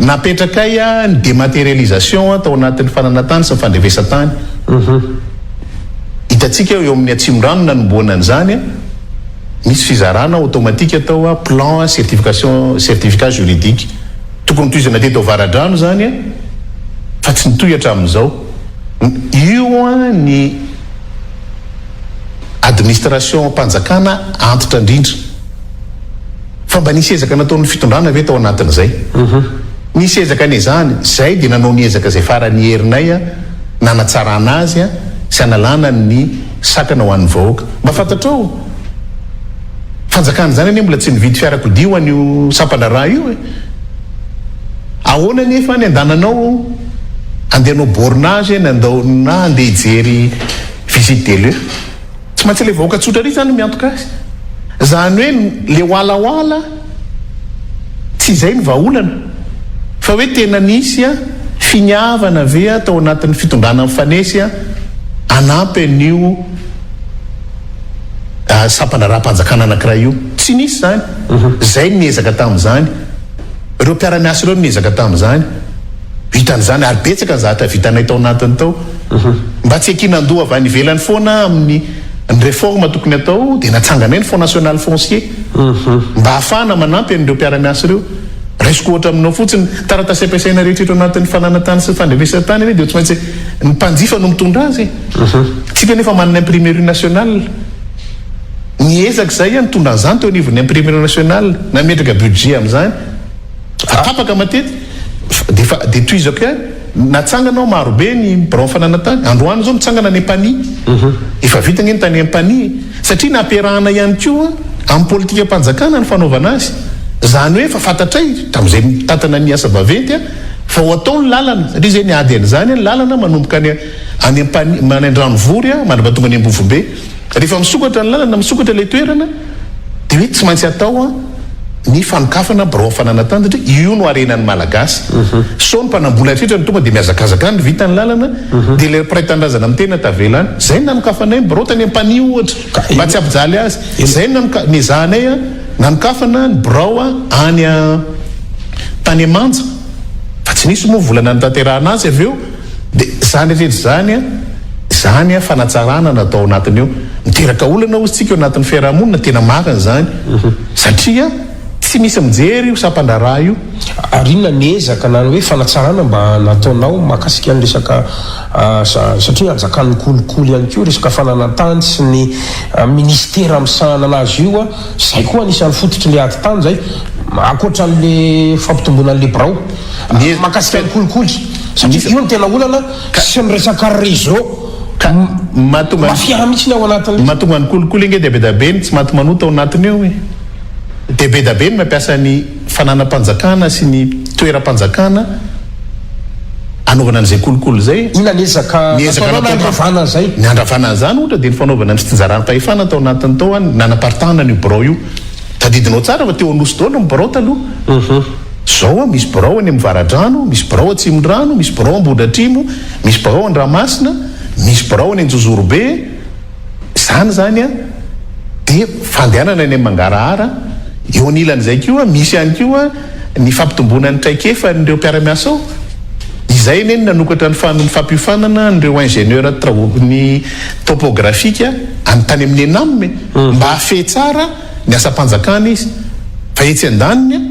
Napetrakay ny dématérialisation tao anatin'ny fananan-tany sy ny fandrefesan-tany. Hitantsika eo amin'ny Atsimondrano nanombohana an'izany. Misy fizarana automatique atao a, plan certification, certificat juridique. Tokony tohizana teto Avaradrano izany fa tsy nitohy hatramin'izao. Io ny administration mpanjakana antitra indrindra. Fa mba nisy ezaka nataon'ny fitondrana ve tao anatin'izay? Nisy ezaka nezahana, izay dia nanao ny ezaka izay faran'ny herinay nanatsarana azy sy hanalana ny sakana ho an'ny vahoaka. Mba fantatrao? Fanjakana izany anie mbola tsy nividy fiarakodia ho an'io sampandraharaha io e! Ahoana anefa ny andananao andeha hanao bornage na andao na andeha hijery visite des lieux? Tsy maintsy ilay vahoaka tsotra ery izany no miantoka azy. Izany hoe le walawala tsy izay ny vahaolana fa hoe tena nisy finiavana ve tao anatin'ny fitondrana mifanesy hanampy an'io sampandraharaham-panjakana anankiray io. Tsy nisy izany. Izay no niezaka tamin'izany. Ireo mpiara-miasa ireo no niezaka tamin'izany. Vitan'izany ary betsaka ny zavatra vitanay tao anatiny tao. Mba tsy hiankinan-doha avy any ivelany foana amin'ny ny réforme tokony atao dia natsanganay ny Fonds national foncier mba hahafahana manampy an'ireo mpiara-miasa ireo. Raisiko ohatra aminao fotsiny, taratasy ampiasaina rehetra eto anatin'ny fananan-tany sy ny fandrefesan-tany anie dia tsy maintsy ny mpanjifa no mitondra azy e. Tsika anefa manana imprimerie nationale. Niezaka izay aho nitondra an'izany teo anivon'ny imprimerie nationale, nametraka budget amin'izany. Fa tapaka matetika. Dia efa dia tohizako ihany. Natsangana ao marobe ny birao fananan-tany. Androany izao mitsangana any Ampanihy. Efa vita ange ny tany Ampanihy e. Satria nampiarahana ihany koa amin'ny politikam-panjakana ny fanaovana azy. Izany hoe efa fantatray tamin'izay nitantana ny asa vaventy fa ho atao ny lalana. Satria izay niady an'izany, ny lalana manomboka any any Ampanihy, any Andranovory mandrapatonga any Ambovombe. Rehefa misokatra ny lalana, misokatra ilay toerana, dia hoe tsy maintsy atao ny fanokafana birao fananan-tany satria io no harenan'ny Malagasy. Sao ny mpanambola rehetra no tonga dia mihazakazaka any, vita ny lalana, dia ilay mpiray tanindrazana amin'ny tena tavela any. Izay no nanokafanay ny birao tany Ampanihy ohatra, mba tsy hampijaly azy. Izay no nezahanay nanokafana ny birao any tany Manja, fa tsy nisy moa vola nanatanterahana azy avy eo. Dia izany rehetra izany, izany fanatsarana natao ao anatiny io. Miteraka olana hozy tsika eo anatin'ny fiarahamonina, tena marina izany. Satria tsy misy mijery io sampan-draharaha io. Ary inona ny ezaka na ny hoe fanatsarana mba nataonao mahakasika ny resaka satria anjakan'ny kolikoly ihany koa resaka fananan-tany sy ny ministera misahana anazy io. Zay koa anisan'ny fototry le ady tany zay ankoatra an'le fampitomboana an'le birao mahakasika ny kolikoly satria io no tena olana sy ny resaka réseau mafia mihitsy ny ao anatin'le. Mahatonga ny kolikoly ange dia bedabe ny tsy maty manota ao anatiny ao e! Dia bedabe ny mampiasa ny fananam-panjakana sy ny toeram-panjakana anaovana an'izay kolikoly izay. Inona ny ezaka Ny ezaka nataonao natao nandravana an'izay? Ny handravana an'izany ohatra dia ny fanaovana ny fitsinjaram-pahefana tao anatiny tao an, nanaparitahana an'io birao io. Tadidinao tsara fa teo Anosy daholo ny birao taloha. Izao an, misy birao any amin'ny Varadrano, misy birao Atsimondrano, misy birao Ambohidratrimo, misy birao Andramasina, misy birao any Anjozorobe. Izany izany an, dia fandehanana any amin'ny mangarahara. Eo anilan'izay koa, misy ihany koa ny fampitomboana ny traikefan'ireo mpiara-miasa ao. Izay anie no nanokatra ny fan fampiofanana an'ireo ingénieur ny topographique any tany amin'ny ENAM e, mba hahafehy tsara ny asam-panjakana izy. Fa etsy andaniny,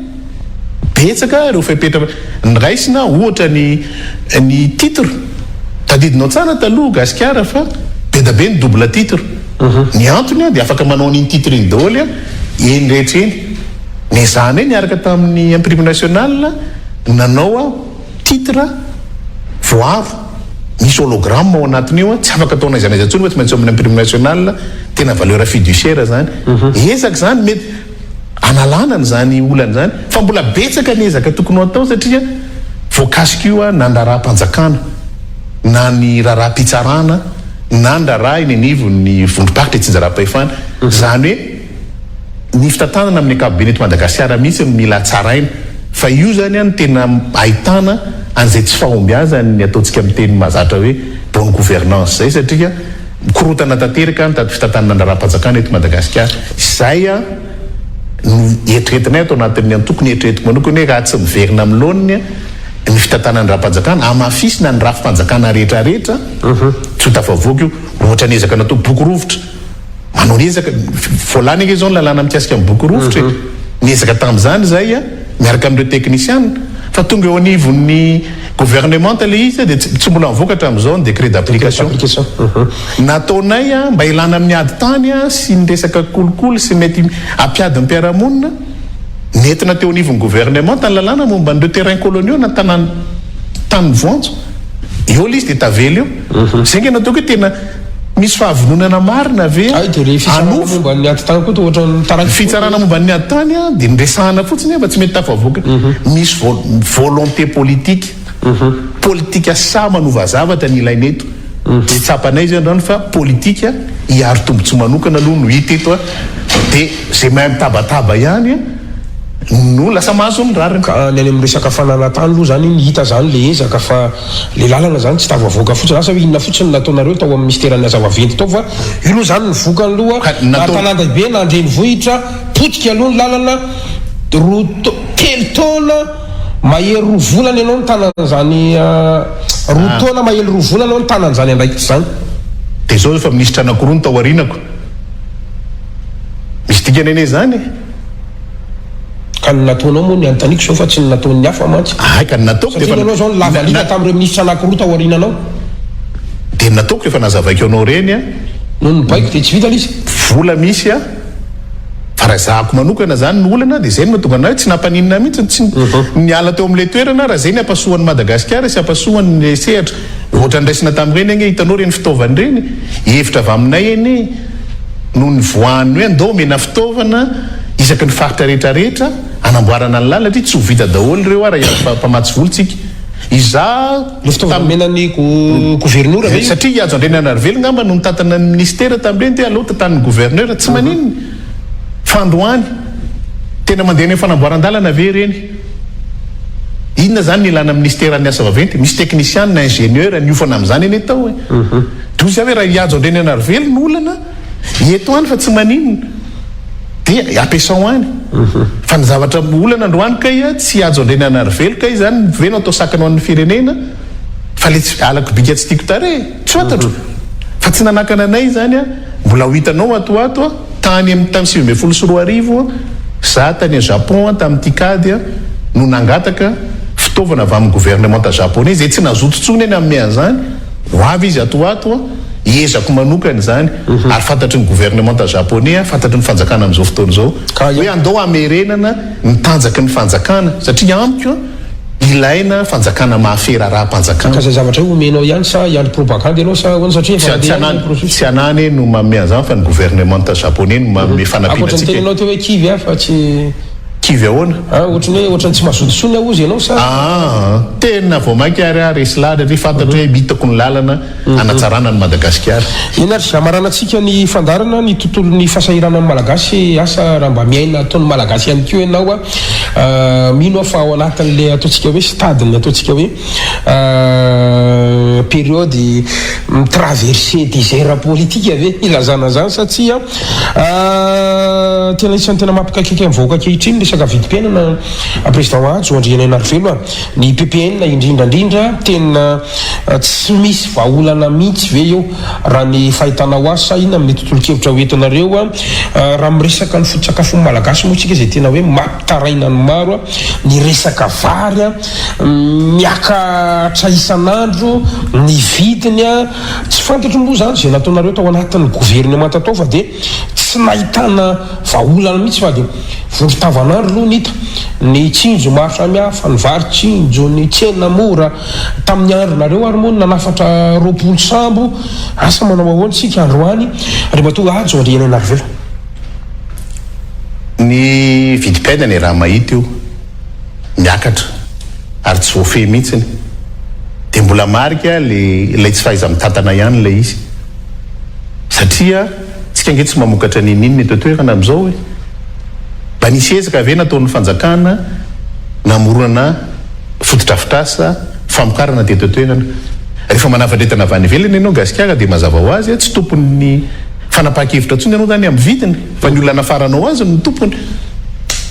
betsaka ireo fepetra noraisina, ohatra ny ny titre. Tadidinao tsara taloha Gasikara fa be da be ny double titre. Ny antony dia afaka manao an'iny titre iny daholo eny rehetra eny. Nezahanay niaraka tamin'ny imprimerie nationale nanao titre voaaro, misy hologramme ao anatiny io, tsy afaka atao n'aiza n'aiza intsony fa tsy maintsy ao amin'ny imprimerie nationale, tena valeur fiduciaire zany. Ezaka izany mety analana an'izany olana izany fa mbola betsaka ny ezaka tokony ho atao satria voakasik'io na ny raharaham-panjakana na ny raharaham-pitsarana na ny raharaha eny anivon'ny vondrom-paritra itsinjaram-pahefana. Izany hoe ny fitantanana amin'ny ankapobeny eto Madagasikara mihitsy no mila hatsaraina fa io izany no tena ahitana an'izay tsy fahombiazan'ny ataontsika miteny mahazatra hoe bonne gouvernance izay satria Mikorontana tanteraka ny fitantanana ny raharaham-panjakana eto Madagasikara. Izay no eritreretinay ato anatin'ny antoko, ny eritreretiko manokana hoe raha tsy miverina amin'ny laoniny ny fitantanana ny raharaham-panjakana, hamafisina ny rafi-panjakana rehetra rehetra, tsy ho tafavoaka io. Ohatra ny ezaka natao, boky rovitra. Manao ny ezaka, voalany ange izao ny lalàna mikasika ny boky rovitra e. Niezaka tamin'izany izahay miaraka amin'ireo teknisiana fa tonga eo anivon'ny gouvernemanta ilay izy dia tsy mbola nivoaka hatramin'izao ny décret d'application. Nataonay mba hialana amin'ny ady tany sy ny resaka kolikoly sy mety hampiady ny mpiara-monina, nentina teo anivon'ny gouvernemanta ny lalàna momba an'ireo terrains coloniaux na tanàna tanin'ny voanjo. Eo ilay izy dia tavela eo. Izay ange no ataoko hoe tena misy fahavononana marina ve Hay dia le fitsarana hanova? momba ny ady tany koa toa ohatran'ny taraiky Ny fitsarana momba ny ady tany dia noresahana fotsiny fa tsy mety tafavoaka. Misy volonté politique, politika sahy manova zavatra ny ilaina eto. Tsy tsapanay izay androany fa politika hiaro tombotsoa manokana aloha no hita eto dia izay mahay mitabataba ihany no lasa mahazo ny rariny. Ka ny any amin'ny resaka fananan-tany aloha izany iny hita izany le ezaka fa le lalana izany tsy tafavoaka fotsiny, asa hoe inona fotsiny no nataonareo tao amin'ny misteran'ny asa vaventy tao fa io aloha izany ny vokany aloha Ka na natao. an-tanàn-dehibe na an-drenivohitra potika aloha ny lalana roa telo taona. Mahery roa volana ianao nitana an'izany roa taona mahery roa volana ianao nitana an'izany andraikitra izany. Dia izao efa minisitra anankiroa no tao aorianako. Misy dikany anie izany e. Ka ny nataonao moa ny anontaniako izao fa tsy ny nataon'ny hafa mantsy. Hay ka ny nataoko dia Satria efa ianao izao no lava liana tamin'ireo minisitra anankiroa tao aoriananao. Dia ny nataoko efa nazavaiko anao ireny a. Noho ny baiko dia tsy vita ilay izy. Vola misy a. Fa raha ezahako manokana izany ny olana dia izay no mahatonga anah hoe tsy nampaninona ahy mihitsy tsy niala teo amin'ilay toerana aho raha izay ny hampasoan'i Madagasikara sy hampasoany ny sehatra. Ohatra niraisina tamin'ireny ange hitanao ireny fitaovana ireny, hevitra avy aminay anie no nivoahan'ny hoe andao omena fitaovana isaky ny faritra rehetra rehetra hanamboarana ny lalana satria tsy ho vita daholo ireo raha hiandry mpamatsy vola tsika. Izaho Ilay fitaovana omena ny governora ve io? Satria i Hajo Andriananarivelo ngamba no nitantana ny ministera tamin'ireny dia aleo tantanin'ny gouverneur. Tsy maninona. Fa androany, tena mandeha any amin'ny fanamboaran-dalana ve ireny? Inona izany ny ilana ministeran'ny asa vaventy? Misy teknisianina, ingénieur, niofana amin'izany anie tao e. Dia hoy izaho hoe raha i Hajo Andriananarivelo no olana, eto any fa tsy maninona. Dia ampiasao any. Fa ny zavatra olana androany kay a, tsy Hajo Andriananarivelo kay izany ve no atao sakana ho an'ny firenena fa le tsy halako bika tsy tiako tarehy. Tsy fantatro. Fa tsy nanakana anay izany a, mbola ho hitanao ato ho ato a, tany amin'ny tamin'ny 2019 a, za tany a Japon a, tamin'ny TICAD a, no nangataka fitaovana avy amin'ny gouvernementa japonais izay tsy nazoto intsony aho ny hanome an'izany, ho avy izy ato ho ato a. Ezako manokana izany ary fantatry ny governemanta japoney, fantatry ny fanjakana amin'izao fotoana izao hoe andao hamerenana ny tanjaky ny fanjakana satria amiko ilaina fanjakana mahafehy raharaham-panjakana. Ka izay zavatra io omenao ihany sa hiandry propagandy ianao sa ahoana satria efa mandeha ihany ny processus. Tsy anah anie no manome an'izany fa ny governemanta japoney no manome fanampiana Ankoatra ny antsika e. teninao teo hoe kivy aho fa tsy. Kivy ahoana? Ah, ohatran'ny hoe ohatran'ny tsy mazoto intsony aho hozy ianao sa? Aa, tena vao mainka ary aho resy lahatra satria fantatro hoe hitako ny lalana hanatsarana an'i Madagasikara. Eny ary, hamaranantsika ny fandaharana ny tontolon'ny fahasahiranan'ny Malagasy, asa raha mba miaina ataon'ny Malagasy ihany koa ianao a, mino aho fa ao anatin'ilay ataontsika hoe stade-ny ataontsika hoe période mi-traverser désert politique ve ilazana an'izany sa tsia? Tena isan'ny tena mampikaikaika ny vahoaka ankehitriny ny resaka vidim-piainana Président Hajo Andrianainarivelo a! Ny ppn indrindra indrindra tena tsy misy vahaolana mihitsy ve eo raha ny fahitanao azy sa inona amin'ny tontolon-kevitra ho entinareo raha miresaka ny foto-tsakafon'ny Malagasy moa tsika izay tena hoe mampitaraina ny maro ny resaka vary miakatra isan'andro ny vidiny Tsy fantatro moa izany izay nataonareo tao anatin'ny governemanta tao fa dia tsy nahitana vahaolana mihitsy fa dia vondron-tavanandro aloha ny hita, ny tsinjo maro samihafa, ny vary tsinjo, ny tsena mora, tamin'ny andronareo ary moa no nanafatra 20 sambo, asa manao ahoana isika androany Andriamatoa Hajo Andrianainarivelo. Ny vidim-piainana e raha mahita io miakatra ary tsy voafehy mihitsiny dia mbola marika le ilay tsy fahaiza-mitantana ihany ilay izy satria tsika ange tsy mamokatra n'inon'inona eto an-toerana amin'izao e! Mba nisy ezaka ve nataon'ny fanjakana namoronana fotodrafitrasa famokarana teto an-toerana? Rehefa manafatra entana avy any ivelany ianao gasikara dia mazava ho azy tsy tompon'ny fanapahan-kevitra intsony ianao izany amin'ny vidiny fa ny olona anafaranao azy no tompony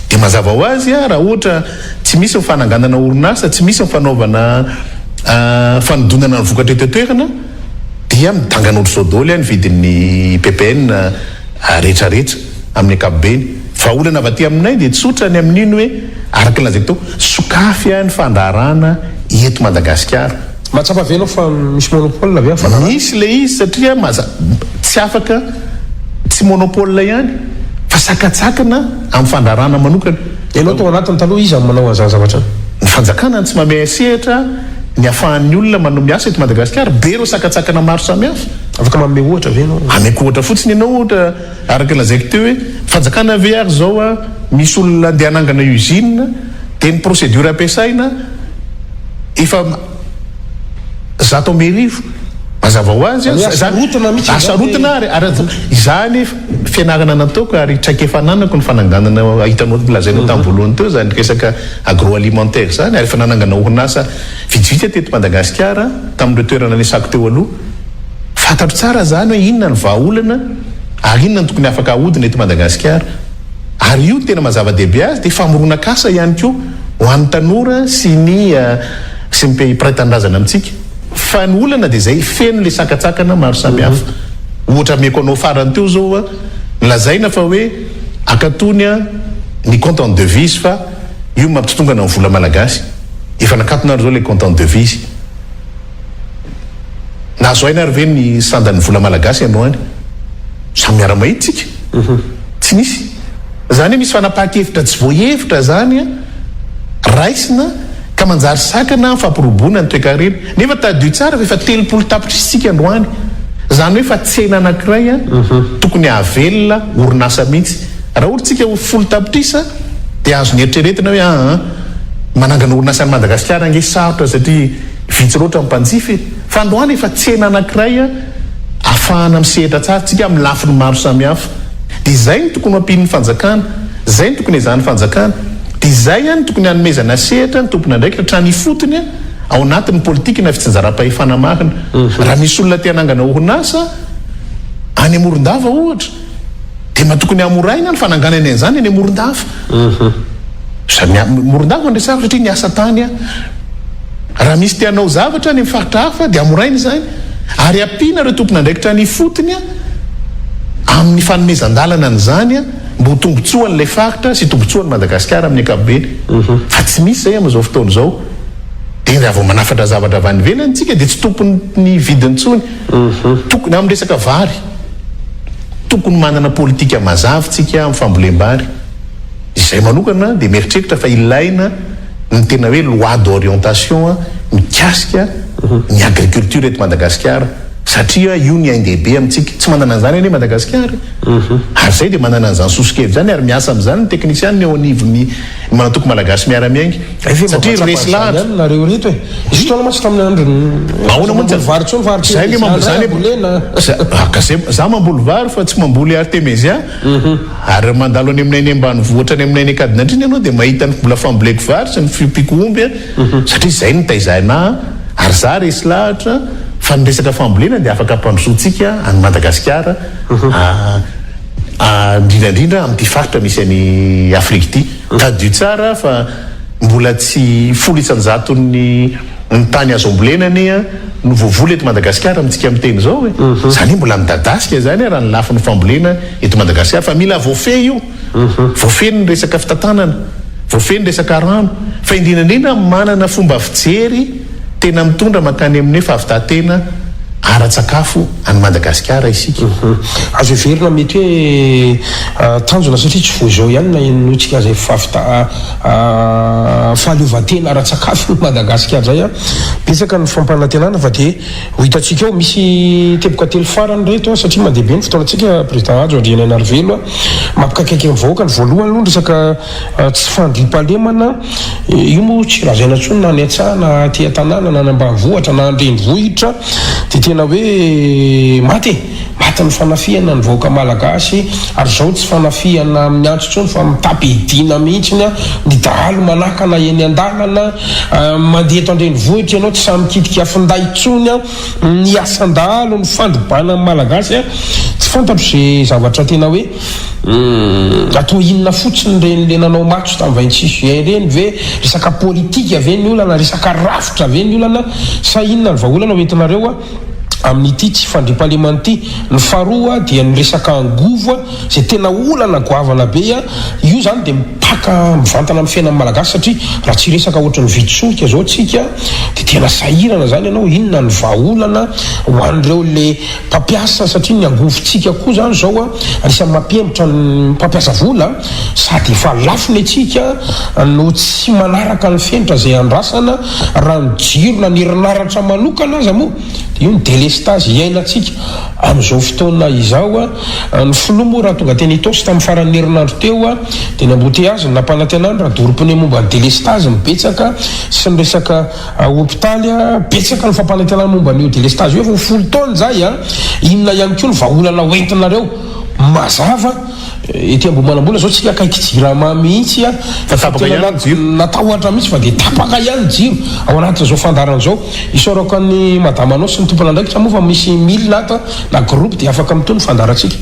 dia mazava ho azy raha ohatra Tsy misy ny fananganana orinasa, tsy misy ny fanaovana fanodonana ny vokatra eto an-toerana dia midangana ohatr'izao daholo ny vidin'ny ppn rehetrarehetra amin'ny ankapobeny. Vahaolana avy aty aminay dia tsotra ny amin'iny hoe araka ny lazaiko teo, sokafy ny fandraharahana eto Madagasikara. Mahatsapa ve ianao fa misy monopole ve amin'ny fandraharahana? Misy ilay izy satria maza, tsy afaka, tsy monopole ihany fa sakantsakana amin'ny fandraharahana manokana. Ianao tao anatiny taloha iza no manao an'izany zavatra zany? Ny fanjakana no tsy mamehy sehatra ny afahan'ny olona manao miasa eto Madagasikara, be ireo sakantsakana maro samihafa. Afaka manome ohatra ve ianao? Ameko ohatra fotsiny ianao ohatra araka ny lazaiko teo hoe fanjakana ve ary izao a misy olona andeha hanangana usine dia ny procédure ampiasaina efa 1100. Mazava ho azy Izany hoe asarotina mihitsy izany Asarotina ary, ary izany fianarana nataoko ary traikefa ananako ny fananganana hitanao lazainao tamin'ny voalohany teo izany resaka agroalimentaire izany ary efa nanangana orinasa vitsivitsy aho teto Madagasikara tamin'ireo toerana niasako teo aloha. Fantatro tsara izany hoe inona ny vahaolana ary inona no tokony afaka ahodina eto Madagasikara. Ary io no tena maha zava-dehibe azy dia famoronak'asa ihany koa. Ho an'ny tanora sy ny sy ny mpiray tanindrazana amintsika. Fa ny olana dia izay, feno ilay sakantsakana maro samihafa. Ohatra ameko anao farany teo izao, nolazaina fa hoe akatony ny compte en devise fa io mampitotongana ny vola malagasy. Efa nakatona ary izao ilay compte en devise. Nahazo aina ary ve ny sandan'ny vola malagasy androany? Samy miara-mahita isika. Tsy nisy. Izany hoe misy fanapahan-kevitra tsy voahevitra izany raisina ka manjary sakana amin'ny fampirobona ny toekarena. Nefa tadidio tsara fa efa 30 tapitrisa isika androany. Izany hoe efa tsena anankiray tokony hahavelona orinasa mihitsy. Raha ohatra isika ho 10 tapitrisa dia azo nieritreretina hoe aa manangana orinasa any Madagasikara ange sarotra satria vitsy loatra ny mpanjifa e! Fa androany efa tsena anankiray afahana misehatra tsara tsika amin'ny lafiny maro samihafa. Dia izay no tokony ho ampian'ny fanjakana, izay no tokony ezahan'ny fanjakana, dia izay no tokony hanomezana sehatra ny tompon'andraikitra hatrany ifotony ao anatin'ny politika-na fitsinjaram-pahefana marina. Raha misy olona te hanangana orinasa any Morondava ohatra, Dia mba tokony hamoraina ny fananganany an'izany any Morondava. Zany Morondava no resahako satria niasa tany aho. Raha misy te hanao zavatra any amin'ny faritra hafa dia hamoraina izany ary ampiana ireo tompon'andraikitra any ifotony amin'ny fanomezan-dalana an'izany mba ho tombotsoan'ilay faritra sy tombotsoan'i Madagasikara amin'ny ankapobeny. Fa tsy misy izay amin'izao fotoana izao. Dia raha vao manafatra zavatra avy any ivelany isika dia tsy tompon'ny vidiny intsony. Tokony, amin'ny resaka vary. Tokony manana politika mazava tsika amin'ny fambolem-bary. Izay manokana dia mieritreritra fa ilaina ny tena hoe loi d'orientation mikasika ny agriculture eto Madagasikara satria io ny ain-dehibe amintsika. Tsy manana an'izany anie Madagasikara e! Ary izay dia manana an'izany soso-kevitra izany ary miasa amin'izany ny teknisianina eo anivon'ny Manantoko Malagasy Miara-Miainga. Hay ve mba Satria mahatsapa resy an'izany lahatra. ihany nareo reto e? Misy fotoana mantsy tamin'ny andron'ny Ahoana moa mamboly vary intsony fa Zay nge mamboly artemisia zany ambolena. Ka zay za mamboly vary fa tsy mamboly artemisia ary mandalo any aminay any ambanivohitra any aminay any Ankadinandriana ianao dia mahita ny mbola famboleko vary sy ny fiompiako omby satria zay no nitaizana ahy ary za resy lahatra fa ny resaka fambolena dia afaka ampandrosoantsika an'i Madagasikara indrindra indrindra amin'ity faritra misy an'i Afrika ity. Tadidio tsara fa mbola tsy 10 isan-jaton'ny ny tany azo ambolena anie no voavoly eto Madagasikara amintsika miteny izao e! Izany hoe mbola midadasika izany raha ny lafiny fambolena eto Madagasikara fa mila voafehy io, voafehy ny resaka fitantanana, voafehy ny resaka rano fa indrindra indrindra manana fomba fijery tena mitondra mankany amin'ny hoe fahavitantena ara-tsakafo an'i Madagasikara isika. Azo heverina mety hoe tanjona satria tsy vao izao ihany nahenoantsika izay fahavita fahaleovantena ara-tsakafo i Madagasikara izay. Betsaka ny fampanantenana fa dia ho hitantsika eo. Misy teboka telo farany ireto satria mandeha be ny fotoanantsika Président Hajo Andrianainarivelo. Mampikaikaika ny vahoaka ny voalohany aloha ny resaka Tsy fandriampahalemana, io moa tsy lazaina intsony na any an-tsaha na aty an-tanàna na any ambanivohitra na an-drenivohitra dia tena hoe maty e! Matin'ny fanafihana ny vahoaka malagasy ary izao tsy fanafihana amin'ny antsy intsony fa mitam-piadiana mihitsy ny dahalo manakana eny an-dalana, mandeha eto an-drenivohitra ianao tsy sahy mikitika finday intsony, ny asan-dahalo, ny fandrobana ny malagasy, tsy fantatro izay zavatra tena hoe. Atao inona fotsiny ireny le nanao matso tamin'ny 26 juin ireny ve? Resaka politika ve ny olana? Resaka rafitra ve ny olana? Sa inona ny vahaolana ho entinareo amin'ity tsy fandriampahalemana ity? Ny faharoa dia ny resaka angovo izay tena olana goavana be. Io izany dia mipaka mivantana amin'ny fiainan'ny Malagasy satria raha tsy hiresaka ohatran'ny vidy solika izao tsika dia tena sahirana izany ianao. Inona ny vahaolana ho an'ireo le Mpampiasa satria ny angovontsika koa zany zao a anisan'ny mampihemotra ny mpampiasa vola sady efa lafo ny antsika no tsy manaraka ny fenitra izay andrasana raha ny jiro na ny herinaratra manokana aza moa dia io ny delestazy iainantsika amin'izao fotoana izao a ny filoha moa raha tonga teny Itaosy tamin'ny faran'ny herinandro teo a dia ny embouteillage ny nampanantenany raha doro pneu momba ny delestazy ny betsaka sy ny resaka Hopitaly a, betsaka ny fampanantenana momba an'io delestage io, efa ho 10 taona izay a, inona ihany koa ny vahaolana ho entinareo? Mazava, ety Ambohimanambola izao tsika akaiky jirama mihitsy a, Fa tapaka ihany ny jiro. Natahotra mihitsy fa dia tapaka ihany ny jiro ao anatin'izao fandaharana izao. Isaorako an'i madamanao sy ny tompon'andraikitra moa fa misy milina ato na groupe dia afaka mitohy ny fandaharantsika.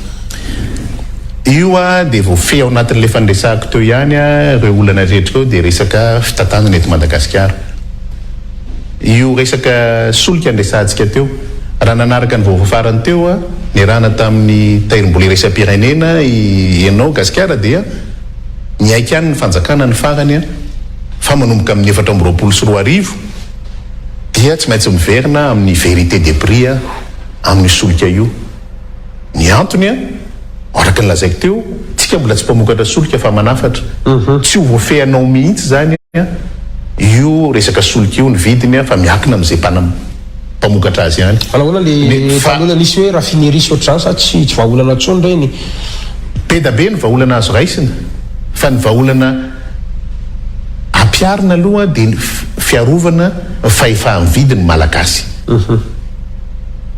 Io dia voafehy ao anatin'ilay efa niresahako teo ihany ireo olana rehetra ireo dia resaka fitantanana eto Madagasikara. Io resaka solika niresahantsika teo, raha nanaraka ny vaovao farany teo niarahana tamin'ny Tahirimbola Iraisam-pirenena ianao Gasikara dia niaiky ihany ny fanjakana ny farany fa manomboka amin'ny 2024 dia tsy maintsy miverina amin'ny vérité des prix amin'io solika io. Ny antony an, araka ny lazaiko teo, tsika mbola tsy mpamokatra solika fa manafatra. Tsy ho voafehinao mihitsy izany an io resaka solika io ny vidiny an fa miankina amin'izay mpamokatra azy ihany. Fa nahoana le taloha nisy hoe raffinerie sy ohatr'izany sa tsy tsy vahaolana intsony ireny? Be da be ny vahaolana azo raisina fa ny vahaolana ampiharina aloha dia ny fiarovana ny fahefaha-mividy ny Malagasy.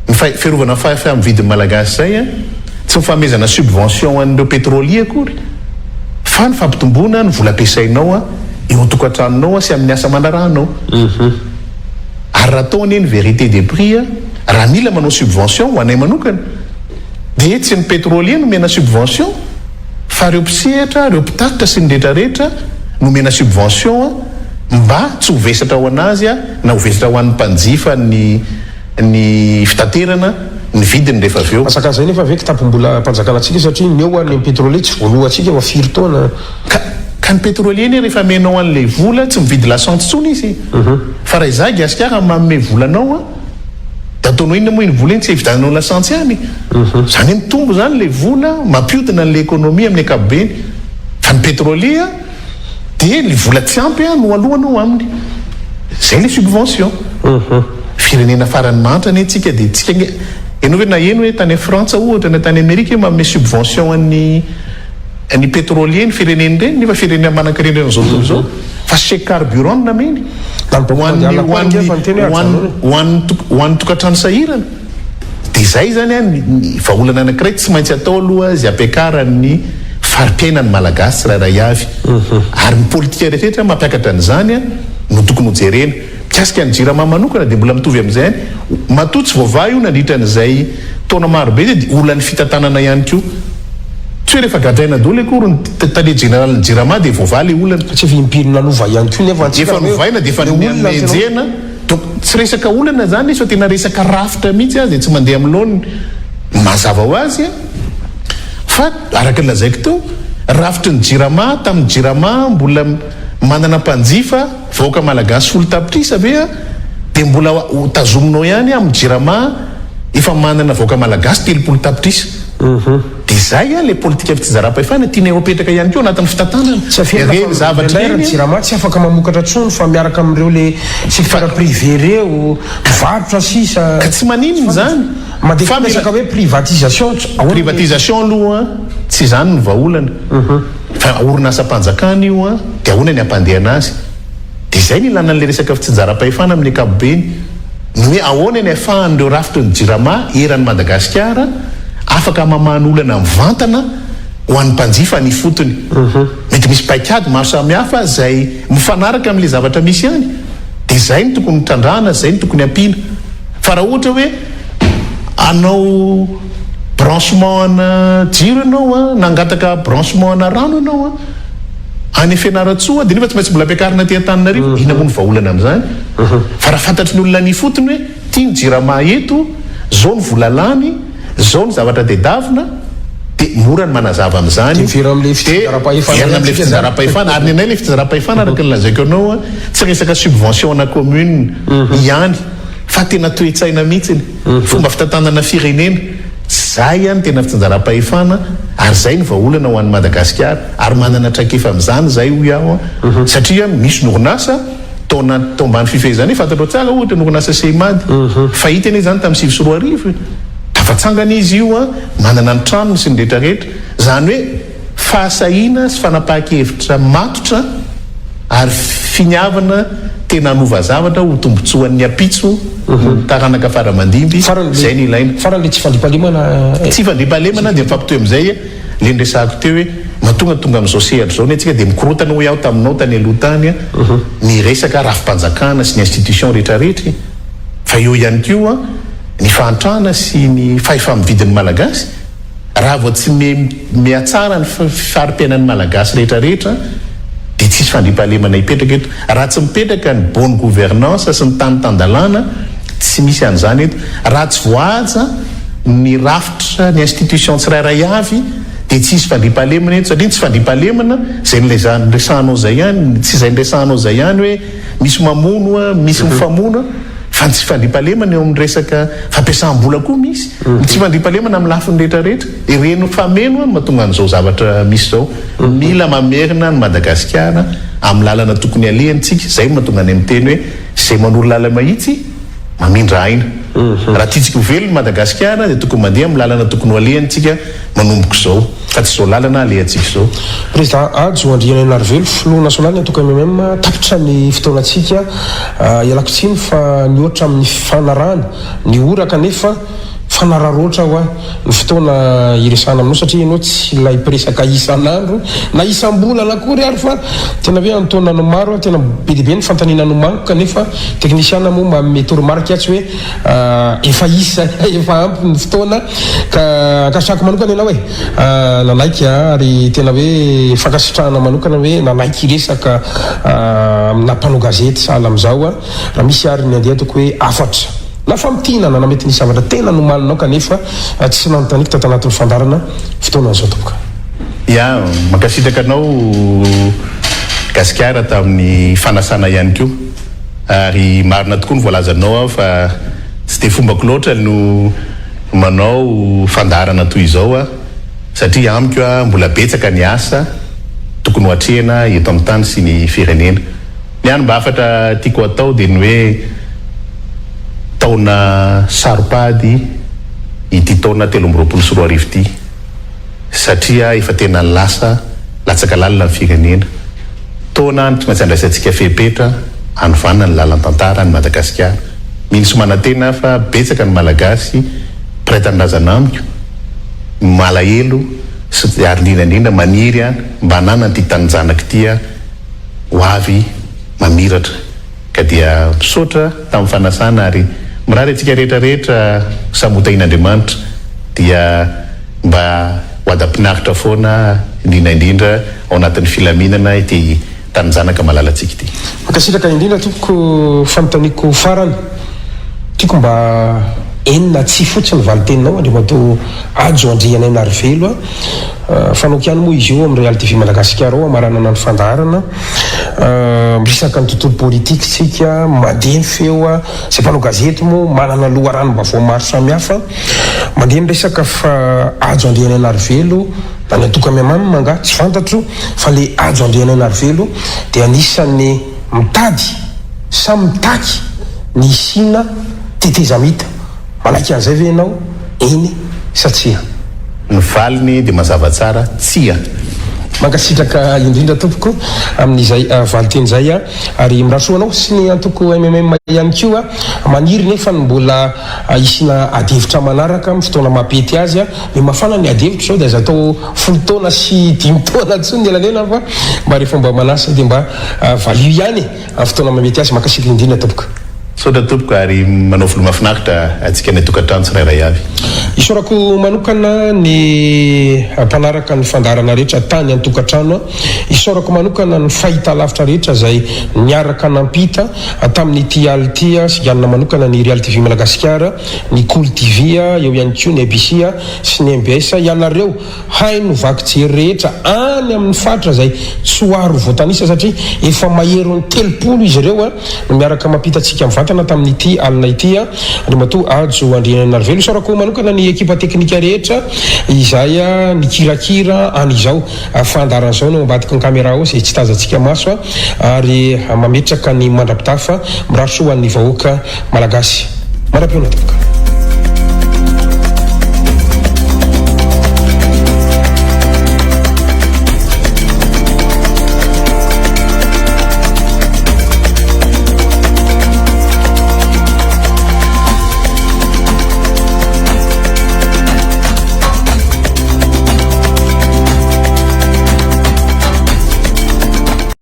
Ny fiarovana ny fahefaha-mividin'ny Malagasy izay tsy ny fanomezana subvention ho an'ireo pétroliers akory fa ny fampitomboana ny vola ampiasainao eo an-tokantranonao sy amin'ny asa aman-draharahanao. Ary raha atao anie ny vérité des prix, raha mila manao subvention ho anay manokana dia tsy ny pétroliers no omena subvention fa ireo mpisehatra, ireo mpitatitra sy ny rehetra rehetra no omena subvention mba tsy ho vesatra ho an'azy na ho vesatra ho an'ny mpanjifa ny ny fitaterana, ny vidiny rehefa avy eo. Mahazaka an'izay nefa ve kitapom-bolam-panjakana antsika satria ny eo any pétrolier tsy voalohantsika fa firy taona. Ka ka ny pétrolier anie rehefa amenao an'ilay vola tsy mividy lasantsy intsony izy e! Fa raha izaho Gasikara manome vola anao an, dia ataonao inona moa iny vola iny tsy hividiananao lasantsy ihany? Izany hoe mitombo izany ilay vola mampiodina an'ilay économie amin'ny ankapobeny. Fa ny pétrolier an, Dia ny vola tsy ampy no alohanao aminy. Zay le subvention. Firenena farany mahantra anie tsika dia tsika ange ianao ve naheno hoe tany Frantsa ohatra na tany Amerika hoe manome subvention an'ny ny pétrolier ny firenena ireny nefa firenena manankarena eran'izao tontolo izao fa chèque carburant no nameny ho an'ny ho an'ny ho an'ny ho an'ny tokantrano sahirana. Dia izay izany an, ny vahaolana anankiray tsy maintsy atao aloha izay hampiakarany ny fari-piainan'ny Malagasy tsirairay avy. Ary ny politika rehetra mampiakatra an'izany no tokony ho jerena. Mikasika ny Jirama manokana dia mbola mitovy amin'izay ihany. Matoa tsy voavaha io nandritra an'izay taona marobe izay dia olan'ny fitantanana ihany koa. Tsy hoe rehefa gadraina daholo akory ny tale jeneralin'ny Jirama dia voavaha ilay olana. Tsy efa impiry nanova ihany koa nefa antsika Efa novaina dia efa nenjehina. Donc tsy resaka olana zany izy fa tena resaka rafitra mihitsy aza e, tsy mandeha amin'ny laoniny. Mazava ho azy fa araka ny lazaiko teo, rafitry ny jirama tamin'ny jirama mbola manana mpanjifa vahoaka malagasy 10 tapitrisa ve dia mbola ho tazominao ihany amin'ny jirama efa manana vahoaka malagasy 30 tapitrisa. Dia izay ilay politika fitsinjaram-pahefana tianay ho apetraka ihany koa anatin'ny fitantanana. Tsy afenina Ireny fa zavatra indraindray ireny. ry Jirama tsy afaka mamokatra intsony fa miaraka amin'ireo le secteur privé ireo, mpivarotra sisa. Ka tsy maninona izany Mandeha fa koa mila. resaka hoe privatisation, ahoana ny. Privatisation aloha tsy izany no vahaolana fa orinasam-panjakana io dia ahoana ny hampandehana azy. Dia izay no ilana an'ilay resaka fitsinjaram-pahefana amin'ny ankapobeny. Ny hoe ahoana ny ahafahan'ireo rafitry ny Jirama eran'i Madagasikara afaka mamaha ny olana mivantana ho an'ny mpanjifa any ifotony. Mety misy paikady maro samihafa izay mifanaraka amin'ilay zavatra misy any. Dia izay no tokony trandrahana, izay no tokony ampiana. Fa raha ohatra hoe hanao branchement ana jiro ianao na hangataka branchement ana rano ianao, Any Fianarantsoa dia nefa tsy maintsy mbola ampiakarina aty Antananarivo, inona moa no vahaolana amin'izany? Fa raha fantatry ny olona any ifotony hoe ity ny jirama eto, izao ny vola lany, izao ny zavatra tedavina, dia mora ny manazava amin'izany, Dia miverina amin'ilay dia fitsinjaram-pahefana miverina ihany amin'ilay tsika izany. fitsinjaram-pahefana, ary ny anay ilay fitsinjaram-pahefana araka ny lazaiko anao tsy resaka subvention ana commune ihany fa tena toe-tsaina mihitsiny, fomba fitantanana firenena. Zay ihany tena fitsinjaram-pahefana ary zay ny vahaolana ho an'i Madagasikara ary manana traikefa amin'izany zay hoy aho satria misy ny orinasa tao anaty tao ambany fifehezana io fantatrao tsara ohatra ny orinasa Seimad fahita anie zany tamin'ny 2009 e tafatsangana izy io an manana ny tranony sy ny rehetra rehetra zany hoe Fahasahiana sy fanapahan-kevitra matotra ary finiavana tena hanova zavatra ho tombotsoan'ny ampitso ny taranaka fara aman-dimby, izay no ilaina. Farany le tsy fandriampahalemana eh. Tsy fandriampahalemana dia mifampitohy amin'izay le niresahako teo hoe matoa tonga amin'izao sehatra izao anie tsika dia mikorontana hoy aho taminao tany aloha tany ny resaka rafi-panjakana sy ny institution rehetrarehetra e! Fa eo ihany koa ny fahantrana sy ny fahefa-mividin'ny Malagasy. Raha vao tsy mihatsara ny fari-piainan'ny Malagasy rehetra rehetra dia tsy hisy fandriampahalemana hipetraka eto. Raha tsy mipetraka ny bonne gouvernance sy ny tany tan-dalàna, tsy misy an'izany eto. Raha tsy voahaja ny rafitra, ny institution tsirairay avy dia tsy hisy fandriampahalemana eto satria ny tsy fandriampahalemana, izay niresahanao izay ihany, tsy izay niresahanao izay ihany hoe misy mamono, misy mifamono. Fa ny tsy fandriampahalemana eo amin'ny resaka fampiasam-bola koa misy. Ny tsy fandriampahalemana amin'ny lafiny rehetra rehetra. Ireny fameno no mahatonga an'izao zavatra misy izao. Mila mamerina an'i Madagasikara amin'ny lalana tokony alehany tsika. Izay no mahatonga anay miteny hoe izay manoro lala-mahitsy mamindra aina. Raha tiantsika ho velona i Madagasikara dia tokony mandeha amin'ny lalana tokony ho alehany tsika manomboka izao. Fa tsy izao lalana alehantsika izao. Président Hajo Andrianainarivelo, Filoha nasionaly ny antoko MMM, tapitra ny fotoanantsika. Ialako tsiny fa nihoatra amin'ny fifanarahana ny ora kanefa fanararaotra hoa ny fotoana hiresahana aminao satria ianao tsy ilay mpiresaka isan'andro na isam-bolana akory ary fa tena hoe an-taonany maro tena be dia be ny fanontaniana nomaniko kanefa teknisiana moa manome toromarika tsy hoe efa isa efa ampy ny fotoana ka ankasitrahako manokana ianao e nanaiky ary tena hoe fankasitrahana manokana hoe nanaiky hiresaka amina mpanao gazety sahala amin'izao raha misy ary ny andeha ataoko hoe hafatra na famintinana na mety nisy zavatra tena nomalinao kanefa tsy nanontaniako tato anatin'ny fandaharana fotoanan'izao tompoko. Ya, mankasitraka anao Gasikara tamin'ny fanasana ihany koa. Ary marina tokoa ny voalazanao aho fa tsy dia fombako loatra no manao fandaharana toy izao aho satria amiko mbola betsaka ny asa tokony ho atrehina eto amin'ny tany sy ny firenena. Ny hany mba hafatra tiako atao dia ny hoe taona saropady ity taona 2023 ity satria efa tena lasa latsaka lalina ny firenena. Taona no tsy maintsy andraisantsika fepetra hanovana ny lalan-tantara any Madagasikara. Mino sy manantena aho fa betsaka ny Malagasy mpiray tanindrazana amiko no malahelo sy ary indrindra indrindra maniry mba hananan'ity taninjanaka ity ho avy mamiratra. Ka dia misaotra tamin'ny fanasana ary mirary antsika rehetra rehetra ho samy ho tahian'Andriamanitra dia mba ho adam-pinaritra foana indrindra indrindra ao anatin'ny filaminana ity taninjanaka malalantsika ity. Mankasitraka indrindra tompoko fanontaniako farany tiako mba eny na tsia fotsiny valiteninao Andriamatoa Hajo Andrianainarivelo a. Fanaoko ihany moa izy io amin'ny Real TV Madagasikara ao hamaranana ny fandaharana. Miresaka ny tontolo politika isika, mandeha ny feo, izay mpanao gazety moa manana loharanom-baovao maro samihafa. Mandeha ny resaka fa Hajo Andrianainarivelo na ny antoko MMM angaha, tsy fantatro, fa ilay Hajo Andrianainarivelo dia anisan'ny mitady sa mitaky ny hisiana tetezamita. Manaiky an'izay ve ianao? Eny sa tsia? Ny valiny dia mazava tsara, tsia. Mankasitraka indrindra tompoko amin'izay valinteny izay ary mirary soa anao sy ny antoko MMM ihany koa. Maniry nefa ny mbola hisiana adihevitra manaraka amin'ny fotoana mampety azy. Miha mafana ny adihevitra izao dia aza atao folo taona sy dimy taona intsony ny elanelany fa mba rehefa mba manasa dia mba valio ihany e! Amin'ny fotoana mahamety azy. Mankasitraka indrindra tompoko. Misaotra tompoko ary manao veloma finaritra antsika any an-tokantrano tsirairay avy. Isaorako manokana ny mpanaraka ny fandaharana rehetra tany an-tokantrano. Isaorako manokana ny fahitalavitra rehetra izay niaraka nampita tamin'ity alina ity. Singanina manokana ny Real TV Madagasikara, ny Kolo TV, eo ihany koa ny ABC sy ny mbs. Ianareo Haino vaky jery rehetra any amin'ny faritra izay tsy ho ary ho voatanisa satria efa maherin'ny 30 izy ireo no miaraka mampita antsika mivantana tamin'ity alina ity. Andriamatoa Hajo Andrianainarivelo, isaorako manokana ny ekipa teknika rehetra izay nikirakira an'izao fandaharana izao ny ao ambadiky ny caméra ao izay tsy tazantsika maso ary mametraka ny mandra-pitafa mirary soa ho an'ny vahoaka malagasy. Mandra-pihaona tompoko.